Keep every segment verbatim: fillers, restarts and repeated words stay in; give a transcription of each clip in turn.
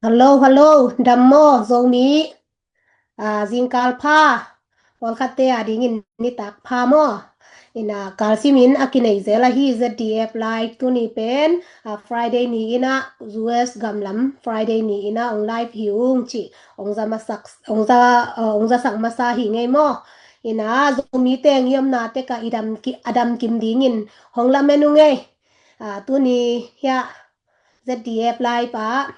Hello, hello. Dam maw, Zomi? Ah, zingkal pha. Pawlkhatte a dingin nitak pha maw? Ina, kalsimin a kinei zel ahi Z D F live tuni pen, ah, Friday ni ina, U S gamlam Friday ni ina ong live hi ung ci. Ong za masak, ong za, ah, ong zasak masa hi ngei maw? Ina, Zomi teng i omna teka i dam ki, a dam kim dingin hong lamen ung ei. Ah, tuni hia Z D F live pa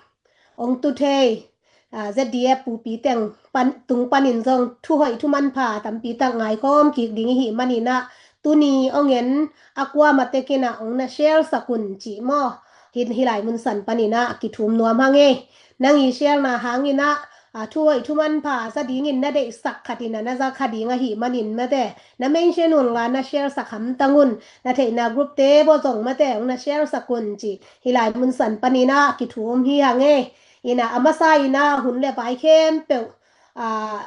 ong tu thei, ah, Z D F pupi teng pan, tung panin zong thu hoih thu manpha tampi tak ngaikhawm kik ding i hih manin ah, tuni ong en a kuamah tekin ah ong na share sak un ci maw? Hi, hih lai mun san panin ah kithum nuam hang ei. Nang i share na hangin ah, ah, thu hoih thu manpha za dingin na deihsak khat in ah na za kha ding ahih manin mate, na mention un la, na share sak hamtang un. Na theihna group te baw zong mate ong na share sak un ci. Hih lai mun san panin ah kithum hi hang ei. Ina, a masa ina hun le vai khempeuh, ah,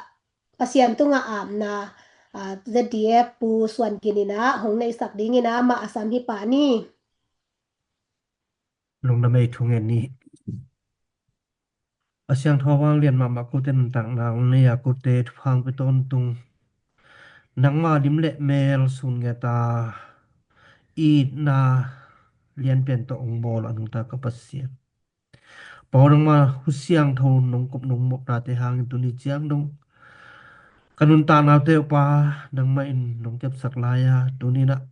Pasian tungah apna, ah, Z D F Pu Suan Gin ina hong neihsak dingin ah amah a sam hi pah ni. Lungdam ei, thungen ni. A siangtho vanglian mahmah kote nuntakna hong nei a, kote thupha hong pia tawntung. Nangma lim le mel sun nget a, itna lianpian tawh hong bawl a nungta ka Pasian. Pau, nangma hu siangtho nong kop nong mawhnate hangin tuni ciang dong ka nuntaknate uh Pa, nangmah in nong kepsak lai a, tuni in ah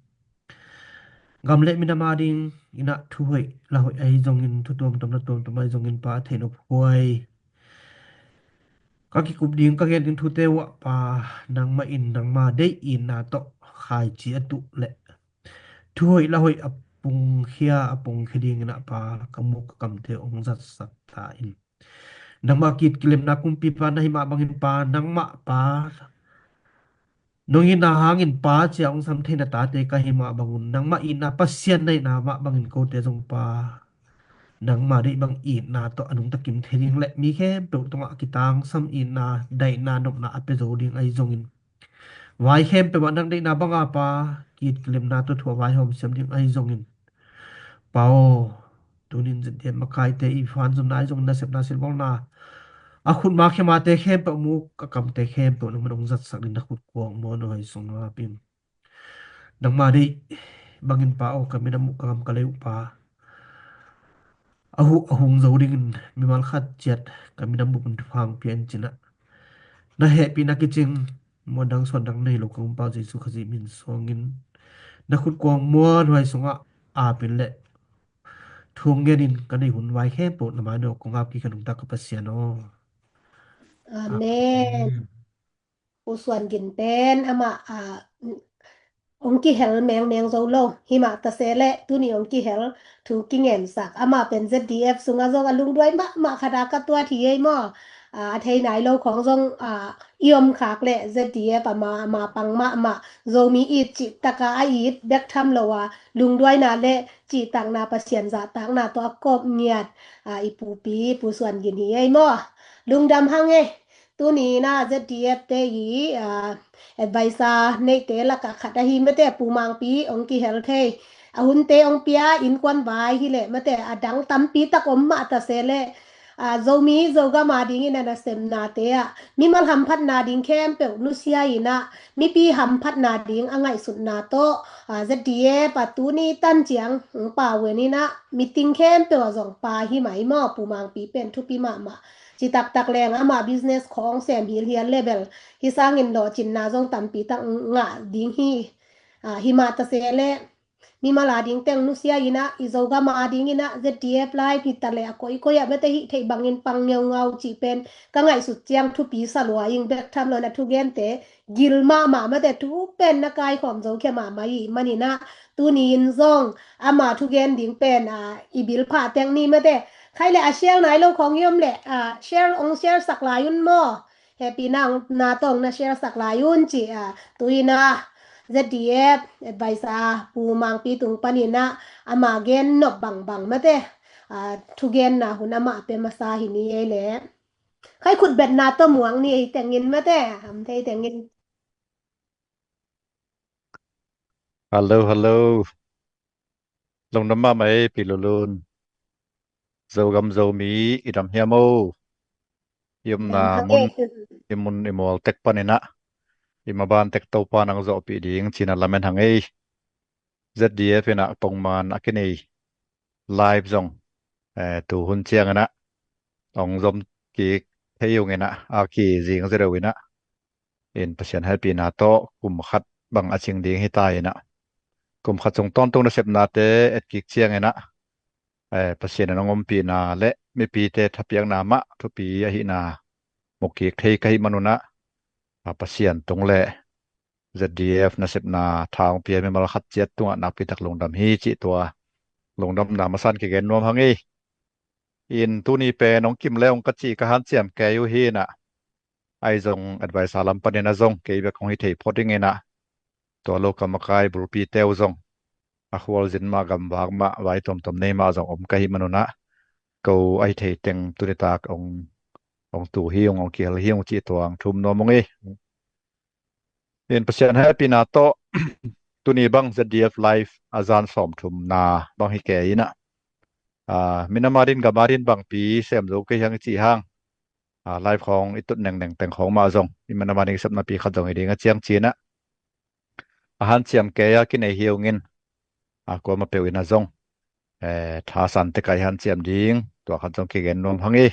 gam le minam a ding in ah thu hoih la hoih ahi zongin, thu tuamtuam la tuamtuam ahi zongin Pa, a theih nop huai ka kikup ding, ka gen ding thute uh ah Pa, nangmah in nangma deih itna tawh khaici a tuh leh thu hoih la hoih a pungkhia, a pungkhia dingin ah Pa, ka muk ka kamte hong zatsak ta in. Nangmah kit kilemna kumpipa na hi mah bangin Pa, nangmah Pa, nong itna hangin Pa cia hong sam theina tate ka hi mah bangun, nangmah itna Pasian na hihna mah bangin kote zong Pa, nangma deih bang itna tawh a nungta kim thei ding le mi khempeuh tungah kitangsam itna, daihna, nopna a pia zo ding ahi zongin, vai khempeuh ah nang deihna banga Pa, kit kilemna tawh thu a vaihawm siam ding ahi zongin, Pa aw, tunin Z D F makaite i fanzumna ahi zongin, nasepna silbawlna, a khutma khemate khempeuh, muk a kamte khempeuh nangman hong zatsak ding na khut kuang muan uh hai sung ngap in. Nangma deih bangin Pa aw, ka minam uh, ka gam ka lei uh Pa, a huh a hung zo dingin mimal khat ciat ka minam bupin thupha hong pia in ci-in ah, na hehpihna kicing muandang suandang nei lo ka Gumpa Jesu Khazih min suangin na khut kuang muan uh hai sungah apin le thu hong genin ka neih hun vai khempeuh na mai-ah kong ap kik a nungta ka Pasian aw. Amen. Amen. Pu Suan Gin pen amah, ah, hong kihel mengmeng zo lo. Himah tase le tuni hong kihel thu kingensak. Amah pen Z D F sungah zong a lungduai mahmah khat a ka tuat hi ei maw? Ah, a thei nai lo khawng zong, ah, i om khak le Z D F ama, ama pang mahmah, Zomi it cih taka a it bek tham lo a, lungduaina le cihtakna, Pasian zahtakna tawh a kawp ngiat, ah, i pupi Pu Suan Gin hi ei maw? Lungdam hang ei. Tuni in ah Z D F te i, ah, advisor neite lakah khat ahi mate, Pu Mangpi hong kihel thei. A hunte hong pia, innkuan vai hi leh mate, a dang tampi tak om mah tase le, ah, Zomi Zogam a dingin a nasemnate ah mimal hamphatna ding khempeuh nusia in ah, mipi hamphatna ding a ngaihsutna tawh, ah, Z D F a tuni tan ciang hong pau en in ah, meeting khempeuh ah zong pau hi mai maw, Pu Mangpi pen thupi mahmah. Citaktak leng amah business khawng sem hilhial le bel, hih sangin lawhcinna zong tampi tak ngah ding hi. Ah, himah tase le mimal a ding teng nusia in ah, i Zogam a dingin ah Z D F live hi ta le a koikoi ah mate hih theih bangin pang ngeungau cih pen ka ngaihsut ciang thupi sa lua ing, bek tham lo in a thugente gil mahmah mate, thu pen na kaikhawm zo khia mahmah i hih manin ah, tuni in zong ama thugen ding pen, ah, i bil phah teng ni mate. Khai le a share nai lo khawng i om le, ah, share, hong share sak lai un maw? Hehpihna hong, na tawh hong na share sak lai un ci, ah, tu in ah Z D F advisor Pu Mangpi tung panin ah ama gen nop bangbang mate, ah, thugenna hun amah pia masa hi ni ei le. Khai khutbetna tawh muang ni ei tengin mate, ham thei tengin. Hello, hello. Lungdam mahmah ei, Pi Lulun. Zogam Zomi i dam hiam o? I omna mun, i mun i mual tek panin ah i maban tek Topa nang zawhpih ding ci-in ah lamen hang ei. Z D F in ah pongman a kinei live zong, eh, tu hun ciangin ah hong zom kik thei ung in ah, a kizing zaw deuh in ah, in Pasian hehpihna tawh kum khat bang a cing ding hi ta in ah, kum khat sung tawntung nasepnate et kik ciangin ah, eh, Pasian in hong ompihna le mipite thapiakna mah thupi ahihna mu kik thei ka hih manun ah, a, Pasian tung le Z D F nasepna tha hong pia mimal khat ciat tungah nakpi tak lungdam hi cih tua lungdamna masa in kigen nuam hang ei. In tuni pen hong kim le hong ka cih ka hanciam kei uh hi in ah, ahi zong advisor lam panin ah zong kei bek hong hi thei phot ding in ah, tua lo ka makai bulpite uh zong a khualzin mah, gamvak mah, vai tuamtuam nei mah zong om ka hih manun ah, ko ahi thei teng tuni tak hong, hong tu hi ung, hong kihel hi ung cih tua hong thum nuam ung ei. In Pasian hehpihna tawh tuni bang Z D F live a zan sawmthumna bang hi kei in ah, a, minam adin gam adin bangpi sem zo kei hang i cih hang, a, live khawng i tut nengneng teng khawng mah zong i minam adin i sepnapi khat zong hi ding a ciang ci-in ah, a hanciam kei a kinei hi ung in, a, kuamah peuh in ah zong, eh, thasan tek ah i hanciam ding tua khat zong kigen nuam hang ei.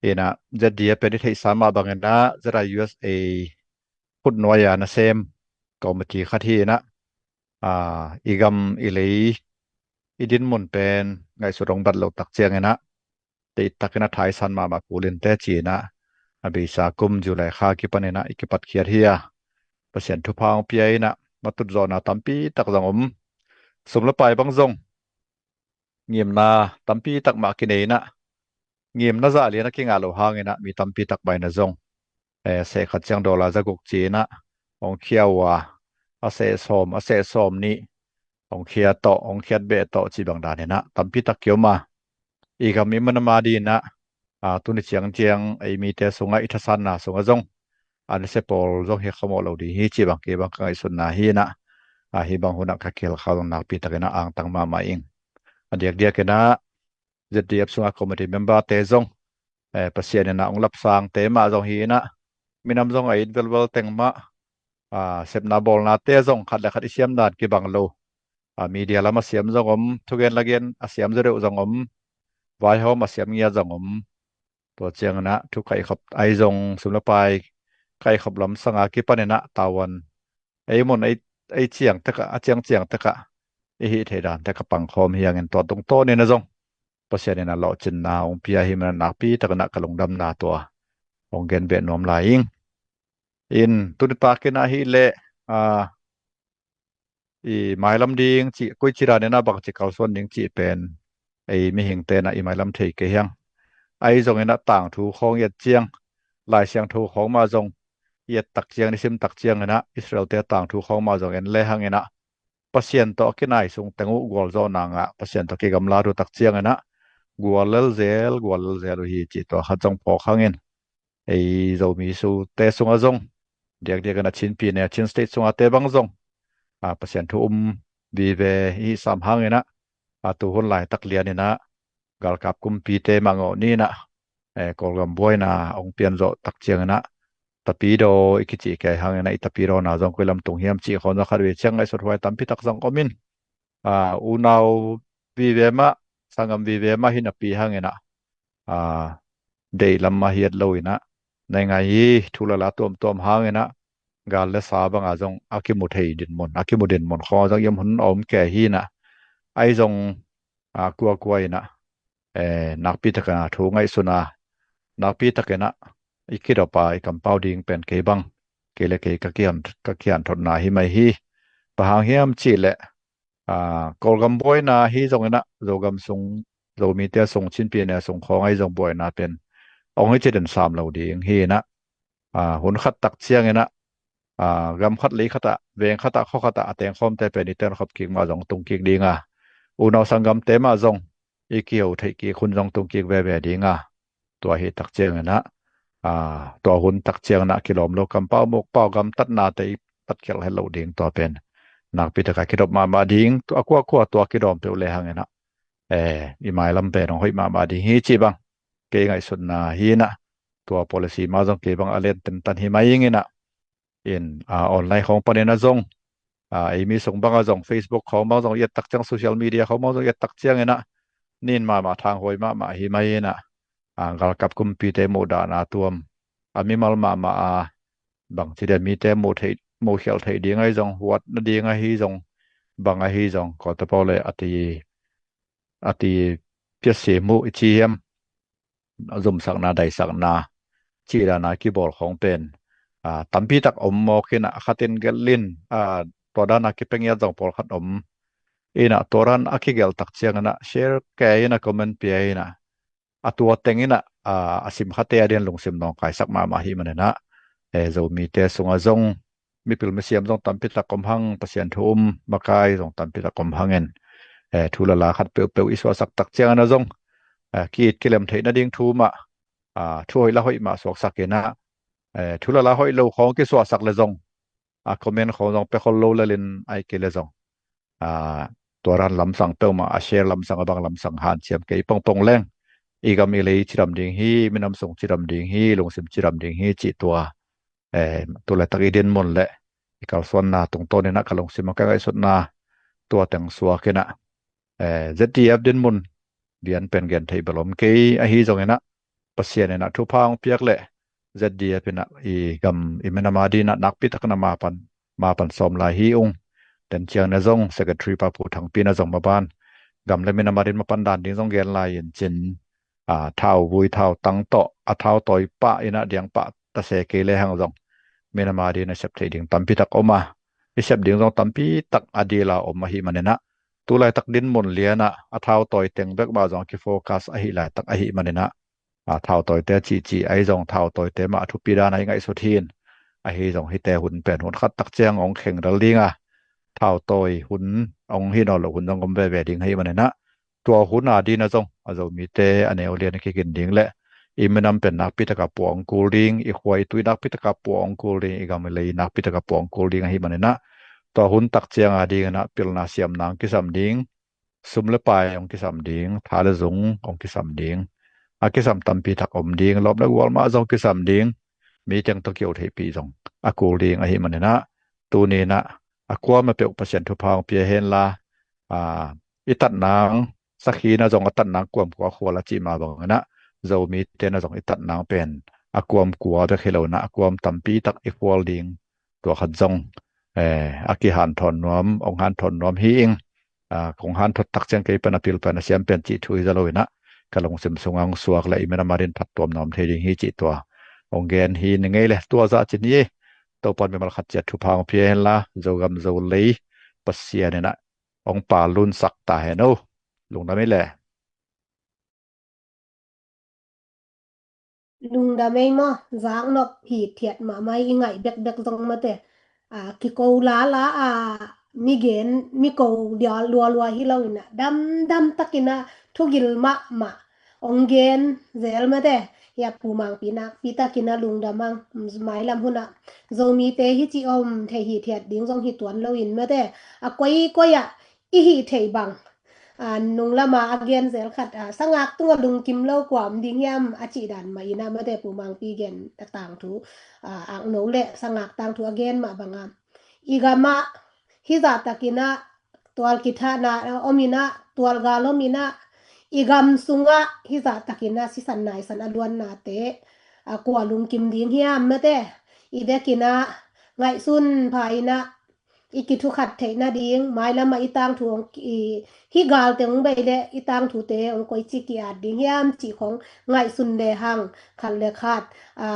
In ah Z D F pen i theihsa mah bangin ah Z I U S A khutnuai a nasem committee khat hi in ah, a, i gam i lei i dinmun pen ngaihsut hong bat loh tak ciangin ah, deihtakin a thaisan mahmah kul in teh ci-in ah, a beisa kum July kha kipanin ah i kipatkhiat hi a, Pasian thupha hong pia in ah matut zawhna tampi tak zong om. Sum le pai bang zong ngimna tampi tak mah kinei in ah, ngimna zah lian a kingah loh hangin ah mi tampi tak mah in ah zong, eh, seh khat ciang dollar za guk ci-in ah hong khia uh a, a seh sawm, a seh sawm nih hong khia tawh, hong khiat beh tawh cih bang danin ah tampi tak kiom a, i gam i minam adin ah, a, tuni ciangciang ei mite sungah i thasanna sungah zong a nise pawl zong hi khamawh lo ding hi cih bang kei bang ka ngaihsutna hi in ah, a, hih bang hun ah ka kihel kha zong nakpi takin ah angtang mahmah ing. A diakdiakin ah Z D F sungah committee member te zong, eh, Pasian in ah hong lapsangte mah zong hi in ah, minam zong a it velvel teng mah, a, sepna bawlnate zong khat le khat i siam dan kibang lo, a, media lam a siam zong om, thugen lagen a siam zaw deuh zong om, vaihawm a siam ngiat zong om. Tua ciangin ah thu kaihkhop ahi zong, sum le pai kaihkhop lamsang a kipanin ah tavuan ei mun ei, ei ciang tek ah, a ciangciang tek ah i hih theih dan tek ah pangkhawm hi hangin tua tungtawnin ah zong Pasian in ah lawhcinna hong pia hi man ah nakpi takin ah ka lungdamna tua hong gen beh nuam lai ing. In tuni takin ah hi leh, a, i mailam ding cih, koici danin ah bangci kalsuan ding cih pen ei mihingte in ah i mailam thei kei hi hang. Ahi zongin ah tangthu khawng i et ciang, Lai Siangtho khawng mah zong i et tak ciang, i sim tak ciangin ah Israel-te tangthu khawng mah zong en le hangin ah Pasian tawh a kinai sung teng uh gualzawhna ngah, Pasian tawh kigamlat uh tak ciangin ah guallel zel, guallel zel uh hi cih tua khat zong phawk hangin, ei Zomi sute sungah zong, diakdiakin ah Chin Pyine, Chin State sungah te bang zong, a, Pasian thu um vive i hih sam hangin ah, a, tu hun laitak lianin ah galkap kumpite mangawh ni in ah, eh, Kawlgam buaina hong pian zawh tak ciangin ah tapidaw i kicih kei hangin ah i tapidawna zong koi lam tung hiam cih khawng zong khatvei ciang ngaihsut huai tampi tak zong om in, a, unau vive mah, sanggam vive mah hi napi hangin ah, a, deih lam a hiat lo in ah, naingai hi, thu le la tuamtuam hangin ah gal le sa banga zong a kimu thei dinmun, a kimu dinmun khawng zong i om hun a om kei hi in ah, ahi zong, a, kuakua in ah, eh, nakpi takin ah thu ngaihsun a, nakpi takin ah i kidop a i kampau ding pen kei bang, kei le kei ka kihan, ka kihanthotna hi mai hi. Bang hang hiam cih leh, a, Kawlgam buaina hi zongin ah Zogam sung, Zomite sung, Chin Pyine sung khawng ahi zong buaina pen hong hi ci den sam lo ding hi in ah, a, hun khat tak ciangin ah, a, gam khat lei khat ah, veng khat ah, khua khat ah a tengkhawmte pen i tenkhop kik mah zong tung kik ding a, unau sanggamte mah zong i kiho theih kik hun zong tung kik veve ding a, tua hi tak ciangin ah, a, tua hun tak ciangin ah kilawm lo kampau mukpau gamtatnate i patkhialh het loh ding tua pen nakpi takin kidop mahmah ding, tua kuakua tua kidawm peuh le hangin ah eh, i mailam pen hong hoih mahmah ding hi cih bang kei ngaihsutna hi inah, tua policy mah zong kei bang a len tentan hi mai ing inah, in, ah, online khawng panin ah zong, ah, ei mi sung bang ah zong, Facebook khawng bang zong i et tak ciang, social media khawng bang zong i et tak ciang inah, nin mahmah, thanghuai mahmah hi mai inah, ah, galkap kumpite muhdahna tuam, a mimal mahmah a, bangci dia mite muh theih, muhkhialh theih ding ahi zong, huat nading ahi zong, bang ahi zong, kawltepaw le a ti, a ti piasim uh i ci hiam, zumsakna, daisakna cih dana kibawl khawng pen, ah, tampi tak om mawk inah, a khatin gelh in, ah, tua dana kipia ngiat zong pawlkhat om inah, tua dan a kigelh tak ciang inah share kei inah, comment pia inah, a tua teng inah, ah, a simkhate a ding lungsim nawngkaisak mahmah hi man inah, eh, Zomite sungah zong mipil misiam zong tampi tak om hang, Pasian thu um makai zong tampi tak om hangin, eh, thu le la khat peuhpeuh i suahsak tak ciang inah zong, eh, ki-it kilem theih nading thu mah, ah, thu hoih la hoih mah suaksak inah, eh, thu le la hoih lo khawng kisuahsak le zong, a comment khawng zong pia khol lo lel in, ahih kei le zong, ah, tua dan lamsang peuhmah, a share lamsang, a bang lamsang hanciam kei pongpong leng, i gam i lei cidam ding hi, minam sung cidam ding hi, lungsim cidam ding hi cih tua, eh, tu laitak i dinmun le i kalsuanna tungtawn inah ka lungsim a ka ngaihsutna tua teng suak inah, eh, Z D F dinmun lian pen gen theih bel om kei, ahi zong inah Pasian inah thupha hong piak le Z D F inah i gam, i minam a ding inah nakpi tak inah ma pan, ma pan sawm lai hi ung. Ten ciang inah zong Secretary pa Pu Thangpi inah zong maban gam le minam a ding mapan dan ding zong gen lai in cin, ah, thauvui thautang tawh a thautawi pah inah diang pah ta se kei le hang zong, minam a ding inah sep theih ding tampi tak om a, i sep ding zong tampi tak a dil a om ahi man inah, tu laitak dinmun lian ah a thautawi teng bek mah zong a kifocus ahih laitak ahi man inah, a thautawite a cihcih ahi zong, thautawite mah a thupi dan a i ngaihsut hi in, ahi zong hihte hun pen hun khat tak ciang hong kheng lel ding a, thautawi hun hong hi nawn loh hun zong om veve ding ahi man inah, tua hun a ding inah zong a Zomite a neu lian a kikin ding le i minam pen nakpi tak a puah hong kul ding, i khua i tui nakpi tak a puah hong kul ding, i gam i lei nakpi tak a puah hong kul ding ahi man inah, tua hun tak ciang a ding inah pilna siamna hong kisam ding, sum le pai hong kisam ding, tha le zung hong kisam ding, a kisam tampi tak om ding, lawm le gual mah zong kisam ding, mi teng tawh kio theihpih zong a kul ding ahi man inah, tuni inah a kuamah peuh Pasian thupha hong pia hen la, ah, i tatna hong sakhi inah zong a tatna hong kuamkua khual a cih mah bang inah, Zomite inah zong i tatna hong pen a kuamkua bek hi lo inah, a kuam tampi tak i khual ding, tua khat zong, eh, a kihanthawn nuam, hong hanthawn nuam hi ing. Ah, kong hanthot tak ciang kei pen a pil pen a siam pen cih thu hi za lo inah, ka lungsim sungah hong suak le i minam a ding phattuamna om thei ding hi cih tua hong gen hi ning ei le, tua zah cin hi. Topa'n mimal khat ciat thupha hong pia hen la, Zogam Zolei Pasian inah hong pal lunsak ta hen o. Lungdam ei le. Lungdam ei maw, zaknop hithiat mahmah i ngaih bekbek zong mate. Ah, kiko lala a, mi gen, mi ko dia lualua hi lo inah, damdam tak inah thugil mahmah hong gen zel mate. Hia Pu Mangpi nakpi tak inah lungdam ang, mailam hun ah Zomite hici om thei hithiat ding zong hi tuan lo in mate. A koikoi ah i hih theih bang, a, nunglam a a gen zel khat, a, sangak tungah lungkim lo kua om ding hiam a cih dan mah inah mate, Pu Mangpi gen a tangthu, a, akno le sangak tangthu a gen mah bang a, i gam ah hizah tak inah tual kithahna, a, om inah, tual gal om inah, i gam sungah hizah tak inah sisan naisan a luannate, a, kua lungkim ding hiam mate, i vek inah ngaihsun pha inah i kithukhat theih nading, mailam ah i tangthu hong ki-, i, hih galte hong bei le i tangthute hong koici ki-at ding hiam cih khong ngaihsun le hang, khat le khat, a,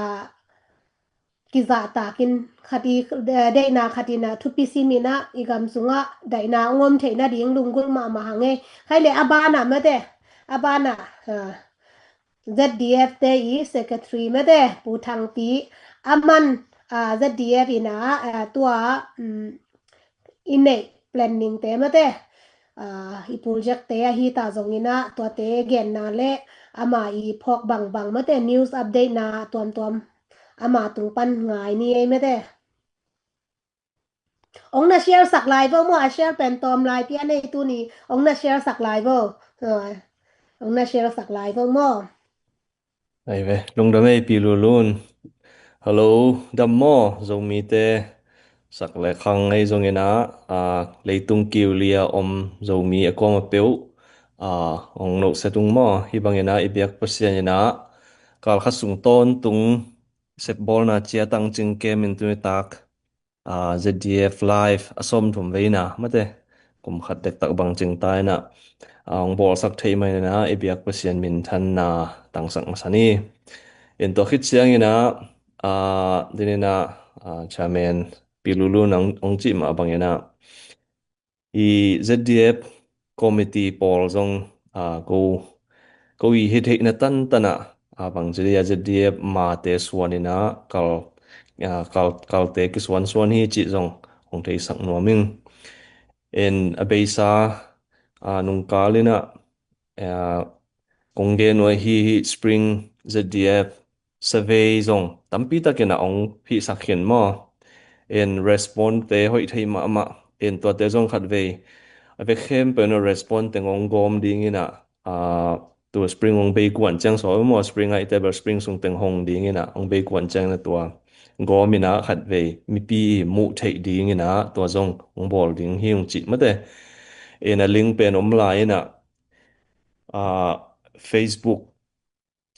kizahtak in khat i, eh, deihna khat inah thupi sim inah i gam sungah daihna hong om theih nading lunggulh mahmah hang ei. Khai le a banah mate, a banah, a, Z D F te i secretary mate, Pu Thangpi, aman, a, Z D F inah, a, tua, um, i neih planning te mate, a, i project te ahi ta zong inah tuate genna le ama i phawk bangbang mate, news update na tuamtuam ama tung pan ngai ni ei mate. Ong na share sak lai vo maw, a share pen tawm lai pia nei tuni. Ong na share sak lai vo. Ong na share sak lai vo maw. Ai ve, lungdam ei Pi Lulun. Hello, dam maw Zomite. Sak le khang ei zongin ah, leitung kiu lia om Zomi a kuama peuh, ong nohset ung maw. Hih bangin ah i biak Pasian in ah kal khat sung tawntung sepbawlna ciatang cing kemin tuni tak Z D F Live a sawmthum veina mate, kum khat dektak bang cing ta in ah ong bawlsak theih manin ah i biak Pasian minthanna tangsak masa ni. In tua khit ciangin ah, dinin ah, Chairman Pi Lulun ong cih mah bangin ah i Z D F committee pawl zong ko i hi theihna tantan ah, bangci dia Z D F mate suan in ah kal, kalte kisuansuan hi cih zong hong theisak nuam ing. In a beisa nungkal in ah kong gen uh ahi hi Spring Z D F survey zong tampi takin ah ong hihsak khin maw. In response te hoih thei mahmah. In tuate zong khatvei a vek khempeuh in ah response teng ong gawm dingin ah, tua Spring ong bei kuan ciang sawi maw, Spring ah i table Spring sung teng hong dingin ah ong bei kuan ciangin ah tua gawm in ah khatvei mipi i muh theih dingin ah tua zong ong bawl ding hi ung cih mate. In a link pen om lai in ah, Facebook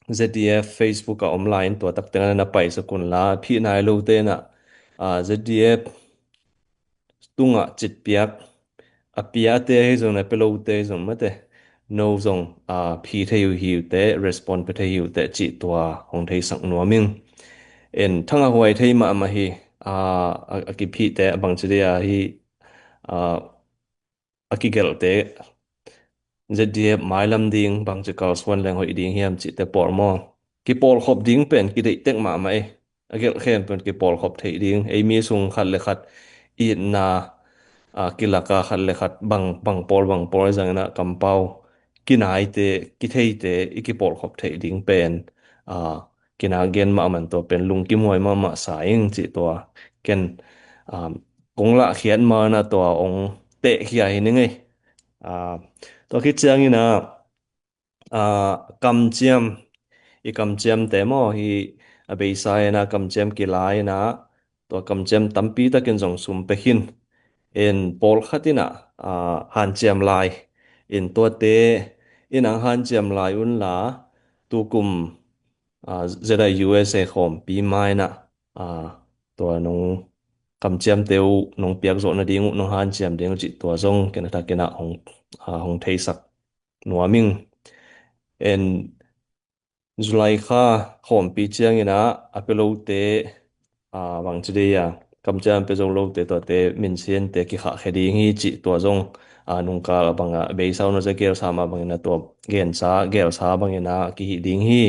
Z D F Facebook a om lai in tua tak teng ah na paisak un la, phih nai lote in ah Z D F tungah citpiak a piate hi zong, a pia lote hi zong mate, no zong phi thei uh hi uh teh, respond pia thei hi uh teh cih tua hong theisak nuam ing. In thangah huai thei mahmah hi. A kiphihte a bangci dia hi a kigelhte Z D F mailam ding bangci kalsuan leng hoih ding hiam cihte pawl maw. Kipawlkhop ding pen kideih tek mahmah ei. A gelh khempeuh in kipawlkhop theih ding, ei mi sung khat le khat itna kilaka khat le khat bang, bang pawl bang pawl zangin ah kampau kinaite kitheite i kipawlkhop theih ding pen kinak gen mahmah in tua pen lungkimhuai mahmah sa ing cih tua ken kong lahkhiat ma in ah tua ong tehkhia hi ning ei. Tua khit ciangin ah kamciam, i kamciamte maw hi a beisa in ah kamciam kila in ah tua kamciam tampi takin zong sum pia khin. In pawlkhat in ah hanciam lai. In tuate in ang hanciam lai un la, tukum Z I U S A khawmpi ma in ah tua nong kamciamte uh nong piak zawh nading uh, nong hanciam ding uh cih tua zong ken a thakin ah hong, hong theisak nuam ing. In July kha khawmpi ciangin ah a pia lote, bangci dia kamciam pia zo lote tuate minsiante kikhahkhia ding hi cih tua zong nungkal a bangah beisa un a za gelsa mah bangin ah tua gensa gelsa bangin ah kihih ding hi.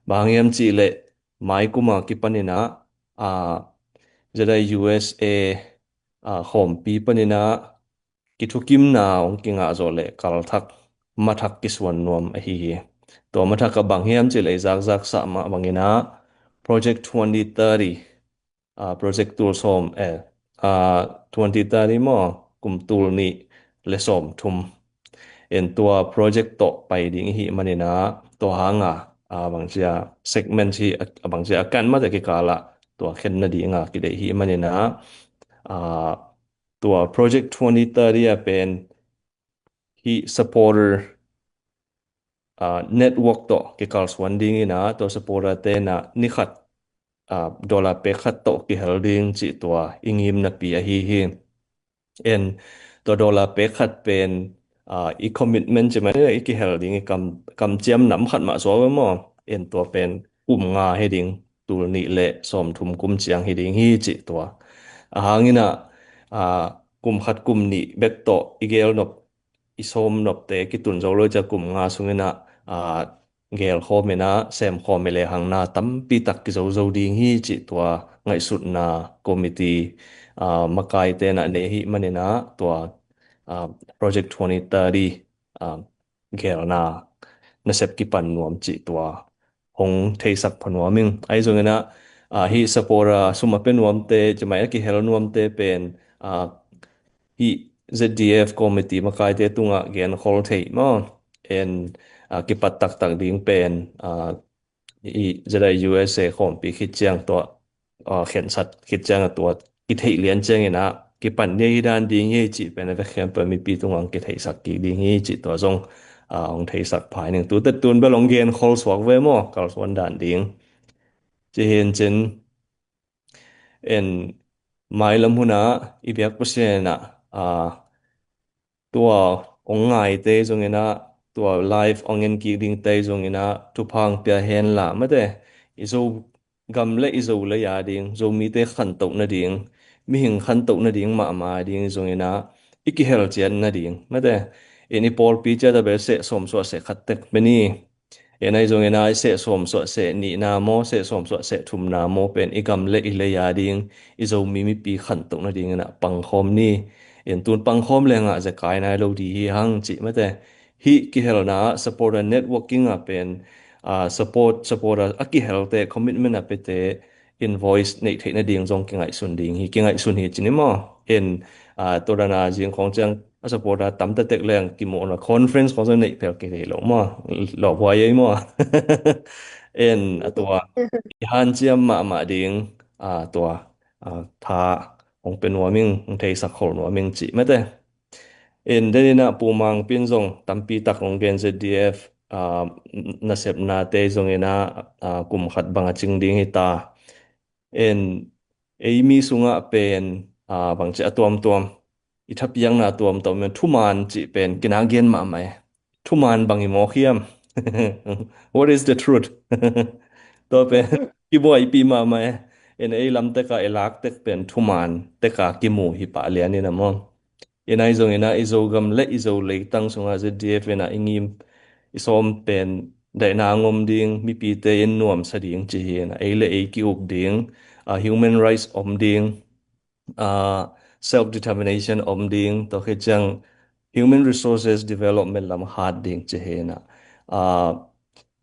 Bang hang hiam cih leh mai kum a kipan in ah Z I U S A khawmpi panin ah kithukimna hong kingah zawh leh kalthak mathak kisuan nuam ahi hi. Tua mathak ah bang hiam cih leh i zakzak sah mah bangin ah Project twenty thirty, Project tul sawm, eh, twenty thirty maw, kum tul nih le sawm thum. In tua project tawh pai ding i hih manin ah tua hang a bangci a segment hi a, bangci a kan mate kikal ah tua khen nading a kideih i hih manin ah tua Project twenty thirty a pen hih supporter network tawh kikalsuan dingin ah tua supporter te in ah ni khat dollar pek khat tawh kihel ding cih tua i ngimnapi ahi hi. In tua dollar pek khat pen i commitment cih mah i kihel ding i kam, kamciam nam khat mah suak ve maw. In tua pen kum nga hi ding, tul nih le sawm thum kum ciang hi ding hi cih tua. A hangin ah kum khat kum nih bek tawh i gel nop, i sawm nopte kitun zo lo i ciang kum nga sungin ah gelkhawm in ah semkhawm i lehang na tampi tak kizozo ding hi cih tua ngaihsutna committee makaite in ah nei i hih manin ah tua Project twenty thirty gelna nasep kipan nuam cih tua hong theisak pha nuam ing. Ahi zongin ah hih supporter sum a pia nuamte, cimai a kihel nuamte pen ah, hih Z D F committee makaite tungah genkhol thei maw. En, ah, kipat taktak ding pen, ah, i Z I U S A khawmpi khit ciang tua, ah, khensat khit ciang a tua kitheih lian ciangin ah kipan ni hi dan ding hi cih pen a vekhiam pen mipi tungah kitheihsak kik ding hi cih tua zong, ah, hong theisak phai ning. Tute tun bel hong genkhol suak ve maw, kalsuan dan ding. Ci hi in cin, en, mailam hunah i biak Pasian ah, ah, tua hong ngaite zongin ah, tua live hong en kik dingte zongin ah thupha hong pia hen la, mate, i Zogam le i Zolei a ding, Zomite khantoh nading, mihing khantoh nading mahmah ding zongin ah i kihel ciat nading, mate, in i pawlpi ciat a bel seh sawm suah seh khat tek meni. En, ahi zongin ah i seh sawm suah seh nihna maw, seh sawm suah seh thumna maw pen i gam le i lei a ding, i Zomi mipi khantoh nadingin ah pangkhawm ni. En, tun pangkhawm leng ah zekai nai lo ding hi hang cih, mate. Hih kihelna ah supporter networking ah pen, ah, support, supporter a kihelte, commitment a piate in voice neih theih nading zong kingaihsun ding hi, kingaihsun hi ci ni maw. En, ah, tua dan a zing khawng ciang a supporter tamta tek leng kimuhna conference khawng zong neih phel kei thei lo maw. Lawphuai ei maw. En, a tua i hanciam mahmah ding, ah, tua, ah, tha hong pia nuam ing, hong theisak khol nuam ing cih, mate. En, den in ah Pu Mang Pin zong tampi tak hong gen, Z D F, ah, nasepnate zongin ah, ah, kum khat bang a cing ding hi ta. En, ei mi sungah pen, ah, bangci a tuamtuam, i thapiakna a tuamtuam pen thuman cih pen kinak gen mahmah e. Thuman bang hi mawk hiam? What is the truth? Tua pen kibuaipih mahmah e. En, ei lam tekah i lak tek pen thuman tekah kimu hi pah lian in a maw. En, ahi zongin ah i Zogam le i Zolei tang sungah Z D F in ah i ngim i sawm pen daihna ngom ding, mipite in nuamsa ding ci hi in ah, ei le ei ki-uk ding, ah, human rights om ding, ah, self determination om ding, tua khit ciang human resources development lam hat ding ci hi in ah, ah,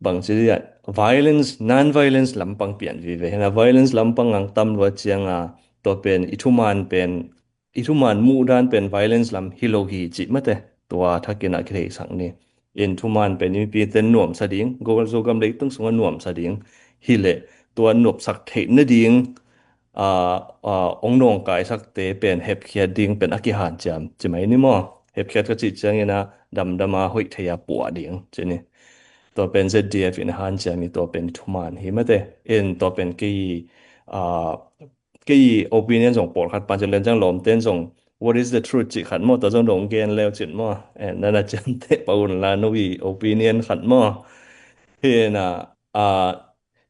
bangci dia, violence, non-violence lampang pian vive hi in ah, violence lampang ang tam lua ciang a, tua pen i thuman pen, i thuman muh dan pen violence lam hi lo hi cih, mate, tua thakin ah kitheisak ni. In, thuman pen i mipite nuamsa ding, Zogam leitung sungah nuamsa ding hi leh, tua nopsak theih nading, ah, ah, ong nawngkaisakte pen hepkhiat ding pen a kihanciam ci mai ni maw. Hepkhiat ka cih ciangin ah damdam a hoih thei a puah ding ci ni. Tua pen Z D F in hanciam hi, tua pen thuman hi, mate. In, tua pen kei, ah, kei opinion zong pawlkhat pan ci len ciang lawmten zong what is the truth cih khat maw, tua zong dong gen leu cin maw. En, nana ciamteh pah un la, no i opinion khat maw. Hi in ah, ah,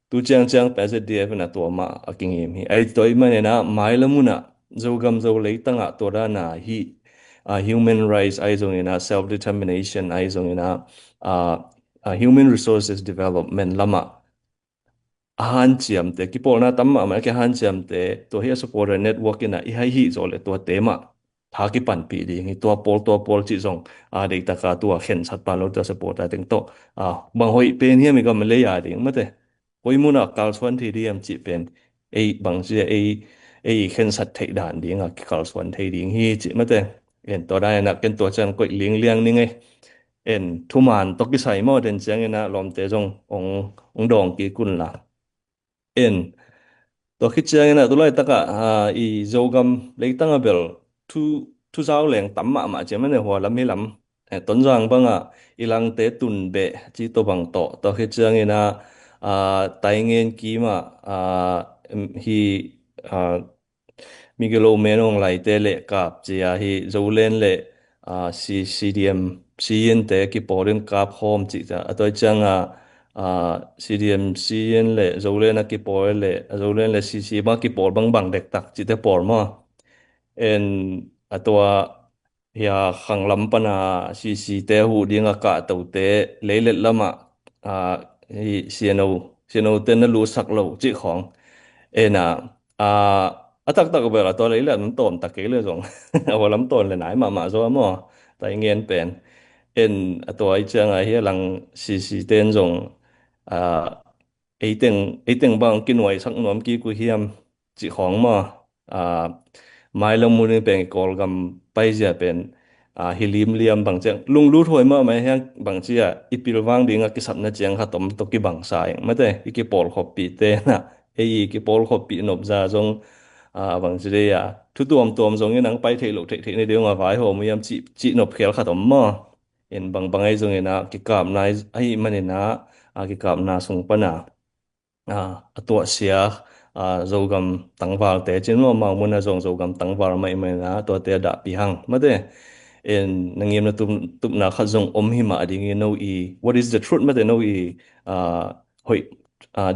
tu ciangciang pen Z D F in ah tua mah a kingim hi. Ahi tua ahih manin ah mailam hun ah Zogam Zolei tangah tua dan a hi, ah, human rights ahi zongin ah, self determination ahi zongin ah, ah, ah, human resources development lamah a hanciamte, kipawlna tam mahmah a kihanciamte, tua hi a supporter network in ah i hai hi zaw le tuate mah tha kipanpih ding hi. Tua pawl, tua pawl cih zong, ah, deihtak a tua khensat pan lo, tua supporter teng tawh, ah, bang hoih pen hiam i gam le a ding, mate. Koi mun ah kalsuan thei ding hiam cih pen ei bangci a, ei, ei khensat theih dan ding a kikalsuan thei ding hi cih, mate. En, tua dan in ah ken tua ciang koih lingliang ning ei. En, thuman tawh kisai maw, den ciangin ah lawmte zong ong, ong dawng kik un la. En, tua khit ciangin ah tu laitak ah, ah, i Zogam leitang a bel thu, thu zau leng tam mahmah ci mai ni, hua lam hi lam. Eh, Tonzang bang ah i Langte Tun Beh ci, tua bang tawh, tua khit ciangin ah, ah, Taingen kim ah, ah, em, hi, ah, Migilo Men Aung Hlaing te le kap ci a, hi Zoland le, ah, C-, C D M, C N te kipawl in kap khawm ci ta. A tua ciang a, ah, C D M, C N le Zoland a kipawl le, a Zoland le C C bang a kipawl bangbang dektak cite pawl maw. En, a tua hi a, khanglam pan a C C te huh ding a kahtote leilet lamah, ah, hi C N O, C N O te na lusak lo cih khawng. En a, ah, a taktak bel a tua leilet lam tawm tak kei le zong a hua lam tawn le nai mahmah zaw maw, Taingen pen. En, a tua i ciang a hi a lang C C ten zong, ah, eiteng, eiteng bang kinuaisak nuam kik uh hiam cih khawng maw. Ah, Mailam mun in pen i Kawlgam paizia pen, ah, hi limliam bang ciang lunglut huai mahmah hiang bang cia i pilvang ding a kisapna ciang khat om tawh kibang sa ing mate, i kipawlkhoppih te na, ei i kipawlkhoppih nopza zong, ah, bang ci dei a, thu tuamtuam zong in ang pai theih loh theih theih ni ding a vaihawm uh hiam cih, cih nopkhial khat om maw. In bangbang ahi zongin ah kikapna ahi manin ah, ah, kikapna sung pana, ah, a tuahsia, ah, Zogam tangvalte cin maw, mau mun a zong Zogam tangval mah ahi manin ah tuate a dahpih hang mate. In na ngimna tup, tupna khat zong om hi mah ding i no i, what is the truth mate, no i, ah, hoih, ah,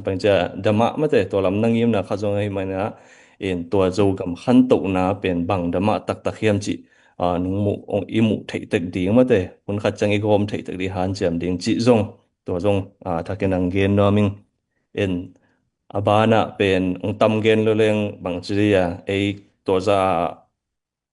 bang cia damah mate, tua lam na ngimna khat zong ahi manin ah, in tua Zogam khantohna pen bang damah taktak hiam cih, ah, nung muh, ong i muh theih tek ding mate, hun khat ciang i gawm theih tek ding hanciam ding cih zong, tua zong, ah, thakin ang gen nuam ing. In a banah pen ong tam gen lo leng bang ci dei a, ei tua za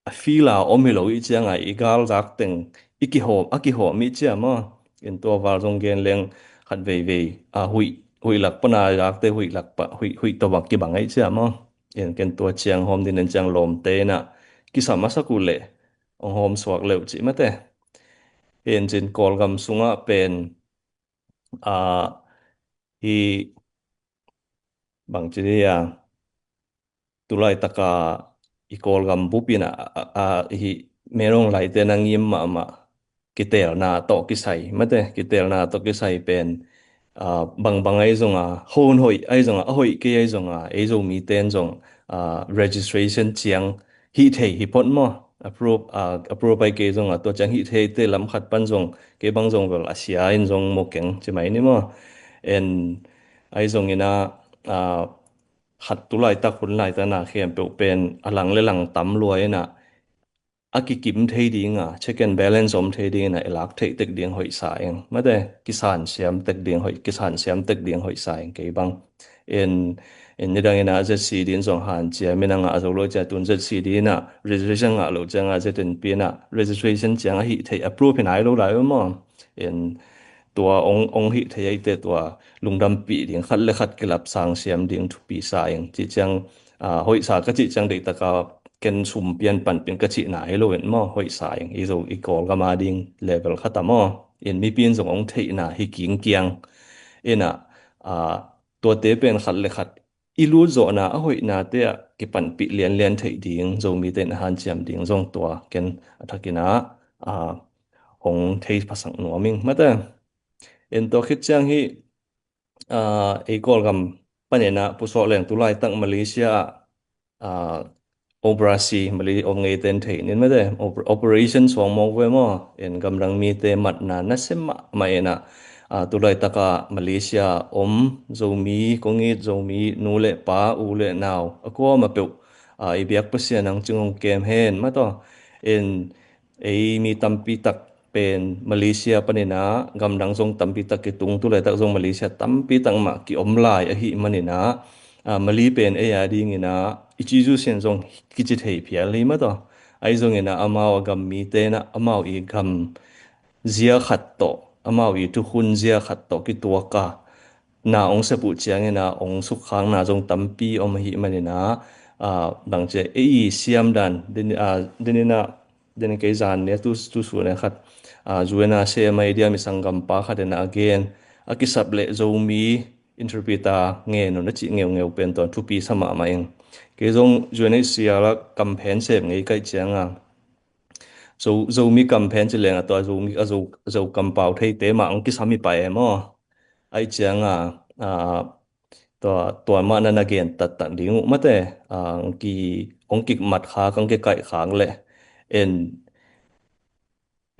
a fila om hi lo i ciang a i gal zak teng i kihawm, a kihawm i ciam a. In tua val zong gen leng khat veivei, a huih, huih lak pana zakte huih lak pa, huih, huih tawh bang kibang i ciam a. In ken tua ciang hawm din en ciang lawmte in ah kisam a sak uh leh ong hawm suak leuh cih mate. In cin Kawlgam sungah pen, ah, hi bang ci dei a, tulaitaka i Kawlgam bupin a, a, a, hi menong laite na ngim mahmah kitelna tawh kisai mate, kitelna tawh kisai pen, ah, bangbang ahi zonga, hon hoih ahi zonga, a hoih kei ahi zonga, ei Zomite in zong, ah, registration ciang hih thei hi phot maw, approve, ah, approve ahi kei zonga, tua ciang hih thei te lam khat pan zong kei bang zong vel a sia in zong mu keng ci mai ni maw. En ahi zongin ah, ah, khat tulaitak hun laitak na khempeuh pen a lang le lang tam lua in ah a kikim thei ding a, check and balance om thei ding in ah i lak theih tek ding hoih sa eng mate, kisan siam tek ding hoih, kisan siam tek ding hoih sa eng kei bang. In, in nidang in ah Z C D in zong hanciam in a ngah zo lo ciang tun Z C D in ah registration ngah lo ciang a Z N P in ah registration ciang a hih thei approve hi nai lo lai uh maw. In tua ong, ong hih thei eite tua lungdampih ding, khat le khat kilap sang siam ding thupi sa eng. Cih ciang, ah, hoih sa ka cih ciang deihtaka ken sum pian panpin ka cih nai lo in maw, hoih sa eng. I zo i Kawlgam a ding level khat a maw. In mipi in zong ong theihna hi kingkiang. In ah, ah, tuate pen khat le khat i lut zawhna a hoihnate ah kipanpih lianlian theih ding, Zomite in a hanciam ding zong tua ken a thakin ah, ah, hong thei phasak nuam ing mate. En tua khit ciang hi, ah, ei Kawlgam panin ah Pu Sawh Leng tulaitak Malaysia ah, ah, operasi Mali om ngeiten thei nin mate, oper-, operation suang mawk ve maw. En gamdang mite matna nasia mahmah in ah, ah, tulaitaka Malaysia om Zomi, kong it Zomi, nu le pa, u le nau, a kuama peuh, ah, i biak Pasian ang cing hong kem hen mataw. En ei mi tampi tak pen Malaysia panin ah gamdang zong tampi tak kitung, tulaitak zong Malaysia tampi tak mah kiom lai ahih manin ah, ah, Mali pen ei a dingin ah i ci zusian zong kici thei phial hi mataw. Ahi zongin ah amau a gam mite in ah amau i gam zia khat tawh, amau i thukhun zia khat tawh kituak a na ong sep uh ciangin ah ong sukkhakna zong tampi om ahih manin ah, ah, bang cia ei i siam dan, din, ah, din in ah, din in kei zan ne tu, tu su ne khat, ah, U N H C R media mi sanggampa khat in ah a gen, a kisap le Zomi interpreter ngen un a cih ngeungeu pen tua thupi sa mahmah ing. Kei zong U N H C R a campaign sep ngei kaih ciang a, Zo, Zomi campaign ci leng a tua Zomi, a Zo, Zo kampau theite mah ong kisam hi pah e maw. Ahi ciang a, ah, tua, tua mah na na gen taktak ding uh mate, ah, ong ki, ong kimat khak, ong kikaih khak le. En,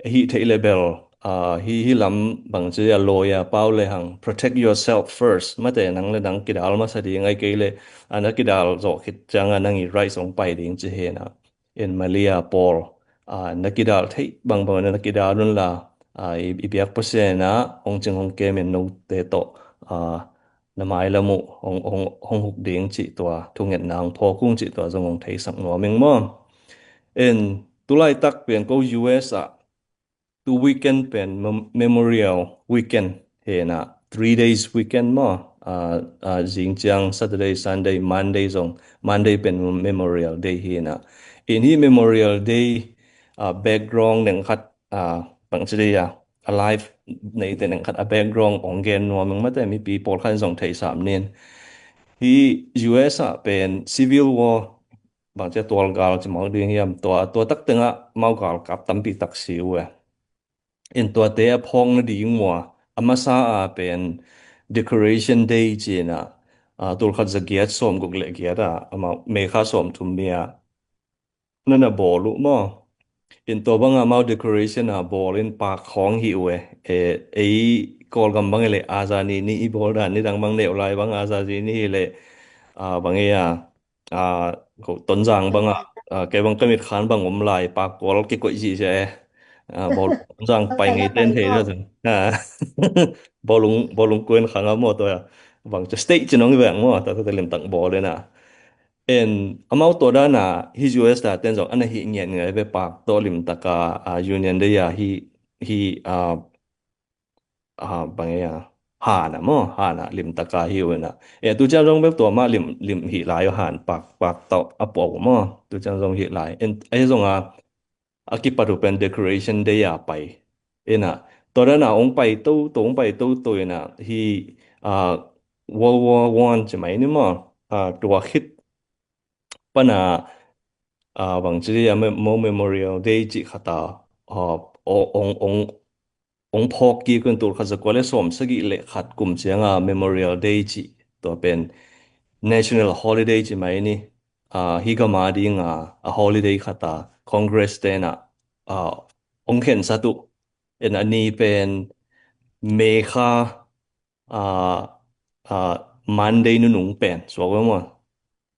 hih theih le bel, ah, hih, hih lam bang ci a lawyer pau le hang, protect yourself first mate, nang le nang kidal masa ding ahi kei le, ah, na kidal zawh khit ciang a nang i rights ong pai ding ci hen a. En Malaysia pawl, ah, na kidal theih bangbang na kidal un la, ah, i, i biak Pasian in ah hong cing hong kem in note tawh, ah, na mailam uh hong, hong, hong huk ding cih tua thungetna hong phawk ung cih tua zong hong theisak nuam ing maw. En tulaitak pen ko U S ah tu weekend pen mem-, Memorial Weekend hen a, three days weekend maw. ah, ah, zing ciang Saturday, Sunday, Monday zong, Monday pen Memorial Day hi na. In hi Memorial Day, ah, background neng khat, ah, bang ci dei a, a live neite neng khat a background ong gen nuam ing mate, mipi pawlkhat zong theihsam nin. Hi U S ah pen Civil War, bang ci a tualgal ci mau ding hiam, tua, tua tak tengah mau galkap tampi tak si uh e. In tuate a phawk nading ua, a masa a pen Decoration Day ci na, ah, tulkhat za giat sawm guk le giat a, amau May kha sawm thum ni a, na na bawl uh maw. In tua bang a mau decoration a bawl in pak khawng hi uh e. E, ei Kawlgam bang e le, a za ni ni i bawl dan, nidang bang neu lai bang a za ni ni hi le, ah, bang e a, ah, ko Tonzang bang a, ah, kei bang ka mit khan bang om lai, pak kawl kikoih zihziah e. Ah, bawl Tonzang pai ngei ten thei na zang. Ah, bawlung, bawlung kuen khang a maw tua a. Bang ci state ci nong i bang maw, ta ta lim tak bawl e na. En, amau tua dan a, hi U S ta ten zong, ana hi ngiat ngai ve pak tawh lim tak a, ah, Union Day a hi, hi, ah, ah, bang e a, han a maw, han a lim tak a hi uh e na. E, tu ciang zong bek tua mah lim, lim hi lai uh han pak, pak tawh a puau maw, tu ciang zong hi lai. En, e zong a, a kipat uh pen Decoration Day a pai. E na, tua dan a ong pai to, to ong pai to, to e na, hi, ah, World War One ci mai ni maw, ah, tua khit pan a, ah, bang ci dei a, me-, mo Memorial Day ci khat a, ah, o-, ong, ong, ong phawk kik un tulkhat za kua le sawm sagih le khat kum ciang a Memorial Day ci, tua pen national holiday ci mai ni, ah, hi gam a ding a, a holiday khat a Congress ten a, ah, ong khensat uh. En a ni pen May kha, ah, ah, Monday nunung pen, suak ve maw.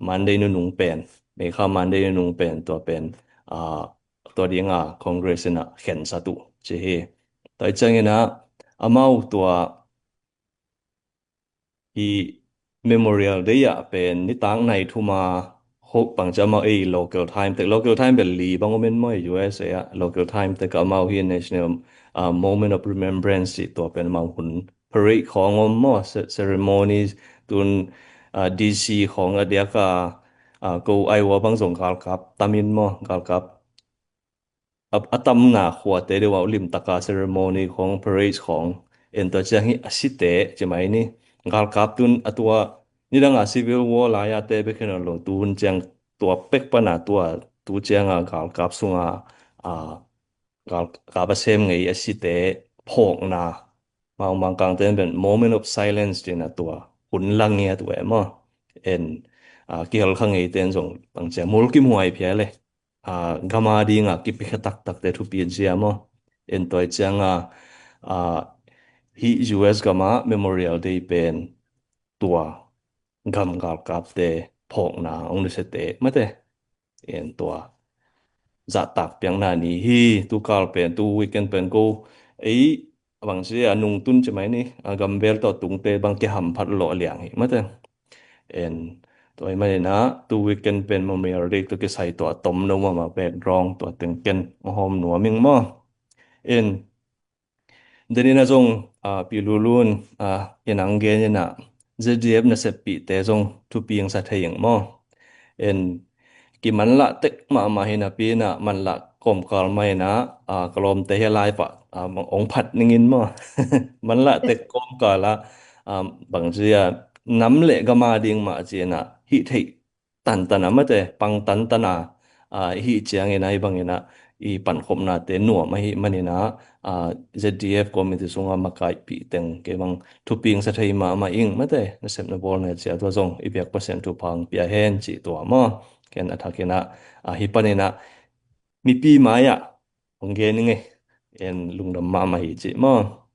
Monday nunung pen, May kha Monday nunung pen, tua pen, ah, tua ding a Congress in a khensat uh ci hi. Tua i ciangin a, amau tua hi Memorial Day a pen nitak nai thum a, ho, bang ci amau ei local time tek, local time pen li bang om in maw, U S A a, local time tek amau hi National, ah, Moment of Remembrance ci, tua pen amau hun parade khawng om maw, ce-, ceremonies, tun, ah, D C khawng a diak a, ah, ko Iowa bang zong galkap tam in maw, galkap a, a tamna khuate deuh a lim tak a ceremony khawng, parade khawng, en tua ciang hi a site ci mai ni. Galkap tun a tua, nidang a Civil War lai a te bek hi nawn lo, tu hun ciang tua pek pan a tua, tu ciang a galkap sung a, a, galkap a sem ngei a site phawkna, Mangmang kang ten pen moment of silence ci na, tua hun la ngiat uh e maw. En, a, kihel kha ngei ten zong bang ci a mulkimhuai phial e. A, gam a ding a kipikhe taktak te thupi zia maw. En tua i ciang a, a, hi U S gam a Memorial Day pen tua gam galkap te phawkna ong nusia te mate. En tua zahtak piakna ni hi, tu kal pen, tu weekend pen ko, ei, a bang ci a nungtun ci mai ni, a, gamvel tawh tungte bang kihamphat lawh liang hi mate. En, tua i manin a, tu weekend pen Memorial Day tua kisai tua tom no mama background tua teng ken hawm nuam ing maw. En, den in a zong, a, Pi Lulun, a, in ang gen in a, Z D F naseppihte zong thupi ang sa thei ing maw. En, kimanlah tek mahmah hi napi in a, manlah kawmkal mah in a, a, ka lawmte hi a lai pah, a, ong phat ning in maw. Manlah tek kawmkal a, a, bang ci a, nam le gam a ding mah ci in a, hih theih tantan a mate, pang tantan a, a, hih ciangin a, hih bangin a, i pankhopnate nuam ahih manin a, a, Z D F committee sunga makaihpih teng kei bang thupi ang sa thei mahmah ing mate, nasepna bawlna cia tua zong i biak Pasian thupha ang pia hen cih tua maw. Ken a thakin a, a, hih panin a, mipi mai-ah hong gen ing e. En lungdam mahmah hi cih maw.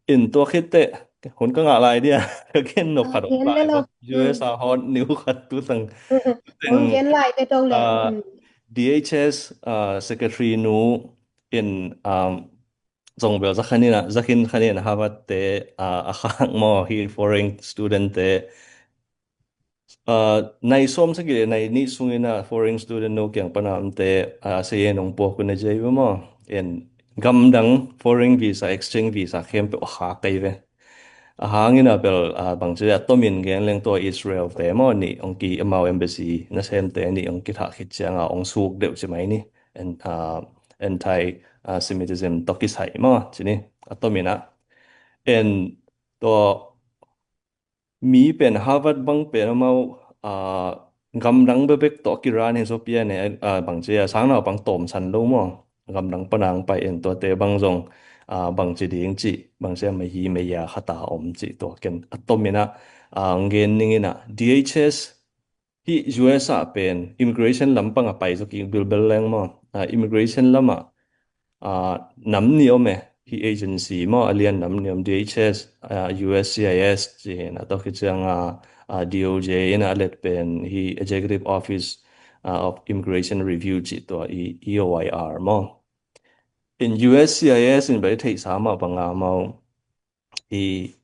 In tua khit teh, hun ka ngah lai dia, ka gen nop khat hong lai lo. U S a hot news khat tu tang. Hong gen lai te tong le. D H S, ah, secretary nu in, um, zong bel zakhan in a, zakhin khan in a Harvard te, ah, a khak maw hi foreign student te. Ah, nai sawm sagih le nai nih sungin a foreign student no kiang pana amte, ah, sayen ong puak un a jai ve maw. En gamdang foreign visa, exchange visa khempeuh a khak kei ve. A hangin a bel, ah, bangci a tomin gen leng tua Israel te maw nih ong ki amau embassy nasemte nih ong kithah khit cianga ong suk deuh ci mai ni. An-, ah, anti, ah, Semitism tawh kisai maw ci ni. A tomin a. En tua mi pen Harvard bang pen amau, ah, gamdang bebek tawh kiran hi zo pian e, ah, bangci a sang naupang tawmsan lo maw. Gamdang panang pai en tuate bang zong, ah, bangci ding ci, bangci a mei hi mei a khata om ci tua ken a tomin a, ah, gen ning in a D H S hi U S a pen immigration lampang a pai zo ki bilbel leng maw. Ah, immigration lam a ah, nam nih om e, hi agency maw, a lian nam nih om D H S, ah, U S C I S, ci hi na, tua khit ciang a, ah, D O J in a let pen hi Executive Office, ah, of Immigration Review ci tua i, E O I R maw. In U S C I S in bai theih sa mah bang a maw, hi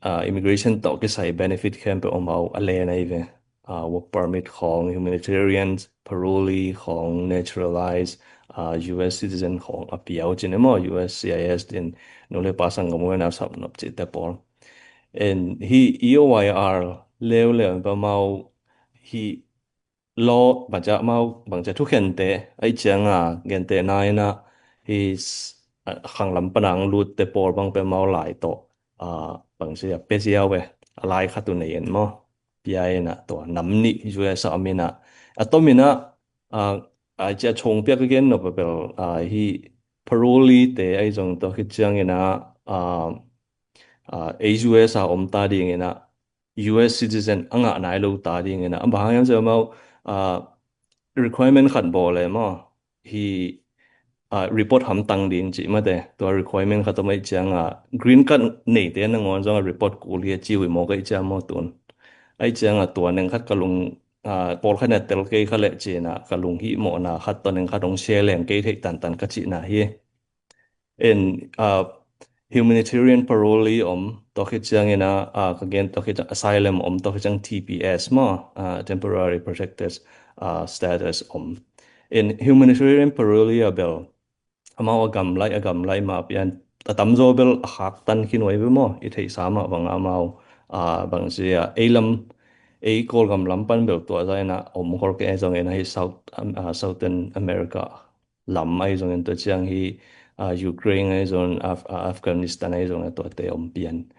ah, immigration tawh kisai benefit khempeuh om a, a len ahi ve. Ah, work permit khawng, humanitarian, parolee khawng, naturalized, ah, U S citizen khawng a piau cin emaw, U S C I S din nu le pa sanggam uh na sapnop cihte pawl. En hi E O I R leuleu in pamau hi law bangcia mau bangcia thukhente ahi cianga gente na ina hi s-, ah, khanglam panang lutte pawl bang pe mau lai tawh, ah, bangcia pe ziau e, a lai khat uh nei en maw. Pia ina tua nam nih U S a om ina, a tom ina, ah, ahi cia chong pia ka gen nop a bel, ah, hi parolee te ahi zong tawh khit ciang ina, ah, ah, ei U S a om ta ding ina, U S citizen a ngah nai lo ta ding ina. A bang hang hiam cia mau, ah, requirement khat bawl e maw. Hi, ah, report hamtang ding cih mate. Tua requirement khat om ahi cianga green card neite nangawn zong a report kul hi a ci uh hi mawk ahi cia maw tun. Ahi cianga tua neng khat ka lung, ah, pawlkhat na tel kei kha leh cina ka lung hih mawhna khat tua neng khat hong share leng kei theih tantan ka cihna hi. En, ah, humanitarian parolee om, tua khit ciang ina, ah, ka gen tua khit ciang asylum om, tua khit ciang T P S maw, ah, temporary protected, ah, status om. En humanitarian parolee a bel, amau a gamlai, a gamlai ma pian, a tamzaw bel a khak tan khin uh ahi ve maw, i theih sa mah bang amau, ah, bangzia, ei lam, ei Kawlgam lam pan bel tua za ina om khol kei zong ina hi South, ah, Southern America lam ahi zongin tua ciang hi, ah, Ukraine ahi zong, Af-, ah, Afghanistan ahi zong a tuate om pian.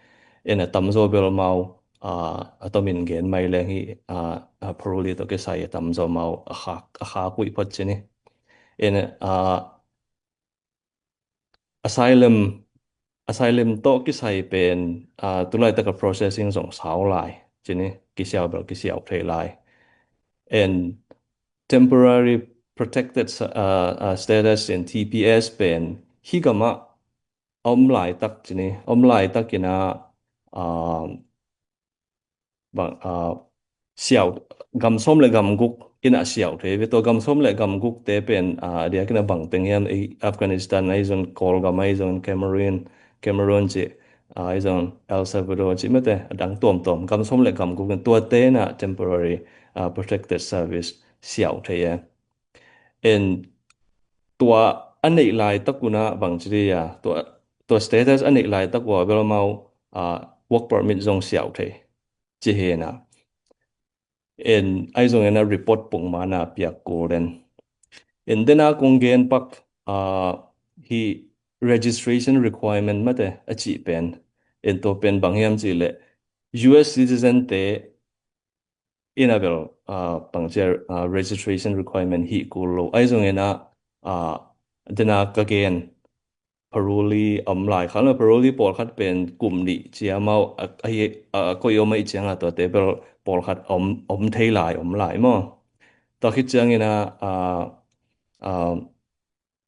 En a tamzaw bel mau, ah, a tomin gen mai leng hi, ah, ah, parolee tawh kisai a tamzaw mau a khak, a khak uh hi phot cini. En, ah, asylum, asylum tawh kisai pen, ah, tulaitak a processing zong sau lai cini, kisiau bel kisiau thei lai. En temporary protected sa-, ah, ah, status in T P S pen hi gam ah a om laitak cini, a om laitak ina, ah, bang, ah, siau, gam sawm le gam guk ina siau thei ve. Tua gam sawm le gam guk te pen, ah, diak ina bang teng hiam, ei Afghanistan ahi zong, Kawlgam ahi zong, Cameroon, Cameroon ci, ah, ahi zong El Salvador ci mate, a dang tuamtuam, gam sawm le gam guk in tuate ina temporary, ah, protected service siau thei e. En tua a neih laitak una bang ci dia, tua, tua status a neih laitak ua bel mau, ah, work permit zong siau thei. Ci hi na. En ahi zong ina report pungmana piak kul den. En dena kong gen pak, ah, hi registration requirement mate a cih pen. En tua pen bang hiam cih leh U S citizen te ina bel, ah, bangcia, ah, registration requirement hi kul lo. Ahi zong ina, ah, dena ka gen parolee om lai. Khan parolee pawlkhat pen kum nih cia mau a, a, a, a koi om ahi cianga tuate bel pawlkhat om, om thei lai, om lai maw. Tua khit ciang ina, ah, ah,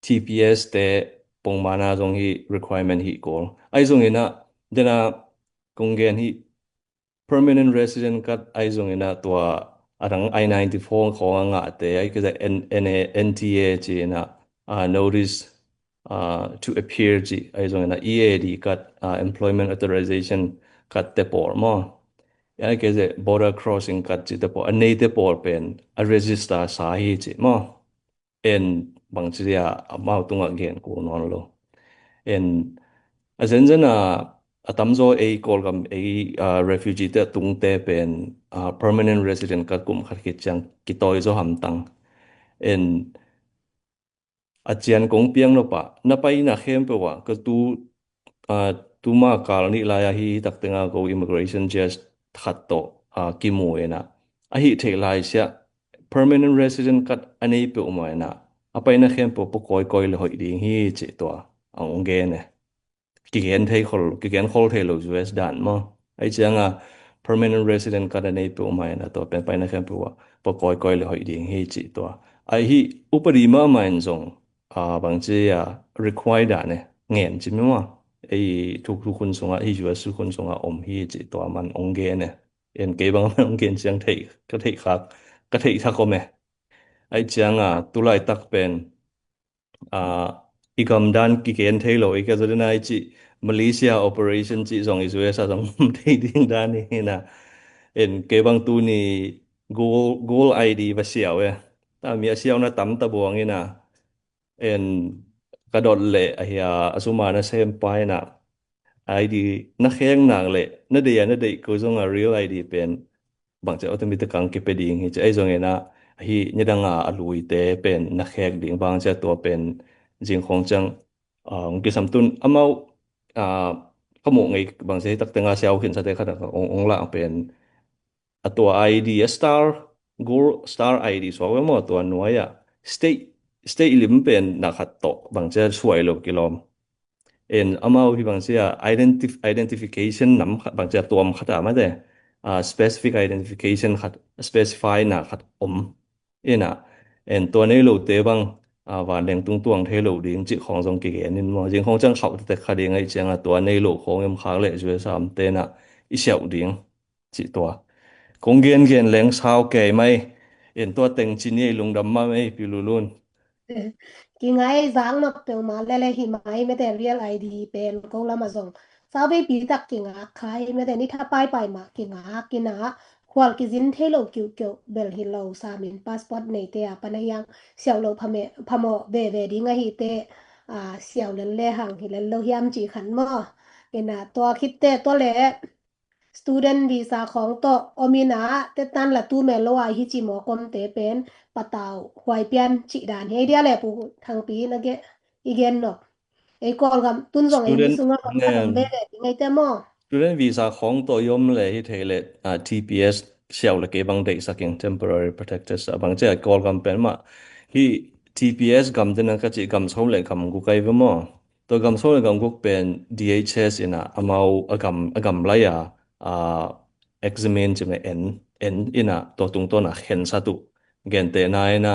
T P S te pongmana zong hi requirement hi kul. Ahi zong ina, dena kong gen hi permanent resident card ahi zong ina tua a dang I ninety-four khawng a ngahte, ahi kei zah N-, N A, N T A ci ina, ah, notice, ah, to appear ci, ahi zong ina E A D card, ah, employment authorization card te pawl maw. Ahi kei zah border crossing card ci te pawl, a nei te pawl pen a register sa hi ci maw. En bang ci dia amau tungah gen kul nawn lo. En a zenzen a, a tamzaw ei Kawlgam ei, ah, refugee te a tungte pen, ah, permanent resident card kum khat khit ciang kitawi zaw hamtang. En a cian kong piang nop ah na paina khempeuh ah ka tu, ah, tuma kal nih lai ahi taktenga ko immigration judge khat tawh, ah, kimu ena. Ahi theih lai siah permanent resident card a nei peuhmah ena a paina khempeuh pua kawikawi le hoih ding hi cih tua a hong gen e. Kigen thei khol, kigen khol thei lo U S dan maw. Ahi cianga permanent resident card a nei peuhmah ena tua pen paina khempeuh ah pua kawikawi le hoih ding hi cih tua. Ahi upadi mahmah in zong, ah, bangci a require dan e ngen ci mi maw. Ei thuk thuk hun sungah hi U S thuk hun sungah om hi cih tua man hong gen e. En kei bang man hong gen ciang theih, ka theih khak, ka theih thak om e. Ahi cianga tulaitak pen, ah, i gamdan kigen thei lo i ka zaw dena i cih Malaysia operation cih zong i U S a zong om thei ding dan hi na. En kei bang tuni Google, Google I D va siau e. Ta mi a siauna tam ta buang ina. En ka dot leh ahi a, a suma na sem pa ina I D na kheng nak leh na deih a na deih ko zong a real I D pen bangci automatic kang kipia ding hi ci. Ahi zong ina ahi nidang a a luite pen na khek ding bangci a tua pen zingkhong ciang, ah, hong kisam tun amau, ah, ka muh ngei bangci hi takte nga siau khin sate khat a hong, hong lah pen a tua I D a star, gold star I D suak ve maw tua nuai a state, state lim pen na khat tawh bangci a suai lo kilawm. En amau hi bangci a identif-, identification nam khat, bangci a tuam khat a mate, ah, specific identification khat, specify na khat om. Ina, en tua nei lote bang, ah, vanleng tung tuang thei lo ding cih khong zong kigen in maw. Zingkhong ciang khauh tek kha ding ahi cianga tua nei lo khong em khak leh U S a omte na i siauh ding cih tua. Kong gen gen leng sau kei mai, en tua teng ci ni ei lungdam mah mei Pi Lulun. Kingai zak nop peuhmah lele hi mai mete real I D pen ko lama zong. Sau veipi tak kingak khai mete ni tha paipai mah kingak kina khual kizin thei lo kiuhkeuh bel hi lo samin passport neite a pana hiang siau lo phame-, phamawh veve ding ahi te, ah, siau lel le hang hi lel lo hiam ci khan maw. Ina tua khitte tua le student visa khawng tawh om ina tetan la tu mel lo a hi ci mawk omte pen patau huai pian cih dan hi. Ei dia le Pu Thangpi na ge i gen nop. Ei Kawlgam tun zong ei mi student, sungah om khat om um, veve ding ei te maw? Student visa khawng tawh i om le hi thei le, ah, T P S siau le kei bang deihsak in temporary protected status a bangci a Kawlgam pen mah hi T P S gam dena ka cih gam sawm le gam guk ai ve maw? Tua gam sawm le gam guk pen D H S ina amau a gam, a gam lai a, ah, examine cih mah en, en ina tua tungtawn a khensat uh. Gentehna ina,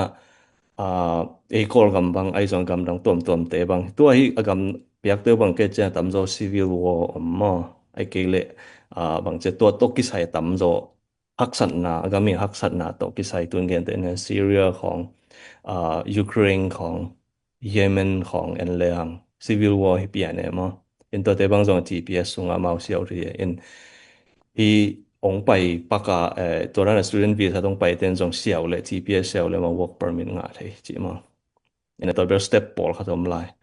ah, ei Kawlgam bang ahi zong gam dang tuamtuamte bang. Tua hi a gam piakte bang kei ciang a tamzaw civil war om maw. Ahi kei leh, ah, bangci a tua tawh kisai a tamzaw haksatna, a gam i haksatna tawh kisai tun gentehna Syria khawng, ah, Ukraine khawng, Yemen khawng en le hang civil war hi pian e maw. In tuate bang zong T P S sungah amau siau thei e. In hi hong pai paka, eh, tua dan a student visa hong pai ten zong siau le T P S siau le maw work permit ngah thei ci maw. In a tua bel step pawl khat om lai.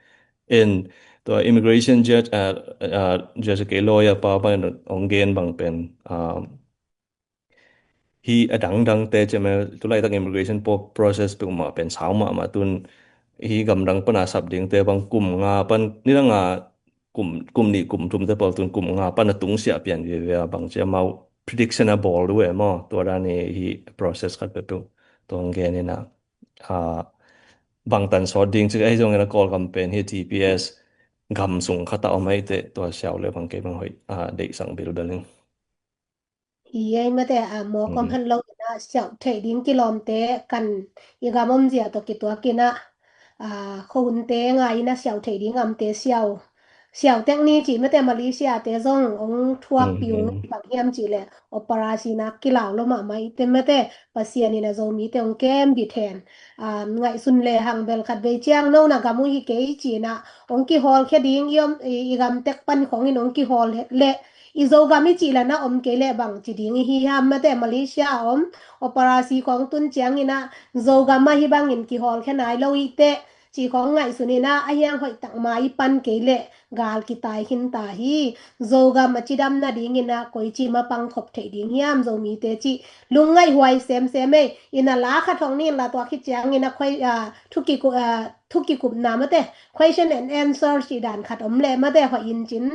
In tua immigration judge, ah, ah, judge kei lawyer pa bang hong gen bang pen, ah, hi a dangdangte cih mah tulaitak immigration po-, process peuhmah pen sau mahmah tun hi gamdang pana sap dingte bang kum nga pan nidang a kum, kum nih kum thumte pawl tun kum nga pana tungsiah pian viavia bangci amau prediction a bawl uh e maw tua dan hi process khat peuhpeuh tua hong gen ina, ah, bangtan sawt ding cih ahi zongin a Kawlgam pen hi T P S gam sung khat a om ahi teh tua siau le bang kei bang hoih, ah, deihsak bilbel ing. Hi ei mate a mawk om hen lo ina siau theih ding kilawmte kan i gam om zia tawh kituak ina, ah, khuahunte ngai ina siau theih ding amte siau, siau tek ni cih mate Malaysia te zong hong thuak piung bang hiam cih le operasi na kilau lo mahmah i te mate Pasian ina Zomite hong kem bit hen. Ah, ngaihsun le hang bel khat vei ciang no na gam uh hi kei cih ina hong kihawl khia ding i om i, i gam tek pan khawng in hong kihawl le i Zogam i cih lana om kei le bang ci ding i hi hiam mate Malaysia a om operasi khawng tun ciang ina Zogam a hi bangin kihawl khia nai lo i te cih khawng ngaihsun in ah, a hiang hoih tak mai pan kei leh gal kitai khin ta hi. Zogam a cidam nadingin ah koici mah pangkhop theih ding hiam, Zomite cih lungngaih huai semsem ei. In ah la khat hong ni in la, tua khit ciangin ah khuai, ah, thu kiku-, ah, thu kikupna mate, question and answer cih dan khat om leh mate, hoih in cin,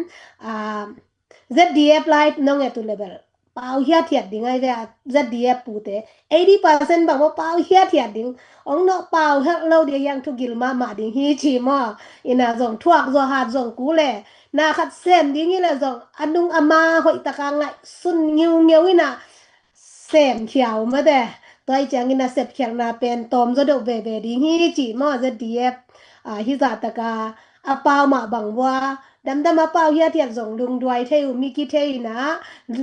ah, Z D F lai nong et uh leh bel pau hiathiat ding ai ve, a Z D F pute eighty percent bang maw pau hiathiat ding. Ong nawh pau helh lo ding a, hiang thugil mahmah ding hi ci maw. In ah zong thuak zaw hat zong kul leh, na khat sem ding hi leh zong a nung a ma hoih taka ngaihsun ngiungeu in ah sem khia uh mate. Tua hi ciangin ah sepkhialhna pen tawm zaw deuh veve ding hi ci maw. Z D F, ah, hih zah taka a pau mah bang vua, damdam a pau hiathiat zong lungduai thei uh, mi kithei in ah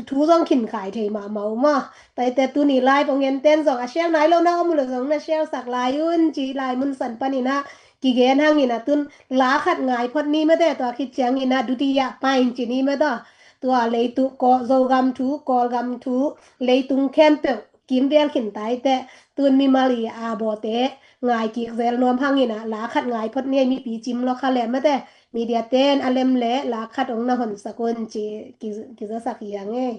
thu zong khinkhai thei mahmah uh maw. Tua hi teh tuni live ong enten zong a share nai lo na om uh leh zong na share sak lai un ci, lai mun san panin ah kigen hangin ah tun la khat ngai phot ni mate, tua khit ciangin ah dutiya pain ci ni mate. Tua leitung, Kawl, Zogam thu, Kawlgam thu, leitung khempeuh kimvel khin ta hi teh, tun mimal i a bawte ngai kik zel nuam hangin ah la khat ngai phot ni ei. Mipi cim lua kha leh mate, media ten a lem leh la khat ong na honsak un ci, ki, kizasak hi hang ei.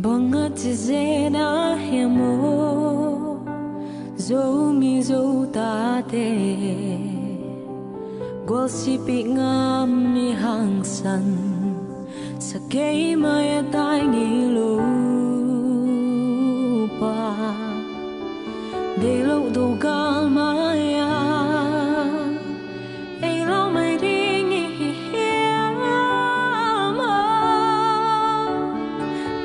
Bang a ci zen a hiam aw, Zomi Zotate, gualsipih ngam i hangsan, sa kei mai a tai ngei lo pa, deih loh do gal mai a, ei lo mai ding i hi hiam aw.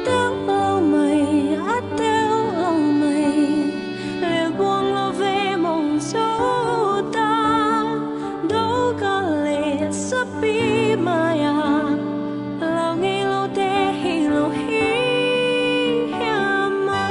Teuh lo mai, a teuh lo mai, lelbuang lo ve mong zo ta, do gal leh sapi mai a, lau ngei lote hi lo hi hiam aw.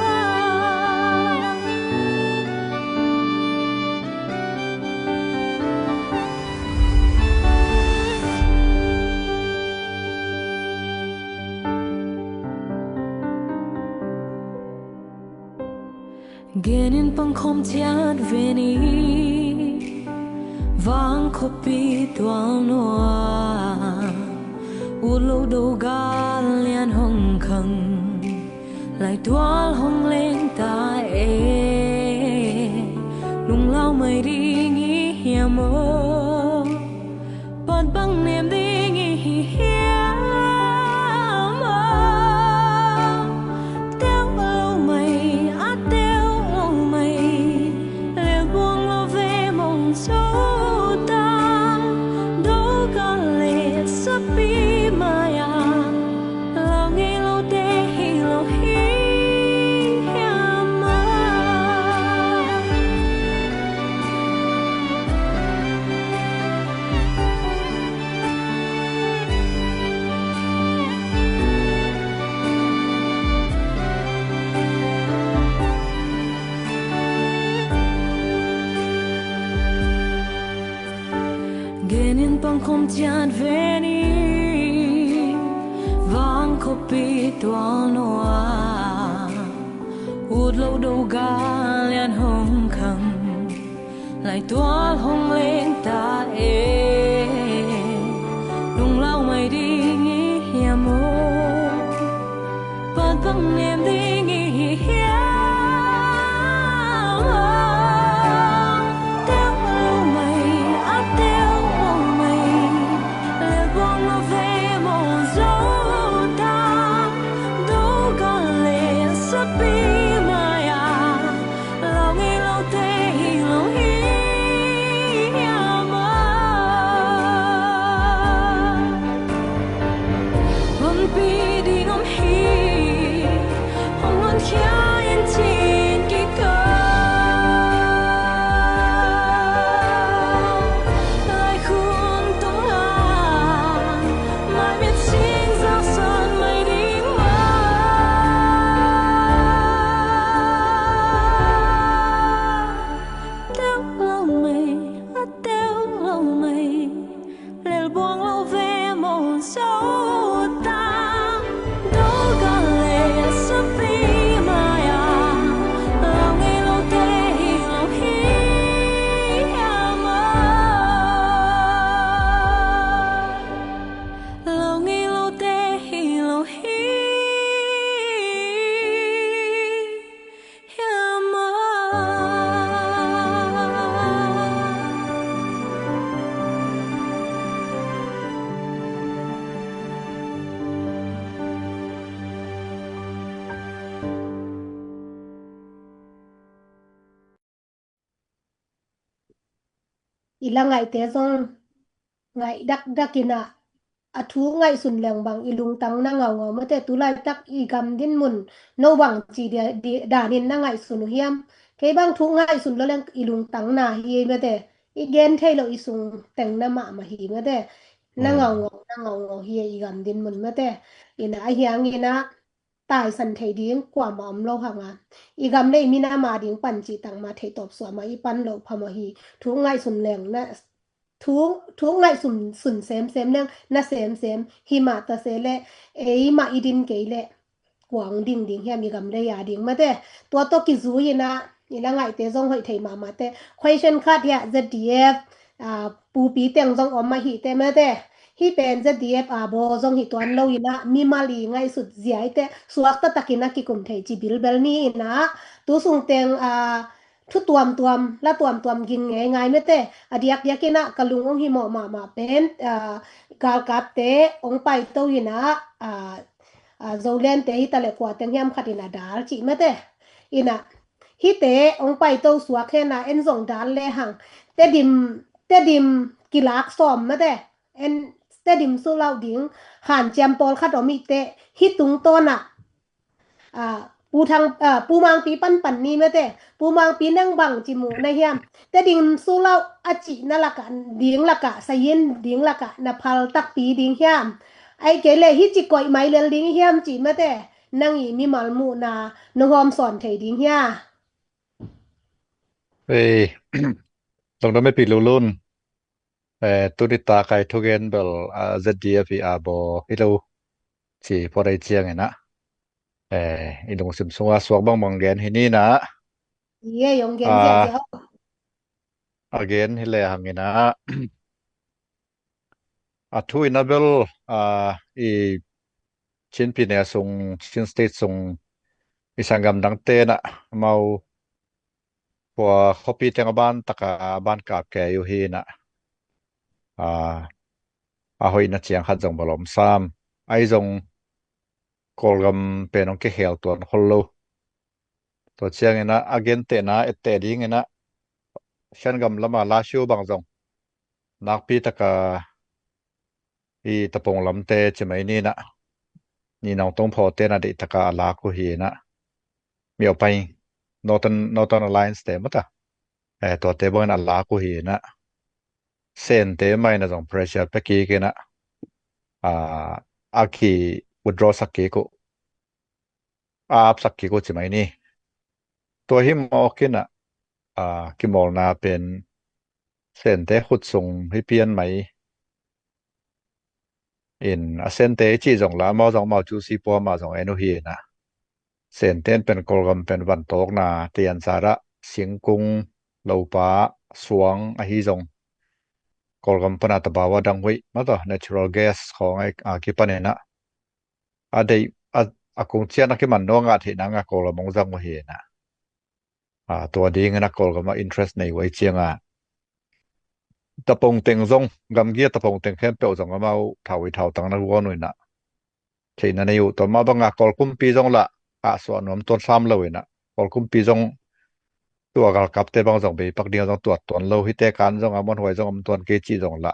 Gen in pangkhawm ciat ve ni, vang khuapi tual nuam, ut lo do gal lian hong khang, laitual hong leng ta e, lunglau mai ding i hiam aw. Pat bang nem ding i hi hiam aw. Teuh lo mai, a teuh lo mai, lelbuang lo ve mong zo ta, do gal leh sapi mai a, lau ngei lote hi lo hi hiam aw. Gen in pangkhawm ciat ve ni, vang khuapi tual nuam, ut lo do gal lian hong khang, laitual hong leng ta e, lunglau mai ding i hiam aw. Pat bang nem ding i hi hiam aw. Teuh lo mai, a teuh lo mai, lelbuang lo ve mong zo ta, do gal leh sapi mai a, lau ngei lote hi lo hi hiam aw. Honpi ding om hi, hong honkhia i la ngaihte zong ngaih dakdak in ah, a thu ngaihsun leng bang i lungtang na ngaungau mate. Tulaitak i gam din mun no bang ci dia, di, danin na ngaihsun uh hiam? Kei bang thu ngaihsun lo leng i lungtang na hi mate. I gen thei lo i sung teng na mahmah hi mate. Na ngaungau, na ngaungau hi i gam din mun mate. In ah a hiang in ah taisan thei ding kuamah om lo hang a, i gam le i minam a ding pan cih tangma thei tawp suah mah i pan loh phamawh hi. Thu ngaihsun leng na, thu, thu ngaihsun sun semsem leng na semsem hi mah ta se le, ei mah i din kei le kua hong ding ding hiam i gam le i a ding mate. Tua tawh kizui in ah i la ngaihte zong hoih thei mahmah te. Question khat hiah Z D F, ah, pupi teng zong om ahih te mate. Hih pen Z D F a baw zong hi tuan lo in ah mimal i ngaihsut zia i te suak taktakin a kikum thei ci bilbel ni in ah tu sung teng, ah, thu tuamtuam, la tuamtuam ging ngei ngai mate. A diakdiak in ah ka lung hong hi mawh mahmah pen, ah, galkapte hong paito in ah, ah, ah, Zolente hi ta le kua teng hiam khat in a dal cih mate. In ah hihte hong paito suak hen ah en zong dal le hang Tedim, Tedim kilak sawm mate. En Tedim sulauh ding hanciam pawlkhat om ih te hih tungtawn ah, ah, Pu Thang, ah, Pu Mangpi panpan ni mate. Pu Mangpi nang bang ci muh na hiam? Tedim sulauh a cihna lakah, ding lakah, sayin ding lakah na phal takpi ding hiam? Ai kei le hih ci koih mai lel ding hiam ci mate. Nang i mimal muhna nong hawm sawn thei ding hia? Ei, lungdam e Pi Lulun. Eh, tuni ta kai thugen bel, ah, Z D F i a baw hi lo ci pawt ei ciang in ah, eh, i lungsim sunga suak bangbang gen hi ni in ah. Ye, yong gen ziahziah. A gen hi le hang in ah, a thu in ah bel, ah, i Chin Pyine sung, Chin State sung i sanggam dangte in ah amau khua khuapi teng a ban taka a ban kap kei uh hi in ah, ah, a hoihna ciang khat zong bel om sam. Ahi zong Kawlgam pen hong kikhel tuan khol lo. Tua ciang in ah a gentehna etteh ding in ah Shan gam lama Lashio bang zong nakpi taka i Tapong lamte ci mai ni in ah, ni nong tong phaw te in ah deih taka a lak uh hi in ah, Myo Paing, Northern, Northern Alliance te mata, eh, tuate bang in a lak uh hi in ah, Sente mah in ah zong pressure pia kik in ah, ah, a ki withdraw sak kik uh, a apsak kik uh ci mai ni. Tua hi mawk in ah, ah, kimawlna pen Sente khut sung hi pian mai. In a Sente i cih zong la amau zong amau cu si pua mah zong en uh hi in ah, Sente in pen Kawlgam pen vantawkna tian zara singkung, lopa, suang ahi zong Kawlgam pana tabawa dang huih mata natural gas khawng a, a kipan in ah a deih a, a kung cian a kiman nuang a theihna nga Kawlgam hong zang uh hi in ah. Ah, tua ding in ah Kawlgam ah interest nei uh ei ciang ah Tapong teng zong, gamgi a Tapong teng khempeuh zong amau thau i thau tang na guan uh in ah theihna nei uh. Tua mah bang a Kawl kumpi zong lah a suah nuam tuan sam lo in ah Kawl kumpi zong tua galkapte bang zong beipak ding a zong tuat tuan lo, hihte kan zong a muanhuai zong om tuan kei cih zong lah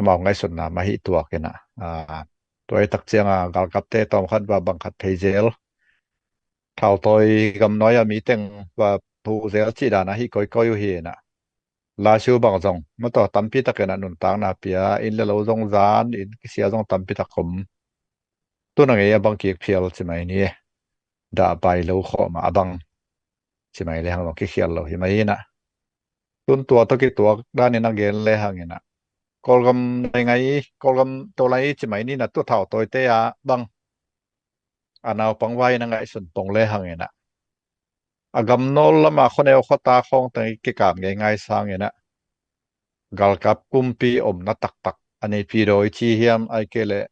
amau ngaihsutna mah hi tuak in ah. Ah, tua i tak ciang a galkapte tawm khat va bang khat thei zel, thautawi gamnuai a mi teng va phuh zel cih dan a hi koikoi uh hi in ah. Lashio bang zong mataw tampi tak in ah nuntakna pia, inn le lo zong zan, inn kisia zong tampi tak om. Tun a ngei a bang kik phial ci mai ni e. Dah pai lo khawh mah a bang ci mai le hang zong kikhial lo hi mai in ah. Tun tua tawh kituak dan in a gen le hang in ah Kawlgam nai ngai, Kawlgam to lai ci mai ni in ah, tua thautawite a bang a naupang vai in a ngaihsun pong le hang in ah, a gamnawl lama khuaneu khuata khawng teng i kikap ngeingai sang in ah, galkap kumpi omna taktak a Naypyidaw i ci hiam, ai kei le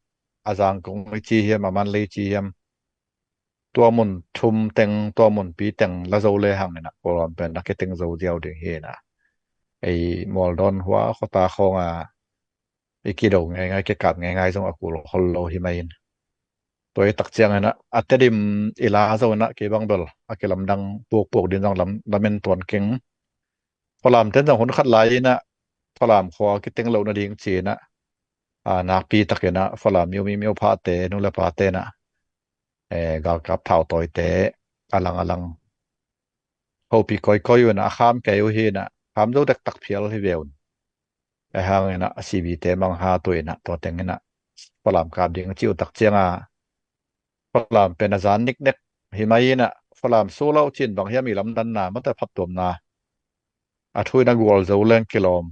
a Zangkong i ci hiam, a Mandalay i ci hiam, tua mun thum teng, tua mun pi teng la zo le hang in ah Kawlgam pen a kiteng zo ziau ding hi in ah, ei mualdawn hua khuata khawng a i kido ngeingai, kikap ngeingai zong a kul khol lo hi mai in. Tua i tak ciang in ah a Tedim i la zo in ah kei bang bel a kilamdang pukpuk din zong lam, lamen tuan keng. Khualamten zong hun khat lai in ah Falam khua kiteng loh nading ci-in ah, a, nakpi takin ah Falam miomi miophate, nu le pate in ah, eh, galkap thautawite a lang a lang hopih kawikawi uh in ah, a kham kei uh hi in ah, kham zo dektak phial hi ve un. Ahih hangin ah C B te mang hat uh in ah, tua teng in ah Falam kap ding ci uh tak ciangin ah, Falam pen a zan niknek hi mai in ah, Falam sulaw cin bang hiam i lamdanna, mate phattuamna, a thu in ah gualzo leng kilawm.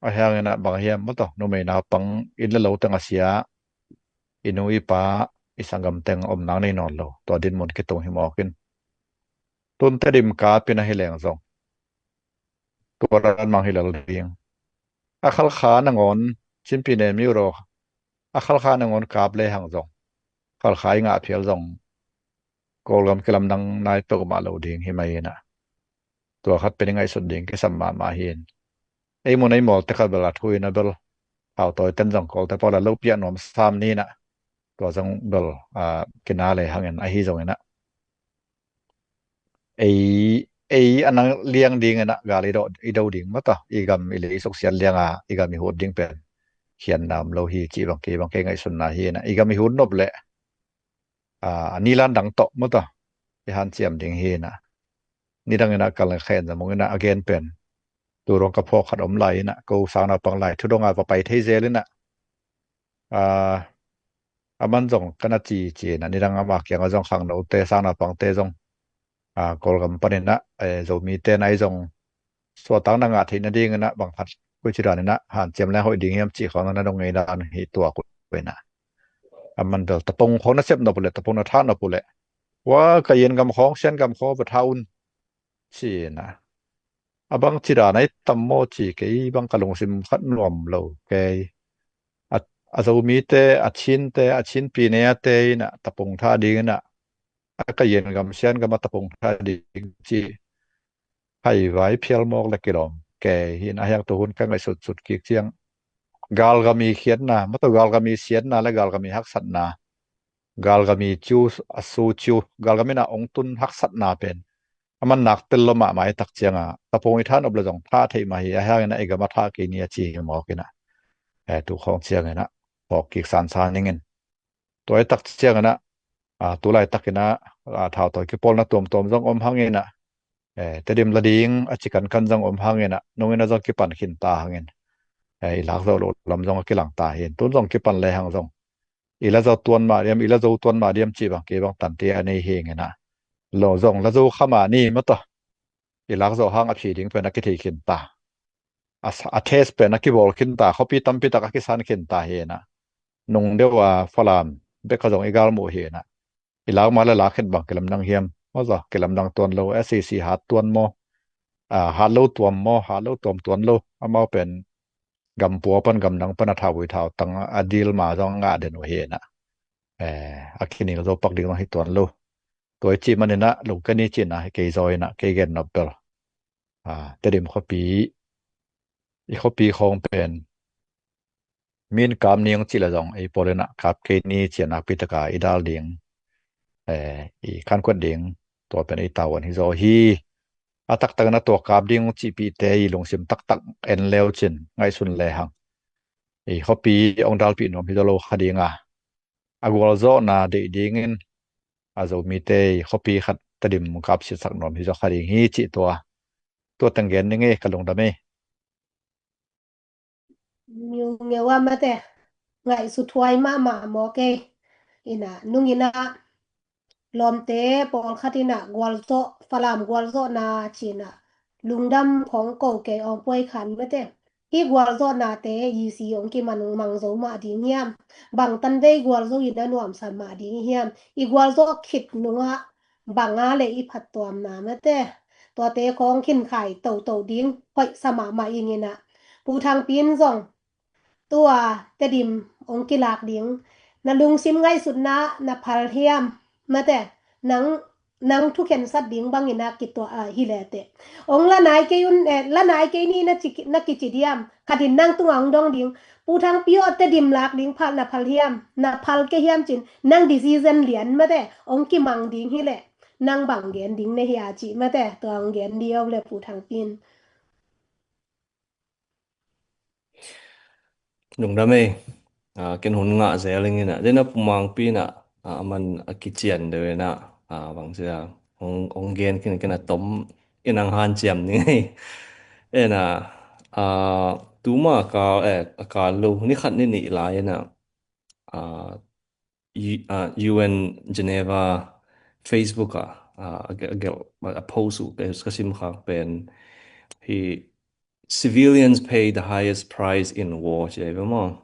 Ahih hangin ah bang hiam, mate, numei naupang, inn le lo teng a sia, i nu i pa, i sanggam teng om nang nei nawn lo, tua dinmun kitung hi mawk in. Tun Tedim kap in ahi leng zong, tua dan mang hi lel ding. A Khalkha nangawn, Chin Pyine Myo Raw, a Khalkha nangawn kap lehang zong, Khalkha i ngah phial zong, Kawlgam kilamdang nai peuhmah lo ding hi mai in ah, tua khat pen i ngaihsut ding kisam mahmah hi in. Ei mun ei mawlte khat bel a thu in ah bel, thautawiten zong Kawlte pawl a lo piak nuam sam ni in ah, tua zong bel, a, kina lehang in, ahi zongin ah, ei, ei a nang liang ding in ah gal i do, i do ding, mate, i gam i lei i suksiat liang a, i gam i hut ding pen khiatna om lo hi cih bang kei, bang kei ngaihsutna hi in ah, i gam i hut nop leh, a, a nilan dang tawh, mate, i hanciam ding hi in ah. Nidang in ah Kal Khen Za Mung in ah a gen pen, tu ruang ka phawk khat om lai in ah, ko sang naupang lai thu dong a va pai thei zel in ah, a, aman zong ka na ci ci in ah, nidang ama kiangah zong khangnote, sang naupangte zong, a, Kawlgam panin ah, eh, Zomite in ah i zong suahtakna ngah theih nading in ah bang khat, koici dan in ah hanciam leng hoih ding hiam cih khawng na dong ngei dan hi tua ko in ah. Aman bel tapong khawng na sep nop uh leh, tapong na thah nop uh leh, hua ka Yen gam khawng, Sian gam khawng va thah un ci in ah. A bangci dan a i tam maw ci, kei bang ka lungsim khat nuam lo kei. A, a Zomite, a Chinte, a Chin Pyine a te in ah tapong thah ding in ah, a ka Yen gam, Sian gam a tapong thah ding ci, haivai phial mawk le kilawm kei hi in ah. Ahih hang tu hun ka ngaihsutsut kik ciang, galgam i khiatna, mate, galgam i siatna le galgam i haksatna, galgam i ciu, a su ciu, galgam in ah ong tun haksatna pen aman nak tel lo mahmah i tak ciangin ah, tapong i thah nop leh zong thah theih mah hi. Ahih hangin ah i gam a thah kei ni a ci hi mawk in ah, eh, tu khawng ciangin ah phawk kik sansan ning in. Tua i tak ciangin ah, a, tu laitak in ah, a, thautawi kipawlna tuamtuam zong om hangin ah, eh, Tedim la ding a ci kankan zong om hangin ah, nung in ah zong kipan khin ta hangin, eh, i lak zawh loh lam zong a kilang ta hi in. Tun zong kipan lehang zong, i la zo tuan mah diam, i la zo tuan mah diam cih bang kei bang tante a nei hi ing in ah, lo zong la zo kha mah ni, mate, i lak zawh hang a phi ding pen a kithei khin ta. A sa-, a test pen a kibawl khin ta, khuapi tampi tak a kisan khin ta hi in ah. Nung deuh a Falam bek a zong i galmuh hi in ah, i lak mah le lak khin bang kilamdang hiam, maw, zaw kilamdang tuan lo, S A C hat tuan maw, a, hat lo tuam maw, hat lo tuam tuan lo, amau pen gam pua pan, gam nang pan a thauvui thautang a dil mah zong a ngah den uh hi in ah, eh, a kinil zo pak ding zong hi tuan lo. Tua i cih manin ah, lo ka ni cihna hi kei zaw in ah, kei gen nop bel, a, Tedim khuapi, i khuapi khawng pen, min kap ning cih leh zong ei pawl in ah kap kei ni ci a nakpi tak a i dal ding, eh, i khankuat ding, tua pen ei tavuan hi zaw hi. A taktak in ah tua kap ding cihpihte i lungsim taktak en le uh cin, ngaihsun lehang, i khuapi ong dalpih nuam hi zaw lo kha ding a, a gualzawhna deih dingin a Zomite i khuapi khat Tedim kap siatsak nuam hi zaw kha ding hi cih tua, tua teng gen ning ei, ka lungdam ei. Miungeu a, mate, ngaihsut huai mahmah mawk ei. In ah, nung in ah lawmte pawlkhat in ah gualzawh, Falam gualzawhna ci in ah lungdam khawng ko kei, awngpuai khan, mate. Hih gualzawhnate i si ong kimang mang zo mah ding hiam? Bang tanvei gualzo in a nuamsa mah ding hiam? I gualzawh khit nung ah bang a leh i phattuamna, mate, tuate khawng khinkhai toto ding hoihsa mahmah ing in ah. Pu Thang Pin zong, tua Tedim ong kilak ding, na lungsim ngaihsutna na phal hiam, mate, nang, nang thukhensat ding bang in ah kituah, ah, hi le teh. Ong la nai kei un, eh, la nai kei ni na ci, na kici diam? Khat in nang tungah ong dong ding. Pu Thang Pin aw, Tedim lak ding phal na phal hiam? Na phal kei hiam cin, nang decision lian, mate, ong kimang ding hi leh nang bang gen ding na hia cih, mate, tua ong gen dih aw le, Pu Thang Pin. Lungdam ei. Ah, ken hun ngah zel ing ina. Dena pumangpi ina, ah, aman a kician deuh ina, ah, bangcia hong, hong gen khin ken a tom inang hanciam ning ei. Ena, ah, tuma a kal, eh, a kal lo, ni khat ni nih lai ina, ah, U-, ah, U N Geneva Facebook ah, ah, a gelh, a gelh, a post uh ka, ka sim khak pen hi, "Civilians pay the highest price in war," ci a hi ve maw.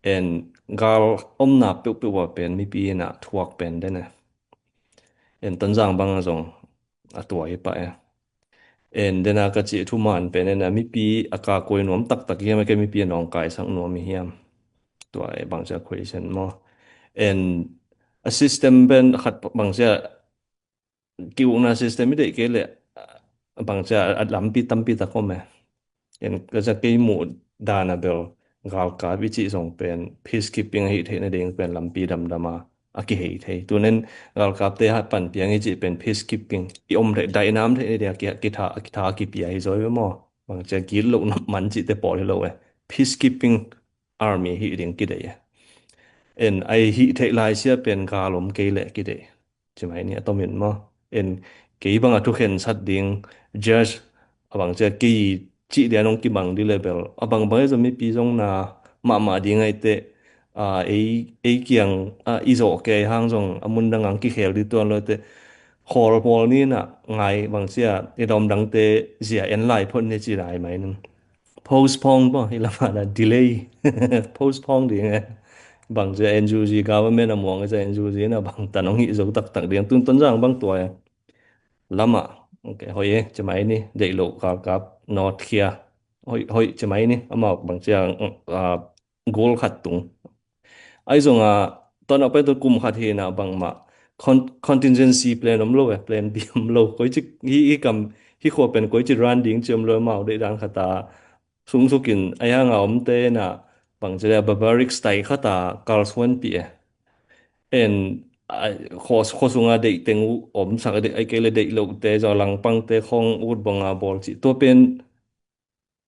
En gal omna peuhpeuh ah pen mipi ina thuak pen den e. En Tonzang bang a zong a tua hi pah e. En dena ka cih thuman pen ena mipi a kakuai nuam taktak hiam, a ke mipi a nawngkaisak nuam hi hiam? Tua e bangcia question maw. En a system pen khat bangcia ki-ukna system i deih kei leh, bangcia a lampi tampi tak om e. En ka cia kei muh dan a bel galkap i cih zong pen peacekeeping ahi theih nading pen lampi damdam a, a kihei thei. Tunen galkapte hat pan piang i cih pen peacekeeping i om theih, dainam theih nading a ki, a kitha, a kitha a kipia hi zaw ve maw. Bangcia gitloh man cihte pawl hi lo e. Peacekeeping army hi ding kideih e. En ai hih theih lai sia pen gal om kei leh kideih. Ci mai ni a tomin maw. En kei bang a thukhensat ding judge a bangcia kei cih dia nong kibang di level a bangbang e zong mipi zong na mahmah ding aite, a, ei, ei kiang, a, i zawh kei hang zong a mundang ang kikhel di tuan lo te khawl pawl ni na ngai bangcia i dawmdangte zia en lai phot ni ci lai mai ning. Postpone paw, i lamah na delay. Postpone ding e. Bangcia N U G government a muang e cia N U G na bang tan hong hih zo taktak ding. Tun Tonzang bang tua e. Lamah. Ok, hoih e, ci mai ni. Deih lo galkap, not khia. Hoih, hoih, ci mai ni. Amau bangcia, ah, gol khat tung. Ai zong a, ton a pai tu kum khat hi na bangmah. Con-, contingency plan om lo e, plan B om lo. Koi ci, hi, hi kam, hi khua pen koi ci run ding ci om lo mau deih dan khat a. Sungsukin, ai hang a om te na, bangcia barbaric style khat a, kalsuan pi e. En, ai, khua, khua sung a deih teng uh, om sak deih, ai kei le deih lo te, zong langpang te, khong ut bang a bawl ci. Tua pen,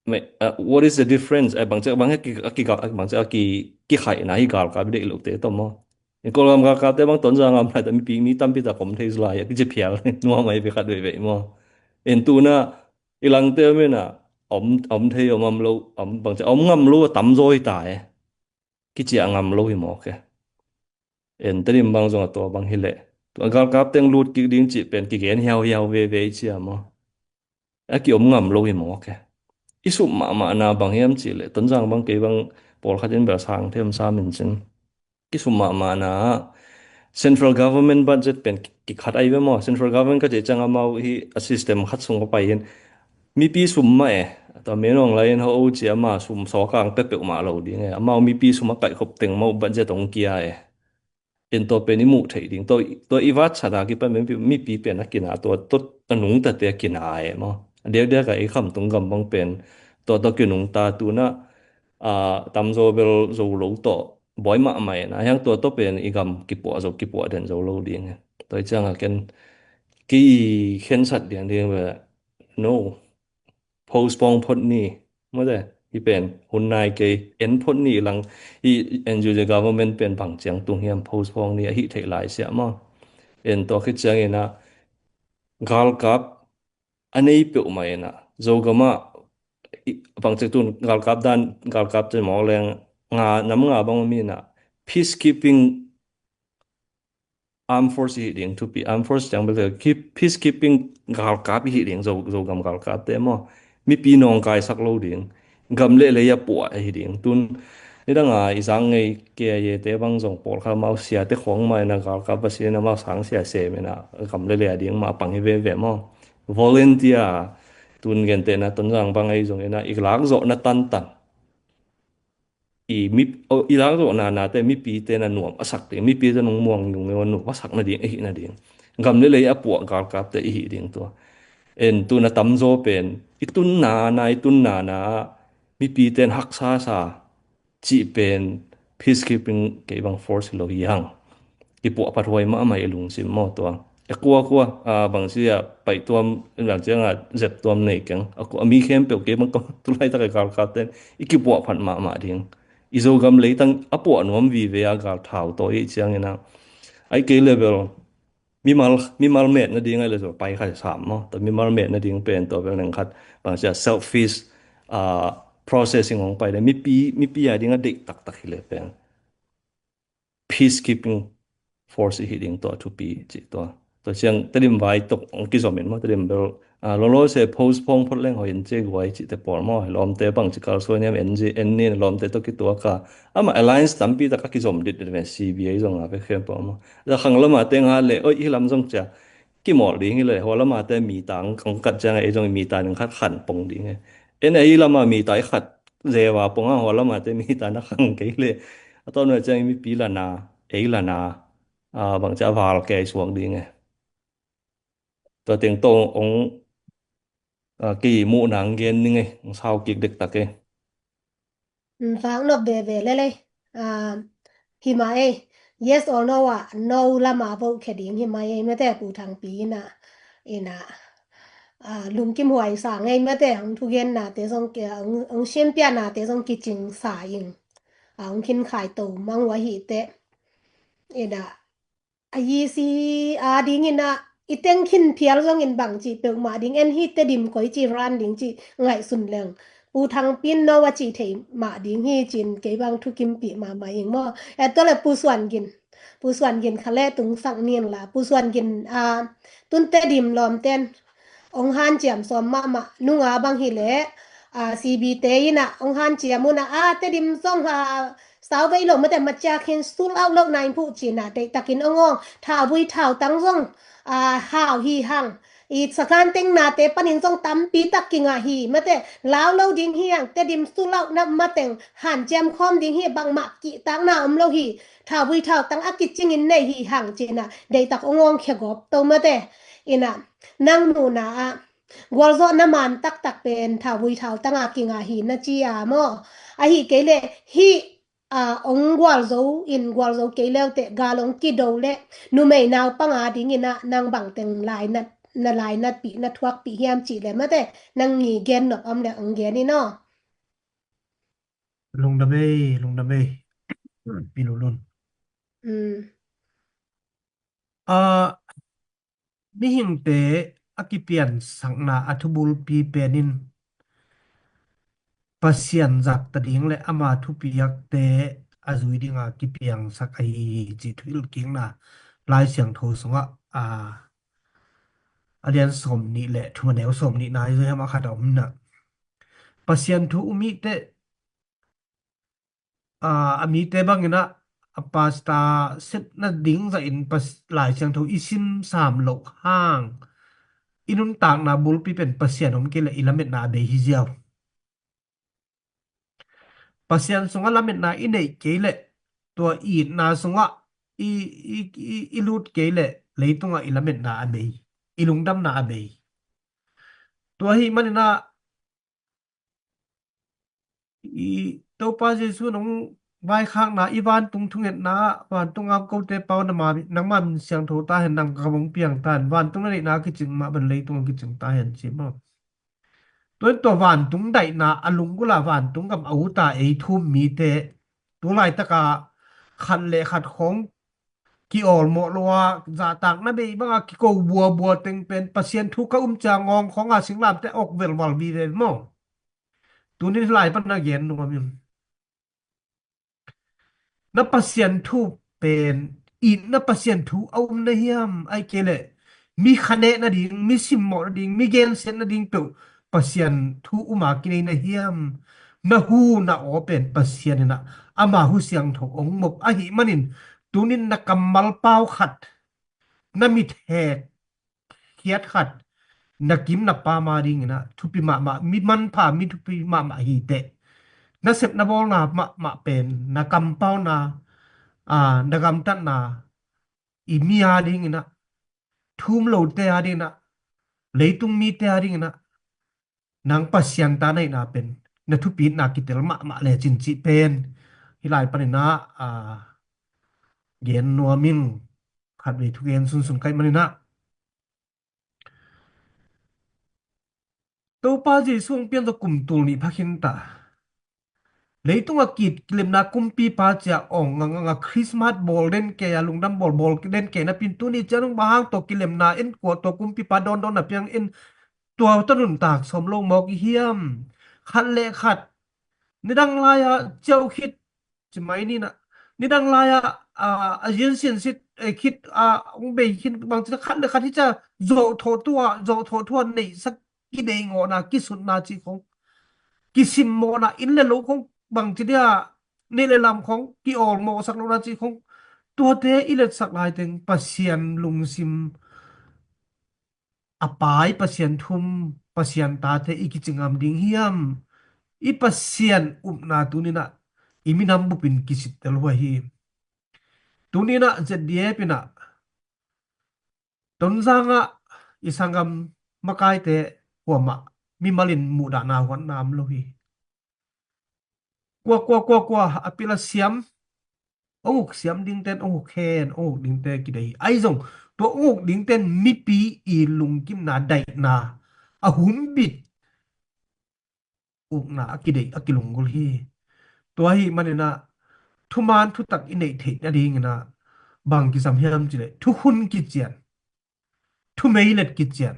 me-, uh, what is the difference? Eh, bangcia, bang a ki, a ki, bangcia, a ki, kikhaihna hi galkap i deih lo te tawh maw. En Kawlgam galkap te bang Tonzang am lai ta mipi, mi tampi ta kom thei zlai, a kici phial, nuam ai ve khat ve ve maw. En tu na, i lang te mi na, om, om thei, om, om lo, om, bangcia, om ngam lo, a tam zaw hi ta e. Kici a ngam lo hi maw ke. En Tedim bang zong a tua bang hi leh. Tua galkap teng lut kik ding cih pen kigen hiau hiau ve ve i cia maw. A ki om ngam lo hi maw ke. I sum mahmah na bang hiam cih leh. Tonzang bang kei bang pawlkhat in bel sang them sa min cin. Ki sum mahmah na central government budget pen ki, kikhat ai ve maw. Central government ka cih ciang amau hi a system khat sung a pai in. Mipi sum mah e. Tua menawng lai in ho o cia ma sum sawkang pepeuh mah lo ding e. Amau mipi sum a kaihkhop teng mau budget ong kia e. En tua pen i muh theih ding. Tua, tua i vat sana kipan mipi, mipi pen a kina tua, tua a nungtate a kina e maw. A diakdiak a i khamtung gam bang pen tua, tua kinungta tu na, a, tamzaw bel zo lo tawh bawi mahmah e na. Hiang tua, tua pen i gam kipuah zo, kipuah den zo lo ding e. Tua i ciang a ken ki khensat diang ding ve. No. Postpone phot ni. Mawte, hi pen hun nai kei, en phot ni lang, hi N U G government pen bang ciang tung hiam postpone ni a hih theih lai siah maw. En tua khit ciang ina galkap a nei peuhmah ina Zogam ah i, bang ciang tun galkap dan, galkap ciang mawk leng nga, nam nga bang mi ina peacekeeping armed force i hih ding thupi, armed force ciang bel ki peacekeeping galkap i hih ding, Zo, Zogam galkap te maw. Mipi nawngkaisak lo ding. Gam le lei a puah i hih ding. Tun nidang a i zang ngei K I A te bang zong pawlkhat mau siate khawng mai na galkap a sia na mau sang sia sem ina gam le lei a ding mah pang hi veve maw. Volunteer tun gente na Tonzang bang ei zong ina i lak zawh na tantan. I mi, o, i lak zawh na, nate mipite na nuam a sak ding, mipite nung muang nung nuam a sak nading, i hih nading. Gam le lei a puah galkapte i hih ding tua. En tun a tamzaw pen, i tun na, na, i tun na, na, mipite na haksa sa, cih pen, peacekeeping kei bang force hi lo hi hang. Kipuah phathuai mahmah i lungsim maw tua. A kua kua, a, bang sia paih tuam, bang sia nga zep tuam nei keng. A kua, a mi khempeuh kei bang kam tulai tak a galkap ten i kipuah phat mahmah ding. I Zogam leitang a puah nuam vive a gal thau tawh i ciangin a, ai kei level mimal, mimal met nading ai le zo pai khai sam maw. Tua mimal met nading pen tua vel neng khat bang cia selfish, ah, processing hong pai le mipi, mipi a ding a deih taktak hi le pen peacekeeping force i hi ding tua thupi ci tua. Tua ciang Tedim vai tok hong kizom in maw, Tedim bel, ah, lolo se postpone phot leng hoih in ci guai ci te pawl maw, lawmte bang ci kalsuan hiam en ci, en nin lawmte tawh kituak a. Ama alliance tampi tak a kizom dit dit ve, C B A zong a ve khem pawl maw. Za khang lama teng ha le, oi, hi lam zong cia kimawl ding hi le, hua lama te mi tang kong kat ciang ei zong mi ta ning khat khan pong ding e. En ei lama mi ta i khat zewa pong a, hua lama te mi ta na khang kei le. A tawn ve ciang mipi lana, ei lana, a, bang cia val kei suak ding e. Tua teng tawh ong, a, kei muh nang gen ning e, ong sau kik dektak e. Mm, vak nop veve lelei. Ah, hi mah ei, yes or no ah, no lama vote khia ding hi mah ei, mate Pu Thangpi ina, ina, ah, lungkim huai sa ngei mate, ang thugen nate zong ki, ang, ang siampia nate zong kicing sa ing, ang khin khai to mang wa hi te, ina, a yisi a dingin ah i teng khin phial zongin bang ci peuhmah ding en hi, Tedim koi ci ran ding ci ngaihsun leng Pu Thangpi in no a ci thei mah ding hi cin kei bang thukimpih mahmah ing maw. E tua le Pu Suan Gin, Pu Suan Gin kha le tungsak nin la, Pu Suan Gin a, tun Tedim lawmten ong hanciam sawm mahmah nunga bang hi le, a, C B te ina ong hanciam una a, Tedim zong ha, sau vei lo mate macia khin sul out lo nai phu cina deihtakin ong ong, thauvui thautang zong, a, hau hi hang. I sakan teng nate panin zong tampi tak kinga hi mate, lau lo ding hi hang, Tedim sul out na mateng hanciam khawm ding hi, bangmah kihtakna om lo hi, thauvui thautang a kicingin nei hi hang cina deihtak ong ong khia gawp to mate. Ina, nang nuna a gualzawhna man taktak pen thauvui thautanga kinga hi na ci a maw. Ahi kei le hi, a, ong gualzo in gualzo kei leute gal ong kido le numei naupang a dingin ah nang bangteng lainat, na lainatpih, na thuakpih hiam cih le mate, nang ngi gen nop om le ong gen in aw. Lungdam ei, lungdam ei. Pi Lulun. Mm. A, mihingte a kipiansakna a thubulpi penin Pasian zakta ding le ama thupiakte a zui dinga kipiangsak ahi hi cih thuhilhkikna Lai Siangtho sungah, a, a lian sawm nih le thum a neu sawm nihna i zui hiam a khat a om na. Pasian thu um i te, a, a mite bangin ah, a pasta sepna ding zahin pas-, Lai Siangtho i sim sam loh hang i nuntakna bulpi pen Pasian om kei le i lametna a bei hi ziau. Pasian sungah lametna i neih kei le tua itna sungah i, i, i, i lut kei le leitungah i lametna a bei, i lungdamna a bei. Tua hi manin ah i Topa Jesu nong vaikhakna, i vantung thungetna, vantung a kote pau nama, nangma min siangtho ta hen, nang ka mong piang ta hen, vantung na neihna kicing mah ban leitung a kicing ta hen ci maw. Tua in tua vantung daihna a lunggula vantung gam a uta ei thum mite tu laitaka khat le khat khong ki-awlmawh lo a, zahtakna bei banga kiko buabua teng pen Pasian thu ka um cia ngawng khawnga singlamte awk velval vive maw. Tunin lai pan na gen nuam in. Na Pasian thu pen, in na Pasian thu a um na hiam, ai kei le mi khaneh nading, mi simmawh nading, mi gensiat nading peuh Pasian thu uma kinei na hiam. Na hu na aw pen Pasian inah ama hu siangtho ong mop ahih manin tunin na kammal pau khat, na mithek khiat khat, na kim na pam a dinginah thupi mahmah, mi manpha mi thupi mahmah hi teh. Na sep na bawlna mahmah pen na kampauna, aa, na gamtatna i mi a dinginah, thum lote a dinginah, leitung mite a dinginah nang Pasian ta na hihna pen na thupitna kitel mahmah lecin cih pen hih lai paninah, aa, gen nuam in, khatvei thugen sunsun kaih maninah. Topa Jesu hong pianzaw kum tul nih phakhin ta. Leitung a kit kilemna kumpipa cia awng nganganga Christmas bawl den kei a lungdam bawl bawl den kei napi in tuni ciang bang hang tua kilemna in kua tua kumpipa dawndawn na piang in tua tawh nuntak sawm lo mawk i hiam? Khat le khat nidang lai-a ciau khit ci mai ni na, nidang lai-a a ziansian sit khit a hong bei khin bangci khat le khat hi cia zawhthawh tua zawhthawh tua neihsak kideih ngawhna kisutna ci khong kisimmawhna inn le lo khong bangci dia neih le lam khong kiawlmawhsak lohna ci khong tuate i letsak laiteng Pasian lungsim a pai Pasian thum Pasian tate i kicingam ding hiam? I Pasian upna tuninah i minam bupin kisittel huai hi. Tuninah Z D F inah Tonzangah i sanggam makaite kuamah mimalin muhdahna huatna om lo hi. Kua kua kua kua a pila siam ong uk siam dingten ong uk hen ong uk dingte kidei hi. Ahi zong tua ong uk dingten mipi i lungkimna daihna a humbit ukna a kidei a kilunggulh hi. Tua hi maninah thuman thutak i neih theih nadinginah bang kisam hiam cileh thukhun kician thumeilet kician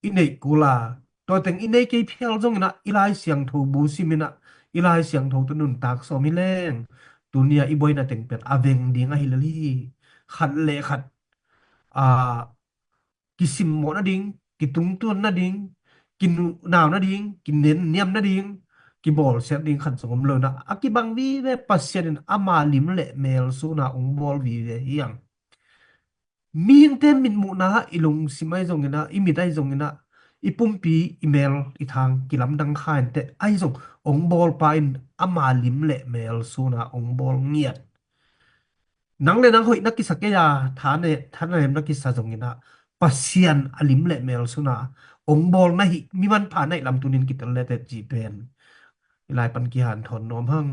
i neih kula tuateng i nei kei phial zonginah i Lai Siangtho bu siminah i Lai Siangtho tu nuntak sawm hi leng tunia i buaina teng pen a veng ding ahi lel hi. Khat le khat a kisimmawh nading kitungtuan nading kinunau nading kinenniam nading kibawlsiat ding khat zong om lo inah a kibang vive Pasian in ama lim le mel suna ong bawl vive hiang. Mihingte mitmuhna i lungsim ahi zonginah i mit ahi zonginah i pumpi i mel i thang kilamdang kha inteh ahi zong ong bawlpa in ama lim le mel suna ong bawl ngiat. Nang le nang hoih na kisa kei a thane thanem na kisa zonginah Pasian a lim le mel suna ong bawl na hi mi manpha na hi lam tunin kitel lete ci pen i lai pan kihanthawn nuam hang.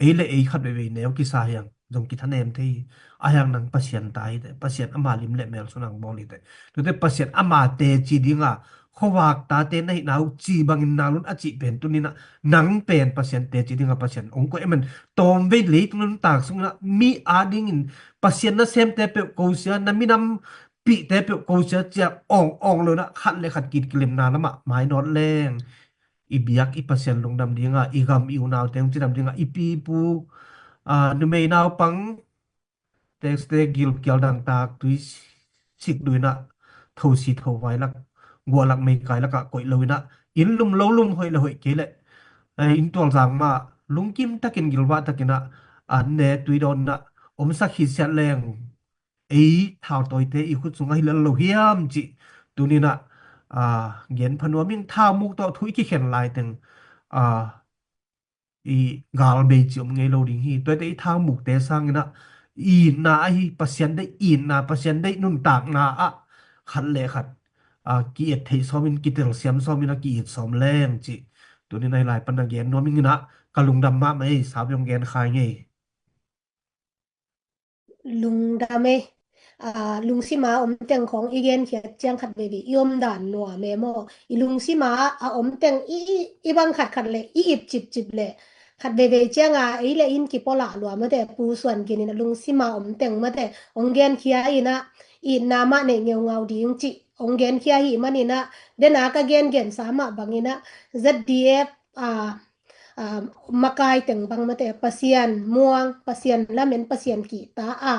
Ei le ei khat veivei neu kisa hiang zong kithanem thei hi. A hiang nang Pasian ta hite Pasian ama lim le mel suna ong bawl hite. Tute Pasian ama teci dinga khuavak tate na hihna uh ci bangin nalun a cih pen tuninah nang pen Pasian teci dinga Pasian ong koih emen tawmvei leitung nuntak sunginah mi a dingin Pasian na semte peuh kosia na minam pihte peuh kosia cia awng awng lonah khat le khat kit kilemna lamah mainawt leng i biak i Pasian lungdam dinga i gam i unaute hong cidam dinga i pipu a numei naupang tekste gilkial dangtak tui sikduinah thosi thovai lak guahlak meikai lakah koih loinah inn lum lo lum hoih le hoih kei leh inn tualzang mah lungkim takin gilvah takinah an ne tui dawnnah omsak hi siat leng ei thautawite i khut sungah hi lel lo hiam cih tuninah gen phanuam in thaumuk tawh thu i kikhen laiteng i galbei ci om ngei lo ding hi. Tuate i thaumukte sanginah itna ahi Pasian deih itna Pasian deih nuntakna ah khat le khat ki-et theih sawmin kitel siam sawmin a ki-it sawm leng cih tuninah i lai pan a gen nuam inginah ka lungdam mahmah ei. Sabiong gen khai ngei. Lungdam ei. Lungsima om teng khawng i genkhiat ciang khat veivei i om dan nuam e maw? I lungsima a om teng i bang khat khat le i it cipcip le khat veivei cianga ei le in kipolah lua mate pu suan kinin a lungsima om teng mate ong genkhia inah itna mah neih ngeungau ding cih ong genkhia hi maninah dena ka gengensa mah banginah Z D F a makai teng bang mate Pasian muang Pasian lamen Pasian kihta a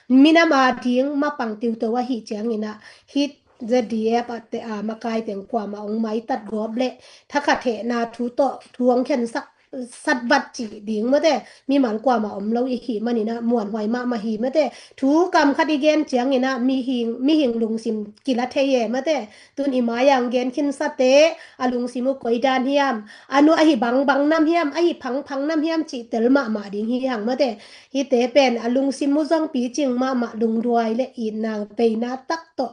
minam a ding mapang tiuto ahi cianginah hih Z D F a makai teng kuama ong maitat gawp le thakhat hehna thu tawh thu ong khensak satbat cih ding mate mimal kuama om lo i hih maninah muanhuai mahmah hi mate thu kam khat i gen cianginah mihing lungsim kila thei e mate tun i mai-a ong gen khinsate a lungsim uh koi dan hiam a nu ahi bangbang nam hiam ahi phangphang nam hiam cih tel mahmah ding hi hang mate. Hihte pen a lungsim uh zong picing mahmah lungduai le itna peina tak tawh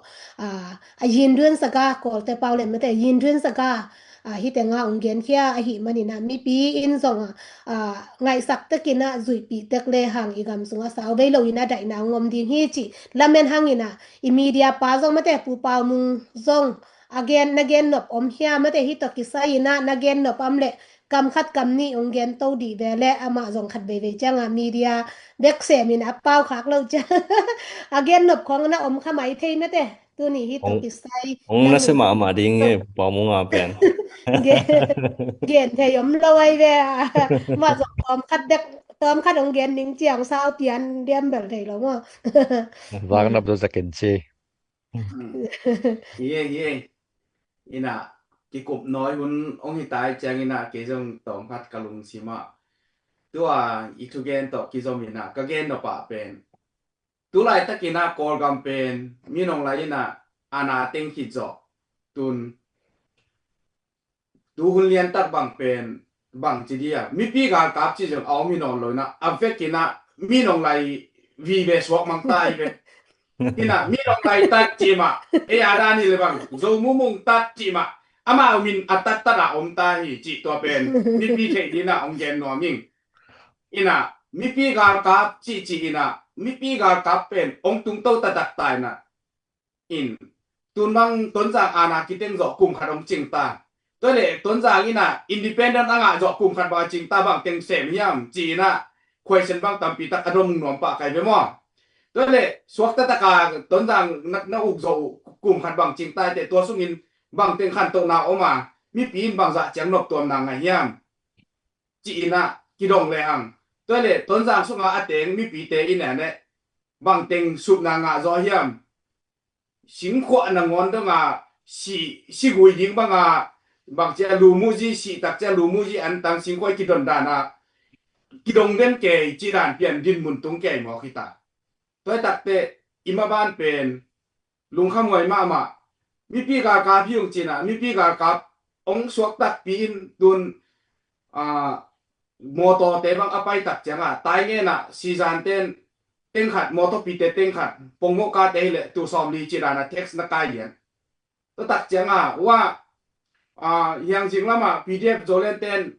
a yindun saga kawlte pau le mate yindun saga hihte nga ong genkhia ahi maninah mipi in zong ngaihsak tekinah zuihpih tek le hang i gam sungah sauvei loinah daihna ong om ding hi cih lamen hanginah i media pa zong mate pu pau mung zong a gen na gen nop om hia mate hih tawh kisai inah na gen nop am le kam khat kam nih hong gen to dih ve leh amah zong khat veivei ciangah media bek semin a pau khak lo ciang a gen nop khawng na om kha mai thei mate. Tuni hi tawh kisai hong na se mahmah ding e, Pa Munga pen. Gen thei om lo ai ve. Mah zong tawm khat dek, tawm khat hong gen ning ciang sau pian diam bel thei lo maw? Vak nap zaw zakin ci. Hi e, hi e. Ina kikup nawi hun hong hi tai ciang ina kei zong tawm khat ka lungsim ah tua i thugen tawh kizom ina ka gen nop ah pen tu laitakin ah Kawlgam pen minong lai ina ana teng khit zawh tun tu hun liantak bang pen bang ci dia mipi galkap ci zong a om hi nawn lo ina a vekin ah minong lai vive suak mang ta hi ve. Ina minong lai tat ci mah ei a dan hi le bang Zo Mumung tat ci mah amau min a tat tat a om ta hi ci tua pen mipi theih dina hong gen nuam ing. Ina mipi galkap ci ci ina mipi galkap pen hong tung to ta tak ta ina in tun bang Tonzang ana kiteng zawh kum khat hong cing ta. Tua le Tonzang ina independent a ngah zawh kum khat bang a cing ta bang teng sem hiam ci ina question bang tampi tak a dom nuam pah kai ve maw? Tua le suakta taka Tonzang na, na uk zawh kum khat bang cing ta te tua sungin bang teng khantohna om a mipi in bang zah ciang noptuamna ngah hiam? Ci ina kidong le hang. Tua le Tonzang sunga a teng mipite ina ne bang teng supna ngah zaw hiam? Singkhuah nangawn dong a si, si gui ding bang a bang cia lumuzi si tak cia lumuzi an tang singkhuah kidon dan a kidong den kei ci dan pian din mun tung kei maw kita. Tua takte ima ban pen lungkhamhuai mahmah. Mipi galkap hi ung cina mipi galkap hong suak takpi in tun a mawtawte bang a pai tak cianga tai ngena sizan ten tengkhat mawtawpite tengkhat pongmoh kate hileh tu sawm li ci dana tax na kai lian. Tua tak cianga wa a hiangzing lama P D F Zoland ten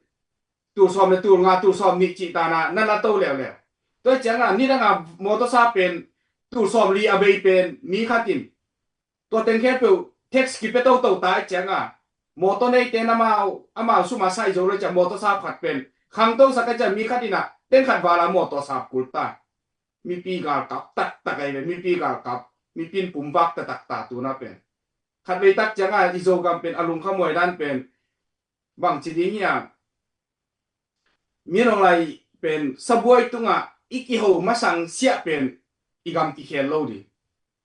tu sawm le tu nga tu sawm nih ci dana na la to leuleu. Tua cianga nidanga mawtawsa pen tu sawm li a bei pen mi khatin tua teng khempeuh tax kipia toto ta i cianga mawtaw neite namau amau suma sai zo le cia mawtaw sap khat pen khangto sak a cia mi khat ina teng khat vala mawtaw sap kul ta. Mipi galkap taktak ai ve mipi galkap mipin pumvak ta takta tuna pen khat vei tak cianga i Zogam pen a lungkhamuai dan pen bang ci ding hiam? Minong lai pen sabuai tungah i kiho masang siah pen i gam kikhel lo ding.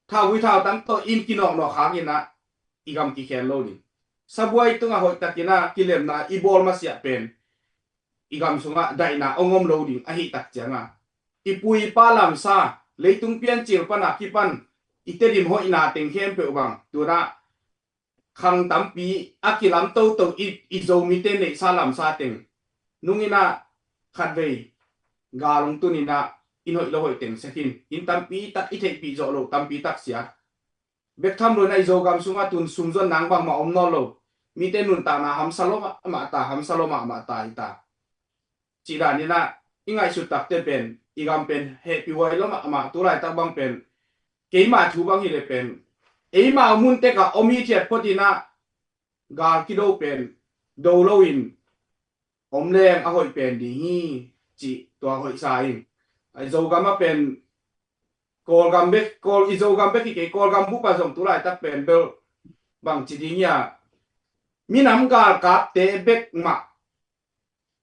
Thauvui thautang tawh in kinawknawk hangin ah i gam kikhel lo ding. Sabuai tungah hoihtakin ah kilemna i bawl masiah pen i gam sungah daihna hong om lo ding ahi tak cianga i pu i pa lamsa leitung piancil pana kipan i Tedim hoihna teng khempeuh bang tunah khang tampi a kilam toto i, i Zomite neihsa lamsa teng nungin ah khatvei gal hong tunin ah in hoih lo hoih teng sekin in tampi tak i theihpih zawh lo tampi tak sia. Bek tham lo in ah i Zogam sungah tun sumzon nang bangmah om nawn lo. Mite nuntakna hamsa lo mahmah ta hamsa lo mahmah ta hi ta. Cih danin ah i ngaihsut takte pen i gam pen hehpih huai lo mahmah tu laitak bang pen keima thu bang hileh pen eima mun tekah om hithiat photin ah gal kido pen do loin om leng a hoih pen ding hi. Cih tua hoihsa in Zogam a pen Kawlgam bek Kawl i Zogam bek hi kei Kawlgam bupa zong tu laitak pen bel bang ci ding hia minam galkapte bek mah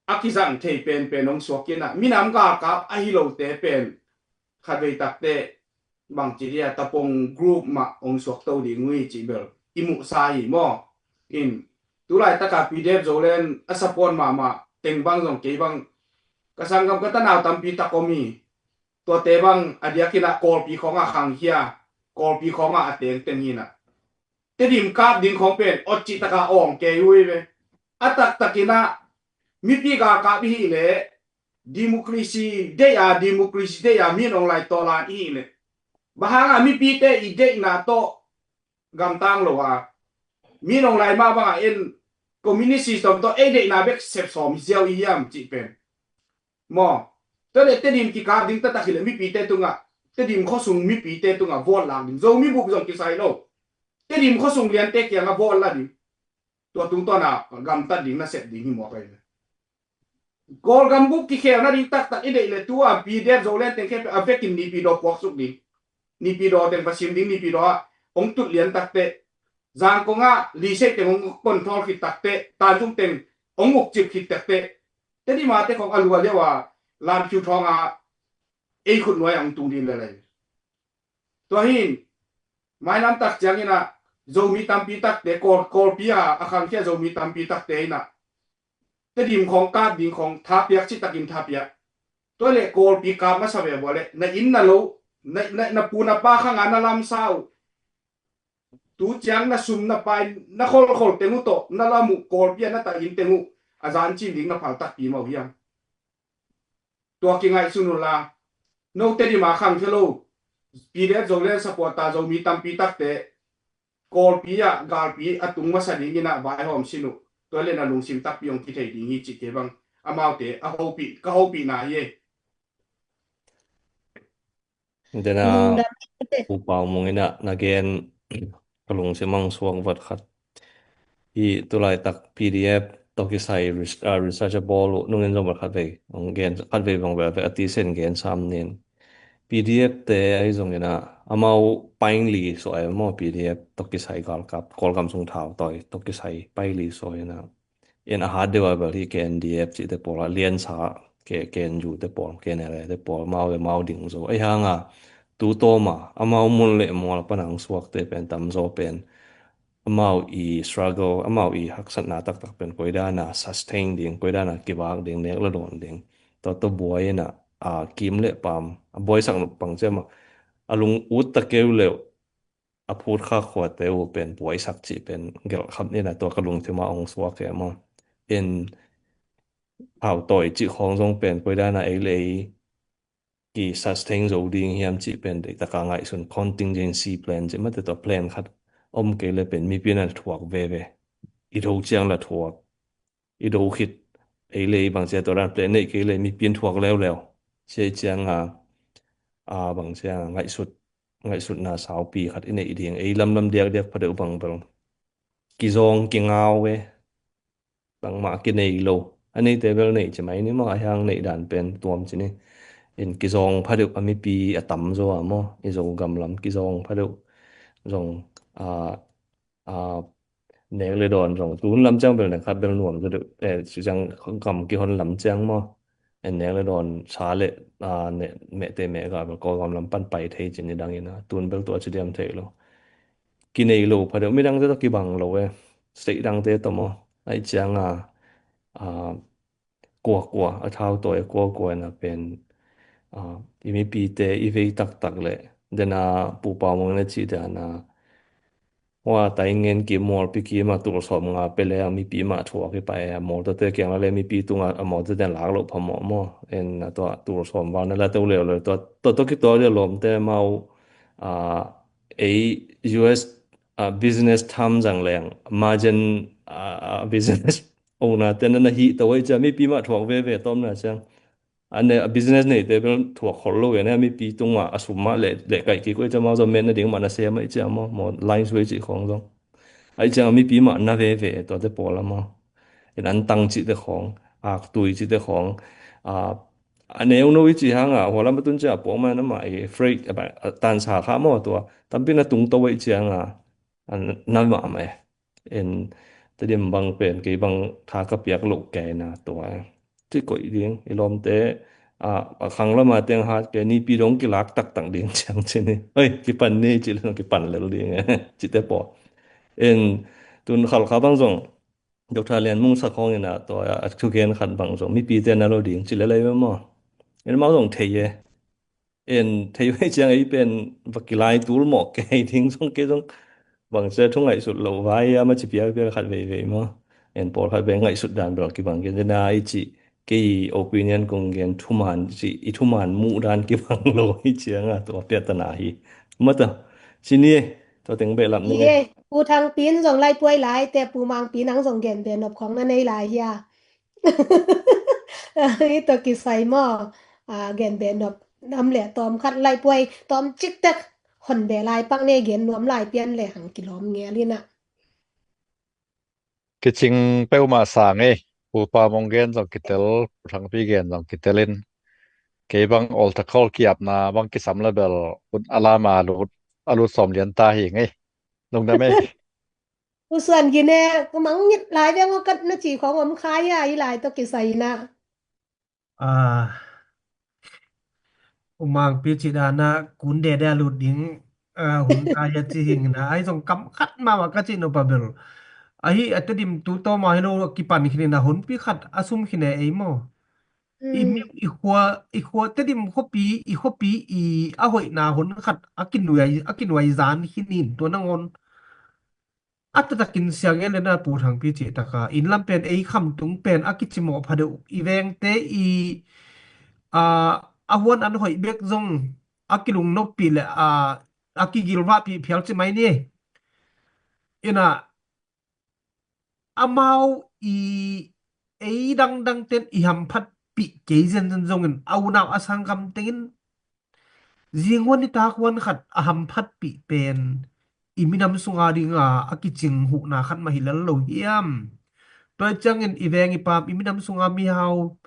a kizang thei penpen hong suak kinah minam galkap ahi lote pen khatvei takte bang ci dia tapong group mah hong suak to ding ui cih bel i muhsa hi maw? In tu laitaka P D F Zoland a support mahmah teng bang zong kei bang ka sanggam ka tanau tampi tak om hi. Tuate bang a diakinah Kawlpi khawngah khangkhia Kawlpi khawngah a tengteng hinah Tedim kap ding khawng pen awt cihtaka awng kei ui ve. A taktakinah mipi galkap i hih leh democracy deih a democracy deih a min ong lai tawlan i hih leh bang hanga mipite i deihna tawh gamtang lo a min ong lai mah banga en communist system tawh ei deihna bek sepsawm ziau i hiam cih pen maw? Tua le Tedim kikap ding taktak hileh mipite tungah Tedim khuasung mipite tungah vote lak ding Zomi bup zong kisai lo. Tedim khuasung liante kiangah vote la ding tua tungtawna gamtat ding na sep ding hi mawk ahi ve. Kawlgam guk kikhel nading taktak i deih le tu a P D F Zoland teng khempeuh a vekin Naypyidaw puaksuk ding. Naypyidaw teng va sim ding, Naypyidaw ah hong tut lian takteh, Zangkong ah Liseih teng hong control khit takteh, Tanzung teng hong ukcip khit takteh, Tedim a te khong a lua liau a Lamphyu thawng a ei khut nuai a hong tung ding lelei. Tua hin mainam tak ciangin ah Zomi tampi takte, Kawl, Kawlpi a a khangkhia Zomi tampi takte in ah Tedim khong kap ding khong thapiak, citakin thapiak. Tua le Kawlpi kap masa ve vua le na inn na lo, na, na, na pu na pa khang a na lamsa uh, tu ciang na sum na pai, na kholkhol teng uh tawh na lam uh, Kawlpi a na ta inn teng uh a zan cin ding na phal takpi mah uh hiam? Tua kingaihsun unla, note Tedim a khangkhia lo P D F Zoland supporter Zomi tampi takte Kawlpi ah galpi a tung masa dingin ah vaihawm sin uh. Tua le na lungsim takpi hong kithei ding hi cih kei bang amaute a hopih, ka hopihna hi ei. Dena Lungdam. Pu Pau Mung in ah na gen ka lungsim a hong suak vat khat. Hi tulaitak P D F tawh kisai res-, ah, research a bawl uh nungin zong vat khat vei hong gen, khat vei bang vel vei a tisen gen sam nin. P D F te ahi zongin ah amau paing li suai maw, P D F tawh kisai galkap, Kawlgam sung thautawi tawh kisai paing li suai in ah. In a hat deuh a bel hi K N D F cihte pawl a liansa, K-, K N U te pawl, K N L A te pawl, amau le amau ding zo. Ahi hanga tu tawma amau mun le mual pana hong suakte pen tamzaw pen amau i struggle, amau i haksatna taktak pen koidana sustain ding, koidana kivak ding, nek le dawn ding. Tua tawh buai in ah, a, kim le paam a buaisak nop pang ciama a lung ut ta keu leuh a phut khak khuate uh pen buaisak cih pen gelh kham in ah tua ka lungsim a hong suak e maw. In hau tawi cih khawng zong pen koidana ei le ei ki sustain zo ding hiam cih pen deih taka ngaihsun, contingency plan cih mate, tua plan khat om kei le pen mipi na thuak veve. I do ciang la thuak, i do khit ei le ei bang cia tua dan plan neih kei le mipi in thuak leuleu. Cia i cianga, a, bang cia ngaihsut, ngaihsutna saupi khat i neih ding, ei lamlam diakdiak pha deuh bang bel kizawng kingau e. Bangmah kinei lo. A neite bel nei ci mai ni maw, a hiang neih dan pen tuam ci ni. In kizawng pha deuh a mipi a tamzaw a maw, i Zogam lam kizawng pha deuh zong, a, a, nek le dawn zong tun lam ciang bel nek khat bel nuam zaw deuh, eh, ci ciang gam kihon lam ciang maw. En nek le dawn sa le, a, ne, mehte mehga bel Kawlgam lam pan pai thei ci ni dangin a, tun bel tua ci diam thei lo. Kinei lo pha deuh, midangte tawh kibang lo e. State dangte tawh maw. Ahi cianga, a, kuakua, a thau tawi a kuakua na pen, a, i mipite i vei taktak le dena Pu Pau Mung na ci dana, hua tai ngen ki mualpi ki ma tul sawm nga pe le a mipi mah thuak i pai a mawltawte kiang la le mipi tunga a mawltawte lak loh phamawh maw. En a tua tul sawm val na la to leuleu tua, tua, tua kituak dia lawmte mau, a, ei U S, a, business term zang leng margin, a, a, business owner te na na hih to ei cia mipi mah thuak veve tawmna ciang. A ne, a business neite bel thuak khol lo ve ne, a mipi tungah a sum mah leh, leh kaih kik uh ei cia mau zong metna ding mah na sem ei cia maw, maw line suai cih khawng zong. Ei cia a mipi mah na veve tuate pawl a maw. In an tang cihte khawng, aktui cihte khawng, a, a neu no i cih hangah, hua lam a tun cia a puak mah na mah i freight, a, a tansa kha maw tua. Tampi na tung to ei cia hangah, a na mah mah e. En, Tedim bang pen kei bang tha ka piak loh kei na tua. Ci koih ding, i lawmte, a, a khang lama teng hat kei, nipi dong kilak taktak ding ciang ci ni. Oi, kipan ni, ci le kipan lel ding, cite paw. En, tun Khalkha bang zong, Doctor Lian Mung Sak Hawng in a tua, a thugen khat bang zong, mipite na lo ding, ci le lei maw. En mau zong thei e. En thei vei ciang ei pen va kilai tul mawh kei ding zong kei zong bang cia thu ngaihsut lo vai a ma ci piak piak khat veivei maw. En pawlkhat vei ngaihsut dan bel kibang kei dena i cih kei opinion kong gen thuman cih i thuman muh dan kibang lo i cianga tua piatana hi. Mata ci ni e, tua teng behlap ni e. Pu Thang Pin zong laipuai lai te Pu Mang Pin ang zong gen be nop khong na nei lai hia. Hi to kisai maw. A, gen be nop nam le tawm khat laipuai tawm cik tek hon be lai pak ne gen nuam lai pian le hang kilawm ngel ina. Kicing peuhmah sang ei. Pu Pam hong gen zong kitel, Pu Thangpi gen zong kitel in, kei bang altar call ki-apna bang kisam le bel, hun a lam a lut, a lut sawm lian ta hi ngei. Lungdam ei. U Suan Gine, ka mang ngit lai veng aw, ka na ci khong om kha hia, i lai tawh kisai na. Ah, U Mangpi ci dan a kun dede a lut ding, ah, hun ta hia ci hing na, ai zong kam khat mama ka ci no pa bel. Ahi a Tedim tu tawma hi lo kipan khin in a hunpi khat a sum khin e ei maw. I, mm, mi, i khua, i khua Tedim khuapi, i khuapi i a hoihna hun khat a kinuai, a kinuai zan khin in tua nangawn. A taktakin siang en le na Pu Thangpi cih taka inn lam pen ei Khamtung pen a kicimawh phadeuh i vengte i, a, a huan an hoih bek zong a kilungnopih le a, a kigilvahpih phial ci mai ni. Ina amau i ei dangdang ten i hamphatpih kei zenzen zongin a unau a sanggam tengin zinghuan nitak huan khat a hamphatpih pen i minam sunga dinga a kicing huhna khat mah hi lel lo hiam? Tua ciangin i veng i pam i minam sunga mihau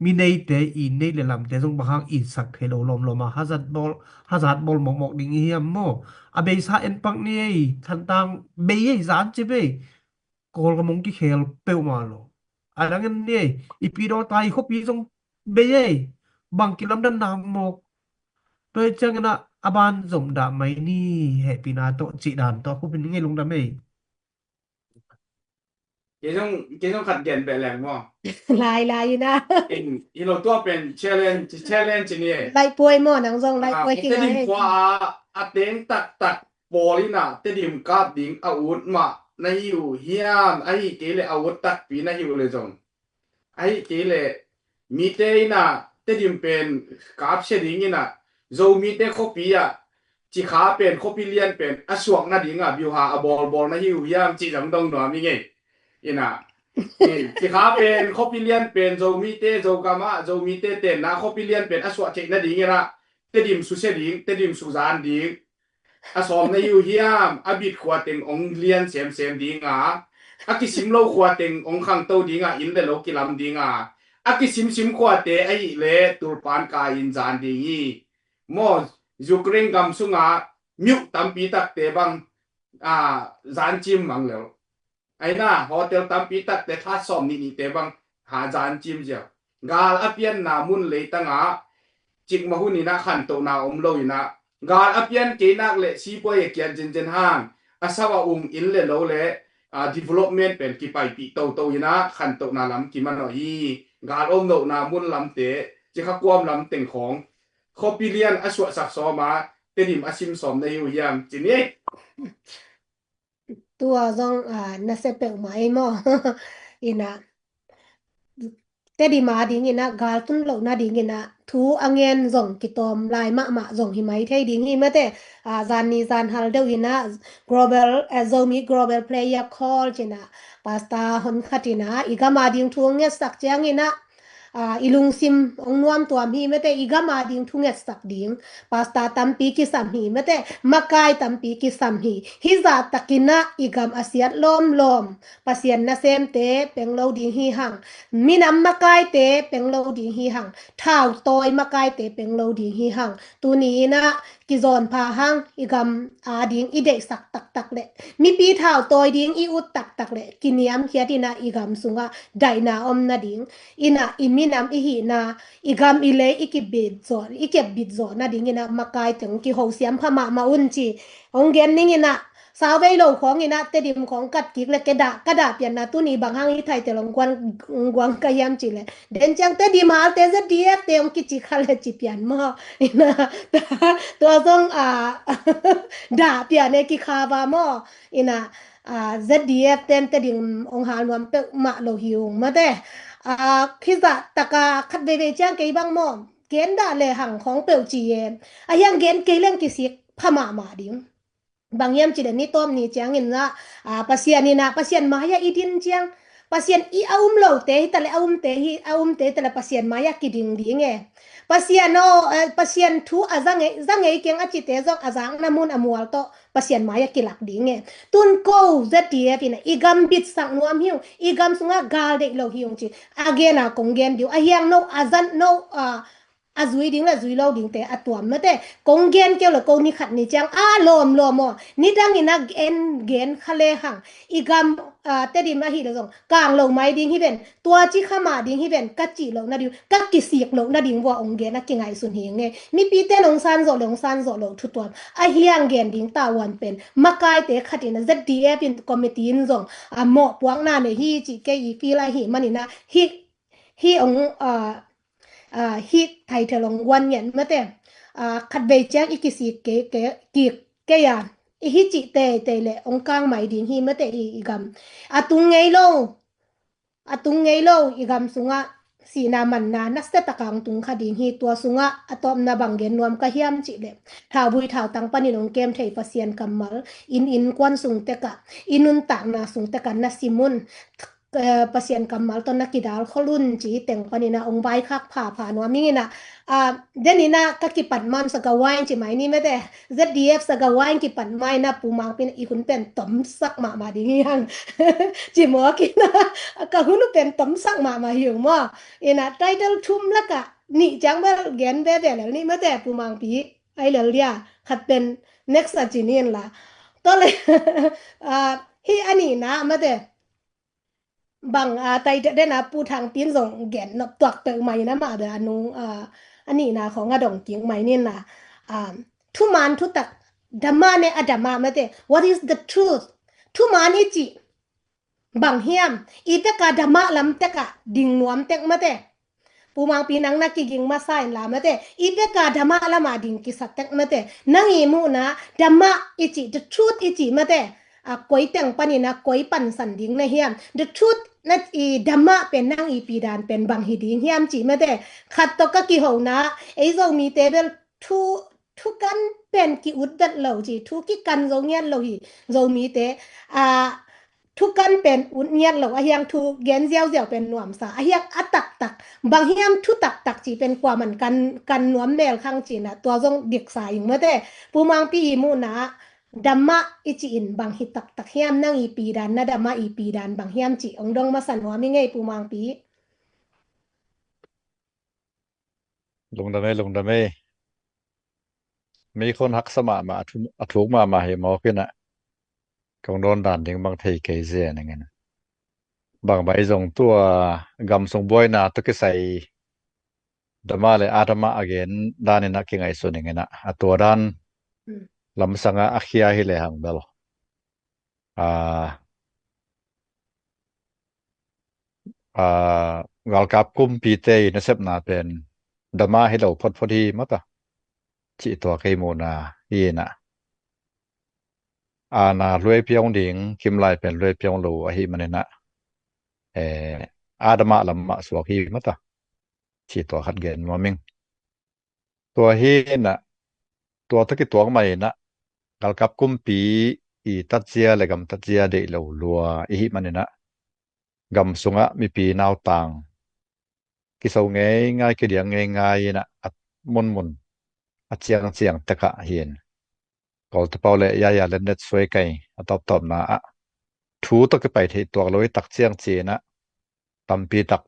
mi neite i nei le lamte zong bang hang i sak thei lo lawmlawm a hazat bawl, hazat bawl mawkmawk ding i hiam maw? A beisa en pak ni ei, Thantlang bei ei, zan ci bei. Kawlgam hong kikhel peuhmah lo. A dang en ni ei, i pi dawta i khuapi zong bei ei, bang kilamdan na mawk. Tua hi ciangin a, a ban zom dah mai ni, hehpihna tawh cih dan tawh a khupin ngei lungdam ei. Kei zong, kei zong khat gen beh leng maw? Lai lai ina. In, hi lo tua pen challenge, challenge ni ei. Lai puai maw, nang zong lai puai kinga ei. Tedim khua a, a teng taktak pawl ina Tedim kap ding a ut mah na hi uh hiam, ahi kei le a ut takpi na hi uh le zong, ahi kei le mite ina Tedim pen kapsia ding ina Zomite khuapi ah Cikha pen khuapi lian pen a suak nadinga biuha a bawlbawl na hi uh hiam cih zong dong nuam i ngei. Ina, i, Cikha pen khuapi lian pen Zomite, Zogam ah Zomite tenna khuapi lian pen a suah theih nading ina Tedim susia ding, Tedim suzan ding a sawm na hi uh hiam? A bit khua teng ong lian semsem dinga, a kisim lo khua teng ong khangto dinga, inn le lo kilam dinga, a kisimsim khuate ahih le tulpan ka in zan ding hi. Maw, Ukraine gam sunga miuh tampi takte bang, a, zan cim mang lel. Aina hotel tampi takte that sawm nih nihte bang ha zan cim ziau. Gal a pianna mun leitanga cikmah hun ina khantohna om lo ina, gal a pian kei nak le sipuai a kiat zenzen hang a sau a um inn le lo le, a, development pen kipaipih toto ina khantohna lam kimanawh hi. Gal om lohna mun lamte, Cikha kuam lam teng khawng khuapi lian a suahsak sawma Tedim a sim sawm na hi uh hiam ci ni. Tua zong, a, nasia peuhmah ei maw? Ina Tedim a ding ina gal tun lohna ding ina thu a ngen zong kitawm lai mahmah zong hi mai thei ding hi mate. A, zan ni zan hal deuh ina global, a, Zomi Global Prayer Call cina Pastor hon khat ina i gam a ding thu ngetsak ciang ina, a, i lungsim ong nuamtuam hi mate, i gam a ding thu ngetsak ding Pastor tampi kisam hi mate, makai tampi kisam hi. Hizah takin ah i gam a siat lawmlawm Pasian nasemte peng lo ding hi hang, minam makaite peng lo ding hi hang, thautawi makaite peng lo ding hi hang. Tuni in ah kizawn pha hang, i gam a ding i deihsak taktak le mipi thautawi ding i ut taktak le kiniamkhiat in ah i gam sungah daihna om nading in ah i minam i hihna, i gam i lei i kibit zawh, i kepbit zawh nading in ah makai teng kihosiam pha mahmah un ci hong gen ning in ah, sau vei lo khawng in ah Tedim khawng kat kik le ke dah, ka dah pianna tuni bang hang hi thei te long guang, guang ka hiam ci le den ciang Tedim halte Z D F te hong kici kha le ci pian maw? In ah tua zong, a, dah pian e kikha va maw? In ah, a, Z D F ten Tedim hong hal nuam peuhmah lo hi ung mate. A, khizah taka khat veivei ciang kei bang maw gen dah le hang khawng peuh ci e. A hiang gen kei leng kisik pha mahmah ding. Bang hiam ci le ni tawm ni ciangin ah, a, Pasian in ah, Pasian mai-ah i din ciang Pasian i a um lote hi ta leh, a umte hi, a umte hi ta leh Pasian mai-ah kiding ding e. Pasian aw, eh, Pasian thu a za ngei, za ngei keng a cite zong a zakna mun a mual tawh Pasian mai-ah kilak ding e. Tun ko Z D F in i gam bitsak nuam hi ung, i gam sungah gal deih lo hi ung ci. A gen a kong gen ding uh, a hiang no, a zan no, a, a zui ding le zui lo dingte a tuam mate. Kong gen keu le ko ni khat ni ciang a lawmlawm aw. Nidang in a gen, gen kha le hang. I gam, ah, Tedim ahih le zong kang lo mai ding hi ven. Tua ci kha mah ding hi ven. Ka cih loh nading, ka kisik loh nading vua ong gen a kingaihsun hi nge. Mipite nong san zawh le ong san zawh loh thu tuam. A hiang gen ding tavuan pen makaite khat in a Z D F in committee in zong a mawhpuakna nei hi cih kei i feel ahih manin a hi, hi ong, ah, ah, hih title ong guan ngen mate. Ah, khatvei ciang i kisik kei, kei, kik kei a. I hi cih teitei le ong kang mai ding hi mate i, i gam. A tung ngei lo, a tung ngei lo i gam sungah sihna manna nasia taka ong tung kha ding hi. Tua sungah a tawpna bang gen nuam ka hiam cih le, thaubui thautang panin ong kem thei Pasian kammal, in innkuan sung tekah, i nuntakna sung tekah na sim un. Eh, Pasian kammal tawh na kidal khol un ci teng panin a ong vaikhak phapha nuam ing in a, ah, den in a ka kipat man Sagawa in ci mai ni mate, Z D F Sagawa in kipat mai na Pu Mangpi in a i hun pen tomsak mahmah ding hi hang. Ci mawk in a, ka hun uh pen tomsak mahmah hi ung maw. In a title thum lakah nih ciang bel gen veve lel ni mate Pu Mangpi. Ai lel dia, khat pen next a ci ni in la. Tua le, ah, hi a nihna mate. Bang, ah, tai den a Pu Thang Pin zong gen nop tuak peuhmah in amah bel a nung, ah, a nihna khawng a dong kik mai nin a, ah, thuman thutak, Dhamma ne adhamma mate. What is the truth? Thuman i cih bang hiam? I peka Dhamma lam tekah ding nuam tek mate. Pu Mangpi nang na kiging masa in la mate. I peka Dhamma lama ding kisa tek mate. Nang i muhna Dhamma i cih, the truth i cih mate. A koi teng panin a koi pansan ding na hiam? The truth na i Dhamma pen nang i pidan pen bang hi ding hiam cih mate. Khat tawh ka kihona, ei Zomite bel thu, thukan pen ki-ut vet lo ci, thu kikan zo ngiat lo hi Zomite. A, thukan pen ut ngiat lo, a hiang thu gen ziauziau pen nuamsa, a hiang a taktak, bang hiam thu taktak ci pen kuaman kan, kan nuam mel khang cina, tua zong diksa ing mate. Pu Mangpi i muhna, Dhamma i ci in bang hi taktak hiam, nang i pidan, na Dhamma i pidan bang hiam ci, ong dong masa nuam i ngei Pu Mangpi. Lungdam ei, lungdam ei. Mi khon haksa mahmah, a thu-, a thuk mahmah hi mawk in a. Kong dawn dan ding bang thei kei zen ing in a. Bang bai zong tua gam sung buaina tawh kisai Dhamma le adhamma a gen dan in a kingaihsun ing in a. A tua dan lamsang a a khia hi le hang bel. Ah, ah, galkap kumpite i nasepna pen Dhamma hi lo photphot hi mata. Cih tua kei muhna hi in a. Ana luai piong ding, kimlai pen luai piong lo ahi manin a. Eh, adhamma lam mah suak hi mata. Cih tua khat gen nuam ing. Tua hi in a, tua tawh kituak mai in a, galkap kumpi i tatzia le gam tatzia deih lo lua i hih manin a, gam sungah mipi nautang kiso ngeingai, kidiang ngeingai in a, a munmun a ciangciang tekah hi in. Kawlte pau le yaya lennet suai kai a tawptawpna ah thu tawh kipai theih tuak lo i tak ciang ci in a, tampi tak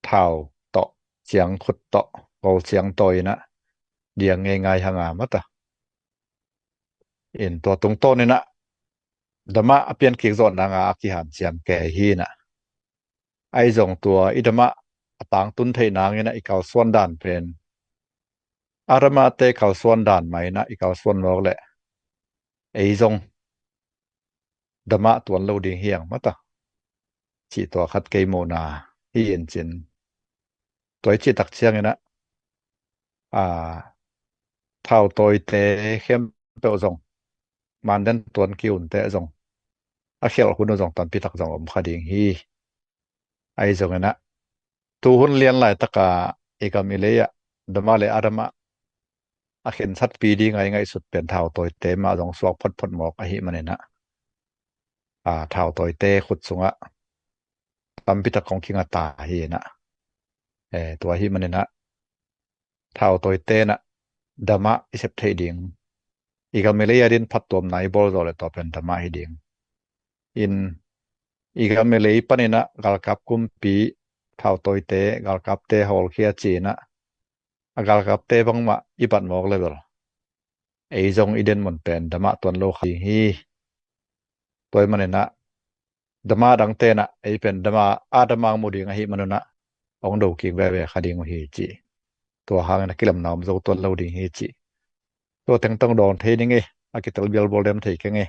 thau tawh, ciang khut tawh, kawl ciang tawi in a, diang ngeingai hanga mata. In tua tungtawn in a, Dhamma a pian kik zawh nanga a kihanciam kei hi in a. Ahi zong tua i Dhamma a tangtun theih nangin a i kalsuan dan pen, adhammate kalsuan dan mah in a i kalsuan mawk leh ei zong Dhamma tuan lo ding hi ang mata. Cih tua khat kei muhna hi in cin. Tua i cih tak ciangin a, a, thau tawite khempeuh zong, manden tuan ki-unte zong, a khelh hun uh zong tampi tak zong om kha ding hi. Ahi zongin a, tu hun lian laitaka i gam i lei ah Dhamma le adhamma a khensatpi ding a i ngaihsut pen thau tawite mah zong suak photphot mawk ahi manin a, a, thau tawite khut sungah tampi tak kong kinga ta hi inah. Eh, tua hi maninah thautawite inah damah i sep theih ding, i gam i lei adin phattuamna i bawl zawh le tua pen damah hi ding. In i gam i lei paninah galkap kumpi, thautawite, galkapte hawlkhia ci-inah a galkapte bangmah i bat mawk le bel ei zong i den mun pen damah tuan lo kha ding hi. Tua hi maninah damah dang tenah ei pen damah a damah mu ding ahi manunah hong do kik veve kha ding uh hi ci. Tua hangin a kilamna om zo tuan lo ding hi ci. Tua tengtong dawn thei ding e, a kitel bialbawl dem thei keng e.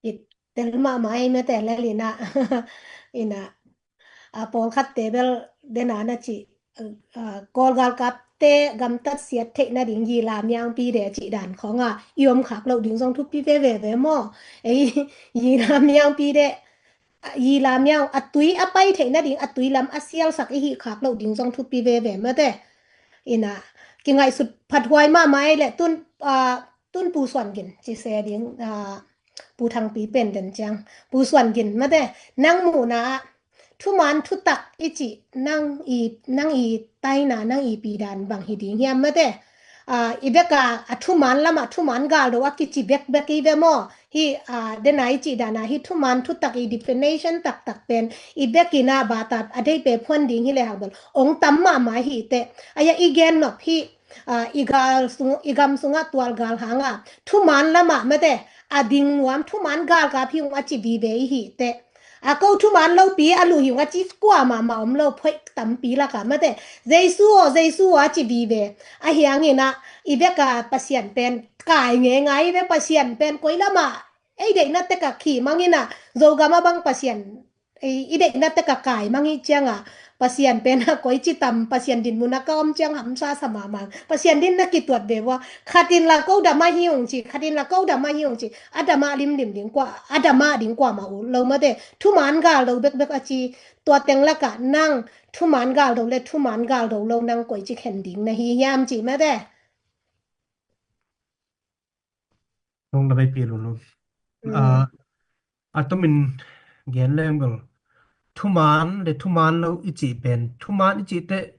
I tel mahmah ei mete lel inah. Inah a pawlkhatte bel dena na ci, a, a, Kawl galkapte gamtat siat theih nading yila miangpi de cih dan khawng a i om khak loh ding zong thupi veve ve maw? Ei yila miangpi de, a, yila miang a tui a pai theih nading a tui lam a sialsak i hih khak loh ding zong thupi veve mete. Inah kingaihsut phathuai mahmah ei le tun, a, tun Pu Suan Gin ci se ding, a, Pu Thangpi pen den ciang Pu Suan Gin mate nang muhna ah thuman thutak i cih nang i, nang i taina nang i pidan bang hi ding hiam mate? A, i beka a thuman lamah thuman galdo a kici bekbek i ve maw? Hi, a, dena i cih dana hi thuman thutak i definition taktak pen i bekina bata a deih pe phuan ding hi le hang bel ong tam mahmah hi teh. Aya i gen nop hi, a, i gal sung, i gam sungah tual gal hanga thuman lamah mate a ding nuam thuman galkap hi ung a ci vive i hi teh. A ko thuman lopi a luh hi ung a ci kua mahmah om lo phoih tampi laka mate. Jesu aw, Jesu aw a ci vive. A hianginah i veka Pasian pen kai ngeingai i ve Pasian pen koi lamah ei deihna teka khih manginah Zogama bang Pasian i, i deihna teka kai mang i cianga Pasian pen a koi ci tam Pasian din muna ka om ciang hamsa sa mahmah. Pasian din na kituat ve vua khatin la ko dama hi ung ci, khatin la ko dama hi ung ci. A dama limlim ding kua, a dama ding kua ma u lo mate. Thuman gal do bekbek a ci, tua teng laka nang thuman gal do le thuman gal do lo nang koi ci khen ding na hi hiam ci mate. Nong na vei pi lulu. Mm. A, a tomin gen leng bel thuman le thuman lo i cih pen thuman i cih teh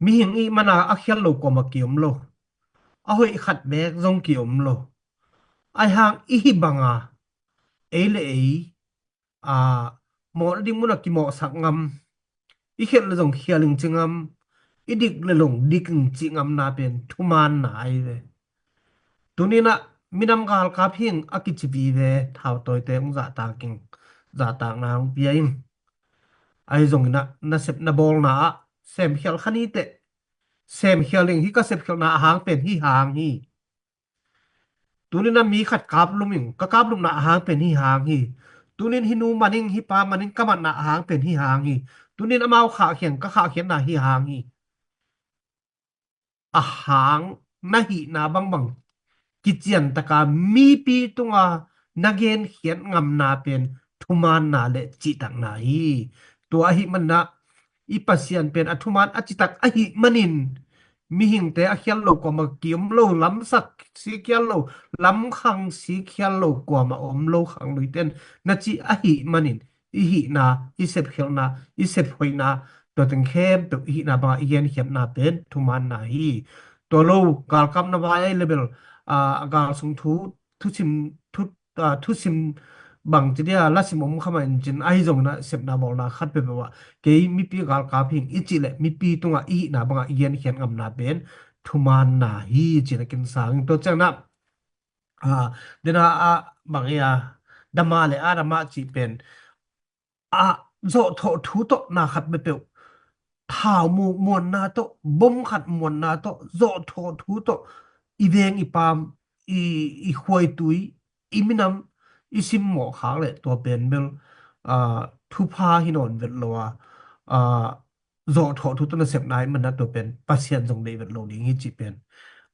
mihing i mana a khial lo kuama ki om lo. A hoih khat bek zong ki om lo. Ai hang i hi banga ei le ei a, mawh le ding muna kimawhsak ngam, i khial le zong khial ing ci ngam, i dik le zong dik ing ci ngamna pen thumanna ahi ve. Tuninah minam galkap hing a kici vive thautawite hong zahtak ing, zahtakna hong pia ing. Ahi zonginah nasep na bawlna ah semkhial kha ni teh. Semkhial ing hi ka sepkhialna a hang pen hi hang hi. Tunin a mi khat kaplum in ka kaplumna a hang pen hi hang hi. Tunin hi nu maning hi pa maning ka matna a hang pen hi hang hi. Tunin amau khahkhian ka khahkhianna hi hang hi. A hang na hihna bangbang kician taka mipi tunga na genkhiat ngamna pen thumanna le cihtakna hi. Tua ahi manna i Pasian pen a thuman a citak ahi manin mihingte a khial lo kuama ki om lo, lamsak si khial lo, lamkhang si khial lo kuama om lo khang luiten na ci ahi manin i hihna, i sepkhialhna, i sephoihna, tua teng khempeuh i hihna banga i genkhiatna pen thumanna hi. Tua lo galkapna vai ai le bel, a, a gal sung thu, thusim, thu, a, thusim bang ci dia lasim om kha mah in cin ahi zongin a sepna bawlna khat peuhpeuh ah kei mipi galkap hing i cih leh mipi tungah i hihna bangah i genkhiat ngamna pen thumanna hi cin a kinsang. Tua ciangin ah, a, dena a bang ia dama le a dama cih pen a zawhthawh thu tawh na khat peuhpeuh thau mu muanna tawh bom khat muanna tawh zawhthawh thu tawh i veng i pam i, i khuaitui i minam i simmawh khak le tua pen bel, a, thupha hi nawn vet lo a, a, zawhthawh thu tawh nasepna i manna tua pen Pasian zong deih vet lo ding hi cih pen,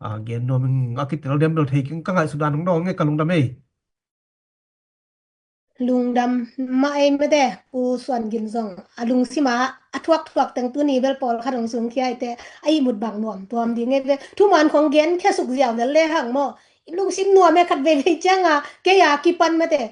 a, gen nuam ing. A kitel diam bel thei keng ka ngaihsut dan hong dawng nge ka lungdam ei. Lungdam mah ei mete, Pu Suan Gin zong a lungsim ah a thuakthuak teng tuni bel pawlkhat hong sungkhia i te a ihmut bang nuam tuam ding ei ve. Thuman khong gen khia suk ziau lel le hang maw. Lungsim nuam e khat veivei cianga kei a kipan mete.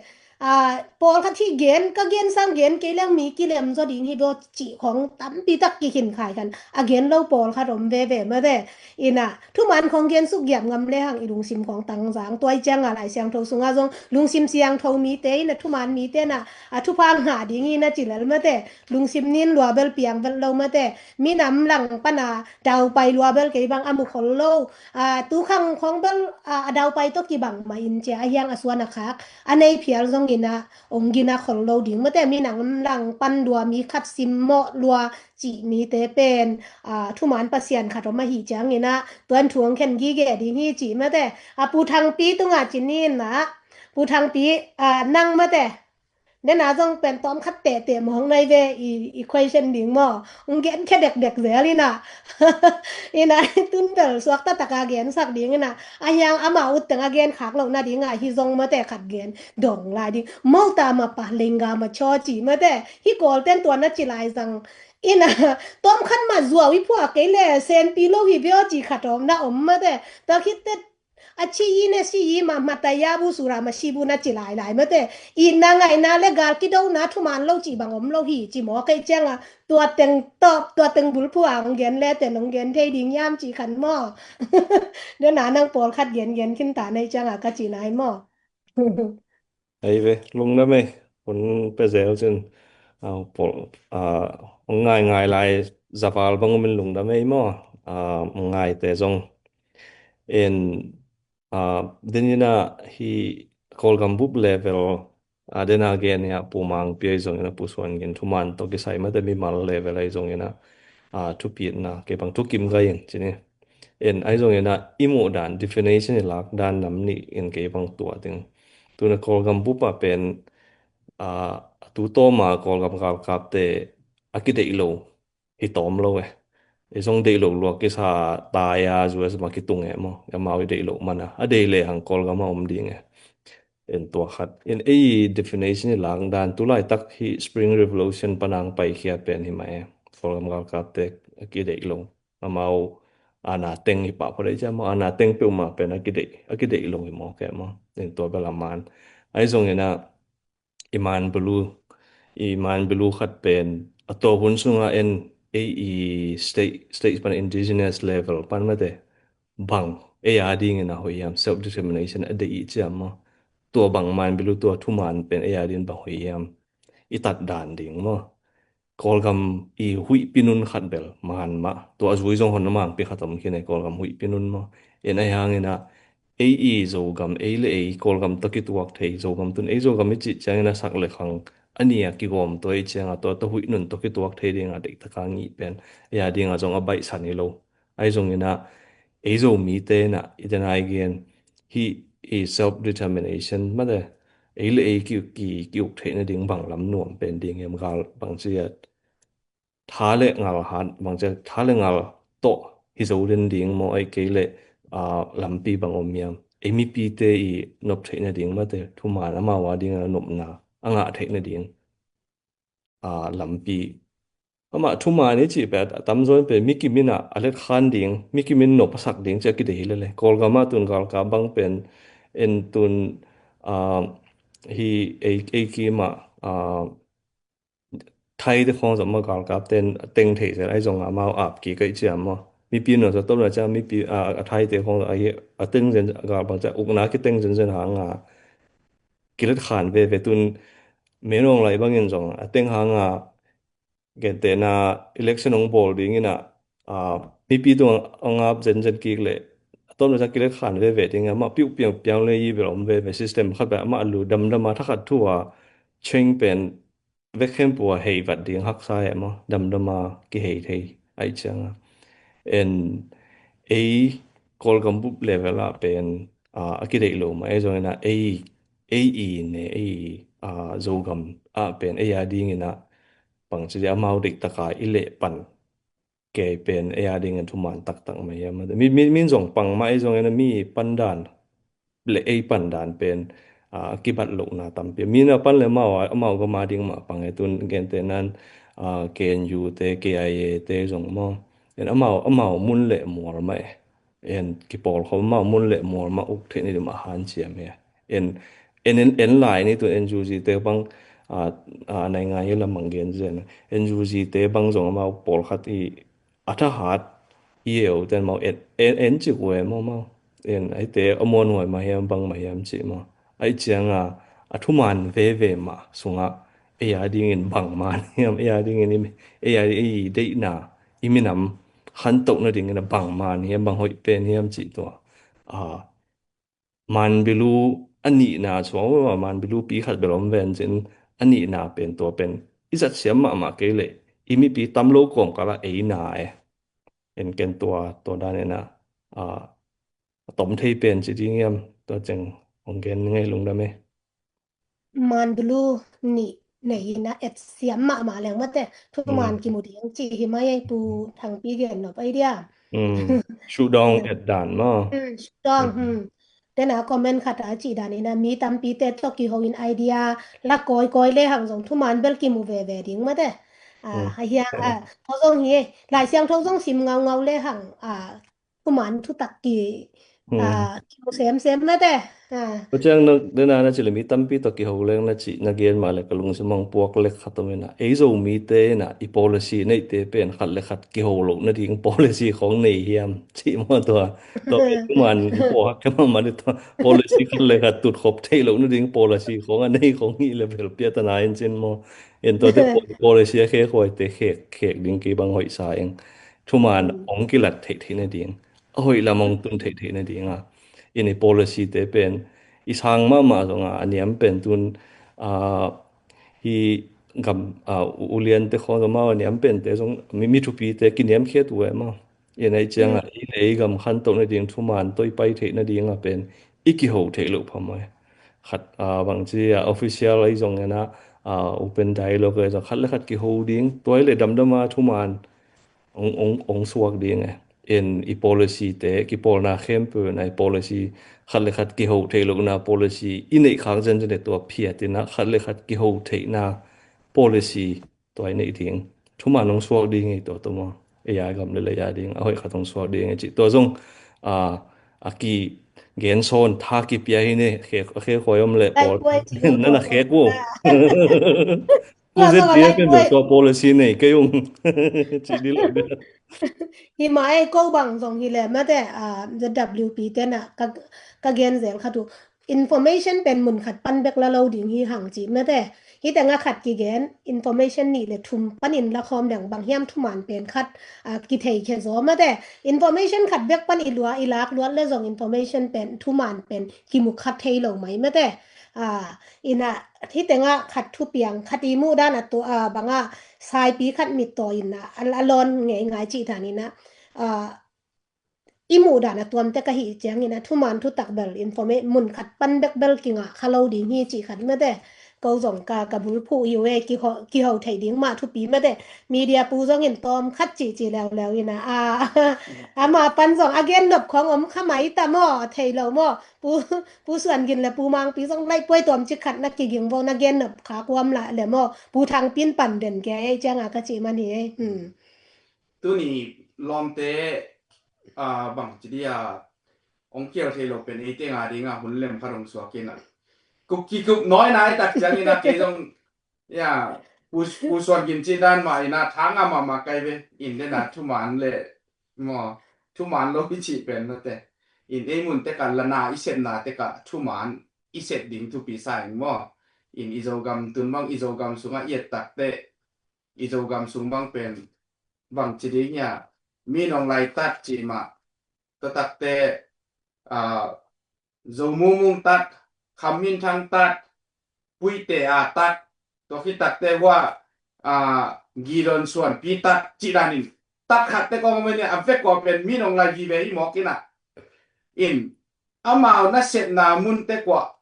a, pawlkhat hi gen, ka gen sang gen kei leng mi kilem zaw ding hi baw cih khong tampi tak kikhin khai khan a gen lo pawlkhat om veve mate. Ina thuman khong gen suk giap ngam le hang i lungsim khong tangzang tuai cianga Lai Siangtho sunga zong lungsim siangtho mite ina thuman mite na a thupha ngah ding ina ci lel mate. Lungsim nin lua bel piang vel lo mate. Minam lang pana daupai lua bel kei bang a mu khol lo. A, tukhang khong bel a, a daupai tawh kibang ma in cia a hiang a suan a khak a nei phial zong ina ong gina khol lo ding mate. Minam lang pan lua mi khat simmawh lua cih mite pen a, thuman Pasian khat om ahi ciang ina tuan thu ong khen gige ding hi cih mate. A, Pu Thangpi tunga cin ina Pu Thangpi a, nang mate. Nena zong pen tawm khat tete mawng nai ve i, i question ding maw. Ung gen khe dekdek zel ina. Ina tun bel suak ta taka gen sak ding ina. A hiang ama ut teng a gen khak lo na ding a hi zong mate khat gen dong lai ding. Mau ta ma pa lengga ma chaw ci mate. Hi kawl ten tua na ci lai zang. Ina tawm khat ma zuau i phuak kei le senpi lo hi bia ci khat om na om mate. Ta khit te a ci i ne si i ma ma ta ya bu sura ma si bu na ci lai lai mate. I na ngai na le gal ki do na thuman lo ci bang om lo hi ci maw kei cianga tua teng top tua teng bul phuang gen le te nong gen thei ding yam ci khan maw. Nena nang pawlkhat gen gen khin ta nei cianga ka ci nai maw. Ei ve, lungdam ei. Hun pe zel cin. Au, pol, a, ngai ngai lai zaval bang umin lungdam ei maw. A, ngaite zong. En, a, denina hi Kawlgam bup level, a, dena gen hi a Pu Mangpi ei zongin a Pu Suan Gin thuman tawh kisai mate mimal level ei zongin a, a, thupitna, kei bang thukim gai in, cini. En, ei zongin a i muh dan, definition i lak dan nam nih in kei bang tua ding. Tuna Kawlgam bupa pen, a, tu tawma Kawlgam galkapte a kideih lo hi tawm lo e. I zong deih lo luak kisa tai a U S ma kitung e maw. Amau i deih lo mana. A deih le hang Kawlgam a om ding e. En tua khat. En ei definition i lak dan tu laitak hi Spring Revolution panang paikhia pen hi mah e. Kawlgam galkapte a kideih lo. Amau ana teng hi pah phot ei cia maw. Ana teng peuhmah pen a kideih, a kideih lo hi maw ke maw. En tua bel a man. Ei zongin a i man belu, i man belu khat pen a tua hun sunga en ei i state, state pan indigenous level pan mate bang ei a dingin a hoih hiam, self determination a deih i ciam maw. Tua bang man belu tua thuman pen ei a dingin bang hoih hiam. I tat dan ding maw. Kawlgam i huihpi nun khat bel man mah. Tua a zui zong hon a mangpi khat om khin ei Kawlgam huihpi nun maw. En ei hangin a ei i Zogam, ei le ei Kawlgam tawh kituak thei, Zogam tun ei Zogam i cih ciangin a sak le khang a nia kigawm tua i cianga tua tawh huih nun tawh kituak thei dinga deihtaka ngih pen ei a dinga zong a baihsan hi lo. Ei zongin a ei Zomite na i den ai gen hi i self determination mate ei le ei ki, ki, ki uk theihna ding bang lam nuam pen ding em gal bang ciat tha le ngal hat bang ciat tha le ngal tawh hi zo den ding maw ei kei le, a, lampi bang om hiam. Ei mipite i nop theihna ding mate thuman amau a ding a nopna a ngah theihna ding, a, lampi. Amah thuman i cih pet a tamzaw in pe mikim in a a let khan ding, mikim in nop a sak ding ci a kidei hi lele. Kawlgam ah tun galkap bang pen en tun, a, hi ei, ei kim ah, a, Thaite khawng zong mah galkap ten a teng thei zel ai zong amau ap kik ai ciam maw. Mipi nuam sa tawm na ciang mipi a, a Thaite khawng zong a teng zen gal bang ciang ukna kiteng zenzen hang a kilet khan veve tun menawng lai bangin zong a teng hang a gentehna election hong bawl dingin a, a, mipi tung a ngap zenzen kik leh a tawm na ciang kilet khan veve ding a mah piuh piang piang le i bel om veve system khat bel amah lu damdam a thakhat thu a change pen vek khempeuh a hei vat ding haksa eh maw, damdam a kihei thei aih ciang a. En ei Kawlgam bup level ah pen, a, a kideih lo mah ei zongin a ei, ei i ne ei, a, Zogam ah pen ei a dingin a bangci dia amau deih taka i leh pan kei pen ei a dingin thuman taktak mah hiam. Mi, mi, min zong pang mah ei zongin a mi pandan le ei pandan pen, a, kibat lohna tampi. Mi na pan le amau, amau gam a ding mah pang ei tun gentehna in, a, K N U te, K I A te zong maw. En amau, amau mun le mual mah e. En kipawlkhawm amau mun le mual mah uk theih ni ding mah hanciam e. En en, en, en lai ni tun N U G te bang, a, a, nai ngai hi lam bang gen zen. N U G te bang zong amau pawlkhat i a thahat i eu ten mau en, en, en cik uh e mau mau. En, ai te a muan huai mah hiam bang mah hiam cih mau. Ai cianga a thuman veve mah sungah ei a dingin bang man hiam, ei a dingin i, ei a, ei deihna, i minam khantoh nadingin a bang man hiam, bang hoih pen hiam cih tua. A, Manbilu a nihna suang uh a, Manbilu pi khat bel om ven cin a nihna pen tua pen i zat siam mahmah kei leh i mipi tam lo kawm kala ei na e. En ken tua, tua dan ena, a, a tom thei pen ci ding hiam, tua ceng hong gen ngei lungdam e. Manbilu nih nei ina et siam mahmah leng mate. Thuman kimu ding ci hi mai ei pu Thangpi gen nop ai dia. Shudong et dan maw. Shudong, hmm. Tena comment khat a ci dan ina mi tampi te tawh kiho in idea la kawikawi le hang zong thuman bel kimu veve ding mate. A, a hiang, a, tho zong hi ei. Lai Siangtho zong sim ngaungau le hang, a, thuman thutak ki, a, kimu semsem mate. A. Tua ciang na, dena na ci le mi tampi tawh kiho leng na ci, na gen mah le ka lungsim hong puak lek khat om ina. Ei Zomite ina i policy neite pen khat le khat kiho loh nading policy khong nei hiam. Ci maw tua. Tua pen thuman pawlkhat kei mahmah le tua policy khat le khat tutkhop theih loh nading policy khong a nei khong hi le bel piatana in cin maw. En tuate policy a khekhuaite khek, khek ding kei bang hoih sa eng. Thuman hong kilat theih theih nading, a hoih lam hong tun theih theih nading a. In i policy te pen i sang mahmah zong a, a niam pen tun, a, hi gam, a, u-, uliante khong zong mau a niam pen te zong mi, mi thupi te kiniam khiat uh e mau. In ai ciang a, i le i gam khantoh nading thuman tawh i pai theih nading a pen i kiho theih loh phamawh e. Khat, a, bangci a official ahi zong ena, a, open dialogue ahi zong khat le khat kiho ding, tua i le damdam a thuman ong, ong, ong suak ding e. En i policy te, kipawlna khempeuh na i policy, khat le khat kiho theih lohna policy, i neih khak zenzen le tua phiat ina khat le khat kiho theihna policy tua i neih ding. Thuman ong suak ding e tua tua maw. Ei a gam le lei a ding, a hoih khat ong suak ding e cih. Tua zong, a, a kigen sawn tha kipia hi ne, khe, khekhuai om le pawl. Nana khek uh. Tua zong a lai pen tua policy nei kei ung. Ci di lo de. Hi mah ei ko bang zong hi le mate, a, Z W P tena ka, ka gen zel khat uh. Information pen mun khat pan bek la lo ding hi hang ci mate. Hi teng a khat kigen, information nih le thum panin la khawm deng bang hiam thuman pen khat, a, kithei khe zaw mate. Information khat bek pan i lua, i lak luat le zong information pen thuman pen kimu khat thei lo mai mate. A, ina, hi teng a khat thupiang, khat i muh dan a tua, a, bang a saipi khat mit taw ina, a, a lawn ngei ngai cih dan ina, a, i muh dan a tuamte ka hih ciang ina, thuman thutak bel, informa-, mun khat pan bek bel kingah kha lo ding hi cih khat mate. Ko zong ka, ka bulphuh hi uh e, kiho, kiho theih ding mah thupi mate. Media pu zong in tawm khat cih ci leuleu ina, a, ama pan zong a gen nop khong om kha mai ta maw, thei lo maw. Pu, Pu Suan Gin le Pu Mangpi zong laih puai tuam cik khat na kiging vo na gen nop kha kuam la le maw. Pu Thang Pin pan den ke ei ciang a ka cih man hi ei. Hmm. Tuni lawmte, a, bang ci dia, ong kial thei lo pen ei te nga ding a hun lem khat ong suak ina. Kup kikup nawi nai tak ciang ina kei zong, ya, Pu, Pu Suan Gin ci dan mah ina thang a mahmah kai ve, in dena thuman le, maw, thuman lo hi cih pen mate. In ei mun te ka lana i sepna te ka thuman i sep ding thupi sa ing maw. In i Zogam tun bang i Zogam sungah i et tak te, i Zogam sung bang pen bang ci ding hia, Min Aung Hlaing tat cih mah, tua takte, a, Zo Mung Mung tat, Kham Min Thang tat, Pui Te A tat, tua khit takte hua, a, Gidon Suan Pi tat cih danin tat khat te kong mene a vek kua pen Min Aung Hlaing vive hi mawk ina. In amau na sepna mun te kua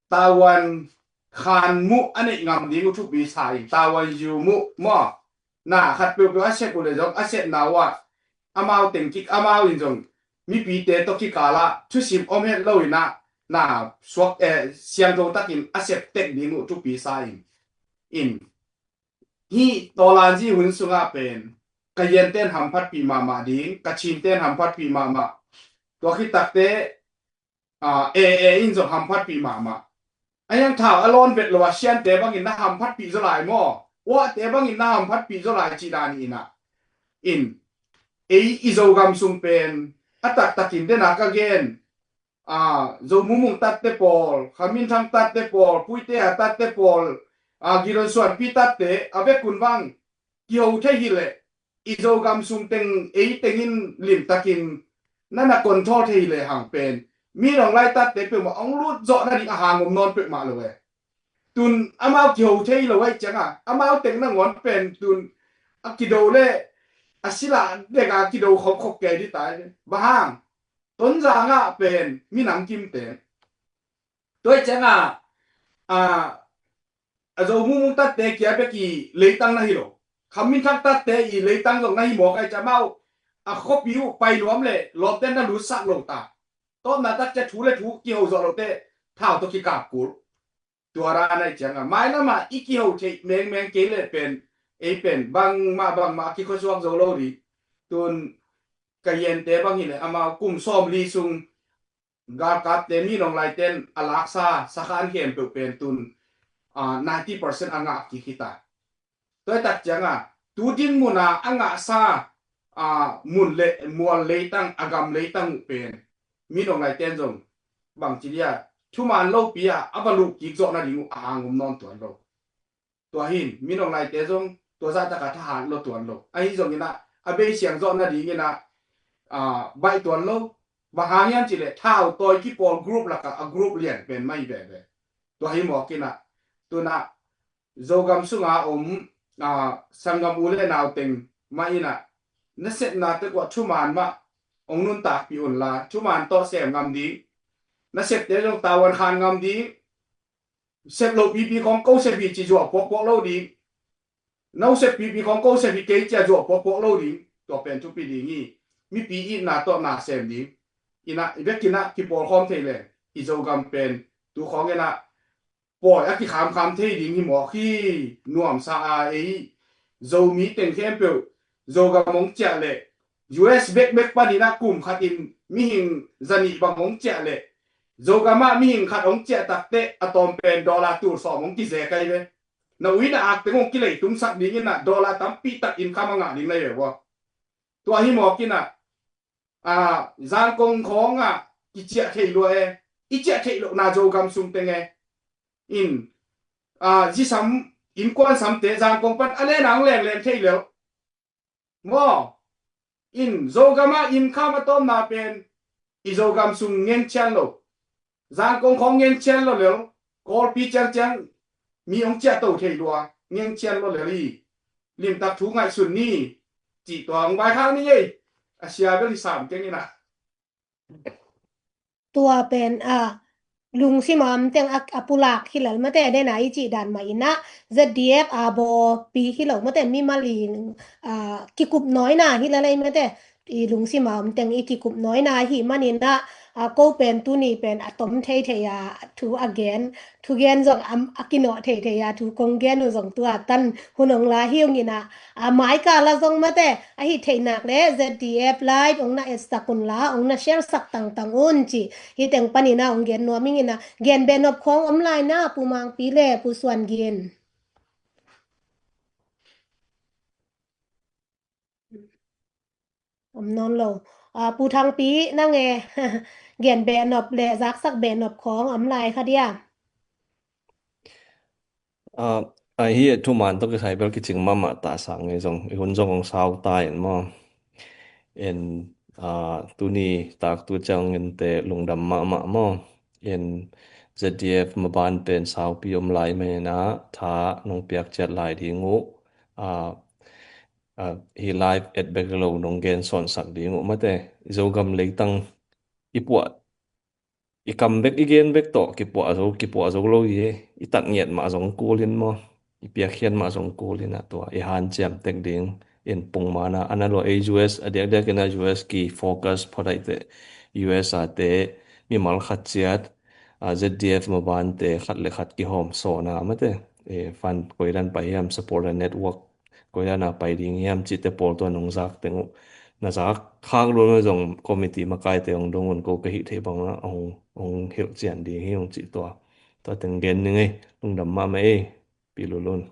Tawan khan muh a neih ngam ding uh thupi sa in, Tawan zu muh maw. Na khat peuhpeuh a sep uh le zong a sepna uh ah amau teng kik, amau in zong mipite tawh kikal ah thusim om het lo in ah na suak, eh, siangtho takin a sep tek ding uh thupi sa in. In hih Tawlanzi hun sungah pen Kayin ten hamphatpih mahmah ding, Kachin ten hamphatpih mahmah. Tua khit takte, a, A A in zong hamphatpih mahmah. A hiang thau a lawn vet lo a siante bangin na hamphatpih zaw lai maw? Uahte bangin na hamphatpih zaw lai cih dan hi inah. In, ei i Zogam sung pen a taktakin dena ka gen, a, Zo Mung Mung tatte pawl, Kha Min Thang tatte pawl, Puite a tatte pawl, a, Gidon Suanpi tatte a vekun bang kiho thei hileh, i Zogam sung teng ei tengin limtakin na na control thei hileh hang pen, mi nong laitatte peuhmah hong lut zawh nading a hang om nawn peuhmah lo e. Tun amau kiho thei lo aih cianga amau teng nangawn pen tun a kido le a sila deka kido khopkhop kei di tai. Bang hang? Tonzang ah pen minam kimte. Tua aih cianga, a, a Zo Mung Mung tatte kia bek i leitang na hi lo. Kha Min Thang tatte i leitang zong na hi mawk aih cia amau a khuapi uh pai nuam le lawmten na lutsak lo ta. Tawpna tak cia thu le thu kiho zawh lote thau tawh kikap kul. Tua dan aih cianga mailamah i kiho theih mengmeng kei le pen, ei pen bangmah bangmah a kikhuasuak zo lo di. Tun ka yente bang hileh amau kum sawmli sung galkapte mi nong laiten a laksa sakhan khempeuh pen tun, a, ninety percent a ngah kik hi ta. Tua tak cianga tu din muna a ngahsa, a, mun le mual leitang a gam leitang uh pen mi nong laiten zong bangci dia thuman lopi a a va luh kik zawh nading uh a hang om nawn tuan lo. Tua hin mi nong laite zong tua zahtaka thahat lo tuan lo. Ahi zong inah a bei siang zawh nading inah, a, baih tuan lo. Bang hang hiam cihleh thau tawi kipawl group lakah a group lian pen mai veve. Tua hi mawk inah tunah Zogam sunga om, a, sanggam u le nau teng mah inah na sepna tekuah thuman mah hong nuntakpih unla thuman tawh sem ngam ding. Na septe zong tavuan khan ngam ding. Sep lo pipi khong ko sep hi ci zuah puakpuak lo ding. No sep pipi khong ko sep hi kei cia zuah puakpuak lo ding. Tua pen thupi ding hi. Mipi itna tawh na sem ding. Inah i vekinah kipawlkhawm thei leng i Zogam pen tu khawng inah pawi a kikhamkham thei ding hi mawk hi. Nuamsa a ei Zomi teng khempeuh Zogam hong ciah leh U S bekbek paninah kum khatin mihing zanih bang hong ciah leh Zogam ah mihing khat hong ciah takteh a tawm pen dollar tul sawm hong kizek ai ve. Na ui na ak teng hong kileitumsak dinginah dollar tampi tak income a ngah ding lai ve vua. Tua hi mawkinah, a, Zangkong khawngah kiciah theih lua e. I ciah theih lohna Zogam sung teng e. In, a, zisam innkuan samte Zangkong pan a lena hong lengleng theih leuh. Maw? In Zogam ah income a tawmna pen i Zogam sung ngencian lo. Zangkong khawng ngencian lo lel. Kawlpi ciangciang mi hong ciahto thei lua ngencian lo lel hi. Limtak thu ngaihsun ni. Cih tua hong vaikhak ni ei. A sia bel hi sam keng inah. Tua pen a lungsim a om teng a, a pulak hi lel mate dena i cih dan mah inah Z D F a bawpi hi lo mate mimal i, a, kikup nawina hi lel ei mate i lungsim a om teng i kikup nawina hi maninah, a, ko pen tuni pen a tom thei thei a thu a gen thugen zong a, a kinawh thei thei a thu kong gen uh zong tua tan hun hong la hi ung inah, a, maika la zong mate ahi theihnak le Z D F lai ong na etsak un la ong na share sak tangtang un ci. Hi teng paninah ong gen nuam ing inah gen behnop khawng om lai na Pu Mangpi le Pu Suan Gin. Om nawn lo. A, Pu Thangpi nang e gen behnop le zaksak behnop khawng om lai kha dia. A, ahi e thuman tawh kisai bel kicing mahmah ta sang e zong i hun zong hong sau ta in maw. En, a, tuni taktu ciang ente lungdam mahmah maw. En Z D F maban pen saupi om lai mah inah tha nong piak ciat lai ding uh. A, a, hi live et bek lo nong gen sawnsak ding uh mate. Zogam leitang i puah i kam bek i gen bek tawh kipuah zo kipuah zo lo hi. I tak ngiat mah zong kul in maw i piakkhiat mah zong kul in a tua i hanciam tek ding in pungmana a na lua ei U S a diakdiak in a U S ki focus phadaihte U S a te mimal khat ciat, a, Z D F mabante khat le khat kihawm sawna mate, e, fund koidan pai hiam supporter network koidan a pai ding hiam cihte pawl tua nong zak teng uh na zak khak lua zong committee makaite hong dong un ko ka hih theih bangah hong, hong hilh cian ding hi hong cih tua. Tua teng gen ning ei, lungdam mahmah ei, Pi Lulun.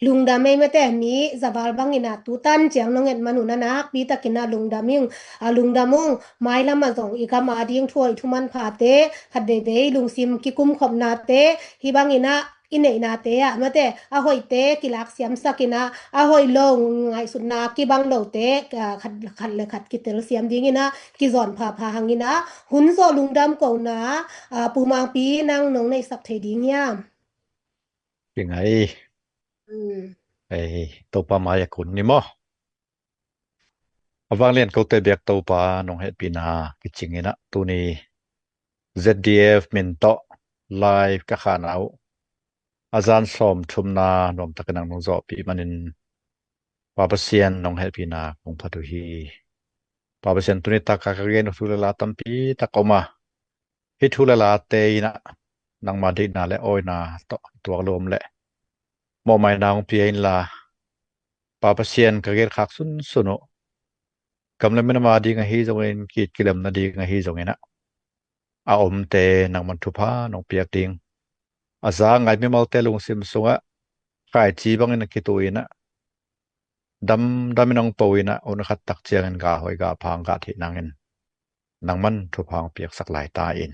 Lungdam ei mate, mi zaval bangin ah tutan ciang nong et man un ah nakpi takin ah lungdam ing. A lungdam ung, mailam ah zong i gam ading thu hoih thu manphate, khat veivei lungsim kikumkhopnate, hih bangin ah i neihnate ah mate, a hoihte kilak siamsak in ah, a hoih lo ngaihsutna kibang lote, ah, khat, khat le khat kitel siam dingin ah kizawn phapha hangin ah, hun zawh lungdam kohna, ah, Pu Mangpi nang nong neihsak thei ding hiam? Kingai. Mm. Ei, Topa mai-ah kun ni maw? A vanglian kote biak Topa nong hehpihna kicing in ah tuni Z D F min tawh live ka khahna uh a zan sawmthumna nuamtakin nang nong zawhpih manin Pa Pasian nong hehpihna kong phat uh hi. Pa Pasian, tuni taka ka gen uh thu le la tampi tak om a, hih thu le late in ah nangma deihna le awina tawh tuak lum le mawhmaina hong pia inla, Pa Pasian, ka genkhak sunsun uh gam le minam ading ahi zongin, ki-it kilem nading ahi zongin ah, a omte nangman thupha nong piak ding, a za ngai mimalte lungsim sungah khaici bangin a kituh in ah, damdam in hong po in ah, hun khat tak ciangin gah hoih gah pha hong gah theih nangin nangman thupha hong piaksak lai ta in.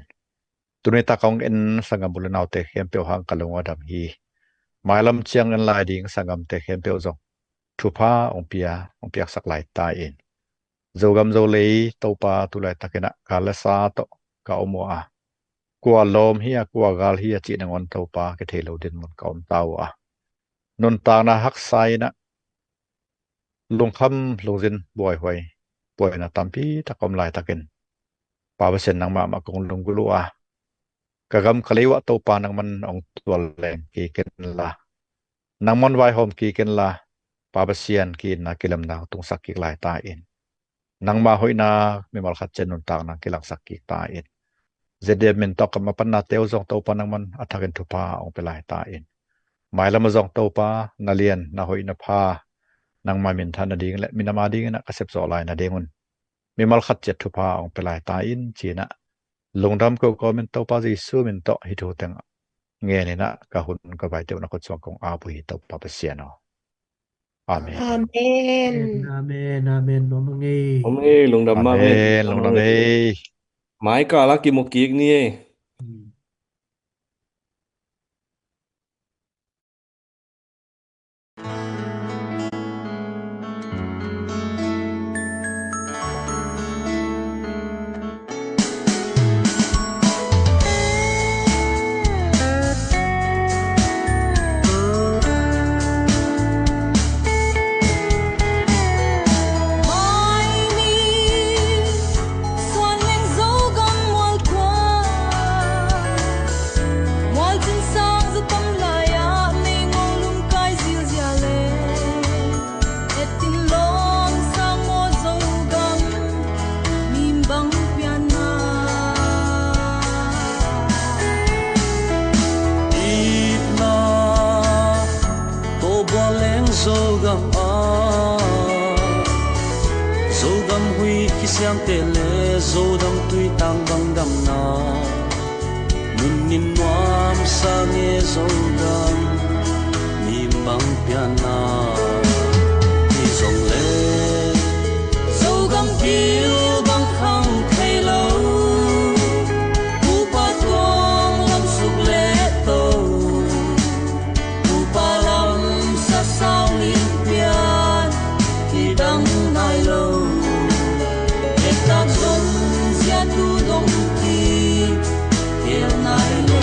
Tuni tak hong en sanggam u le naute khempeuh hang ka lung a dam hi. Mailam ciang en lai ding sanggamte khempeuh zong thupha hong pia, hong piaksak lai ta in. Zogam Zolei Topa, tu laitakin ah gal le sa tawh ka om uh a, kua lawm hi a, kua gal hi a cih nangawn Topa kithei lo dinmun ka om ta uh a, nuntakna haksa in ah lungkham lungzin buaihuai, buaina tampi tak om laitakin, Pa Pasian, nangmah mah kong lunggulh uh a, ka gam ka lei uh ah Topa nangman hong tualleng kik inla, nangman vaihawm kik inla, Pa Pasian, ki-itna kilemna hong tungsak kik lai ta in. Nangma hoihna mimal khat ciat nuntakna kilangsak kik ta in. Z D F min tawh ka mapannate uh zong Topa nangman a thakin thupha hong pia lai ta in. Mailam ah zong Topa, na lian, na hoih, na pha, nangma minthan nading le minam adingin ah ka sepzawh lai nadingun mimal khat ciat thupha hong pia lai ta in, ci-in ah lungdam kohkawmin Topa Jesu min tawh hih thu teng ngen in ah ka hun ka vaite uh na khut sungah kong ap uh hi, Topa Pasian aw. Amen. Amen. Amen, amen. Nuam ing ei. Nuam ing ei, lungdam mahmah ei. Amen, lungdam ei. Mai kal ah kimu kik ni ei. Hmm. Suan leng Zogam mual kua, mual cin sang za tam lai-ah nei ngol lungkai zilzial le. Et in lawm sang maw Zogam mi bang pianna. Itna Tawbua leng Zogam ah, Zogam hui kisiangteh le Zodam tuitang bang damna. Nunnin nuamsa nge Zogam mi bang pianna. Hi zong le Zogam pil bang khang thei lo, upa tuang lam suk le to, upa lam sasau ling pian hi dang nai lo, ektak zong sia tu dong ki kel nai lo.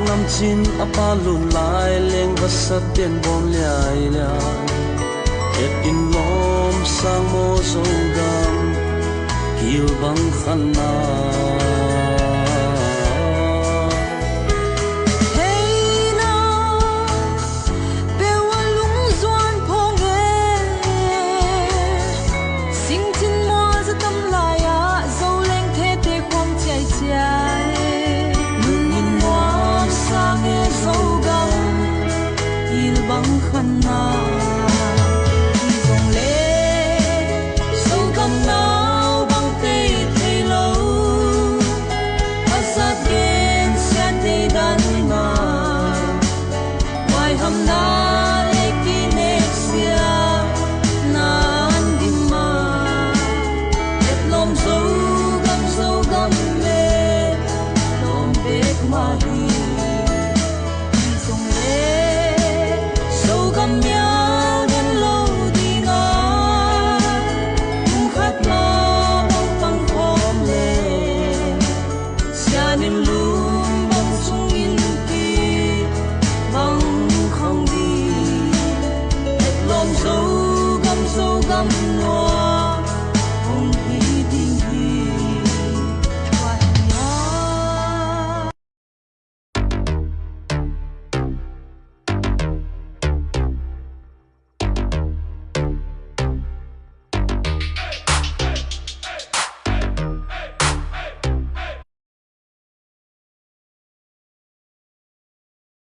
Lamcin a pa lun lai leng vasat ten bawm liailiai. Et in lawm sang maw Zogam, kilbang khanna. Hei na, peuh a lungzuan phawng e. Singcin mual za tam lai-ah Zoleng thete khuam ciaiciai. Nunnin nuam sang e Zogam, kilbang khanna. Hi zong le Zogam nau bang tei thei lo. A zat gen siate danna, waihamna le kineksia nan dim mah. Et lawm Zogam, Zogam le lawm pek mah hi. Hi zong le Zogam mial gen lo ding a, kum khat mah bang pang khawm le, sianin lum bang sungin kibang khang ding. Et lawm Zogam, Zogam nuam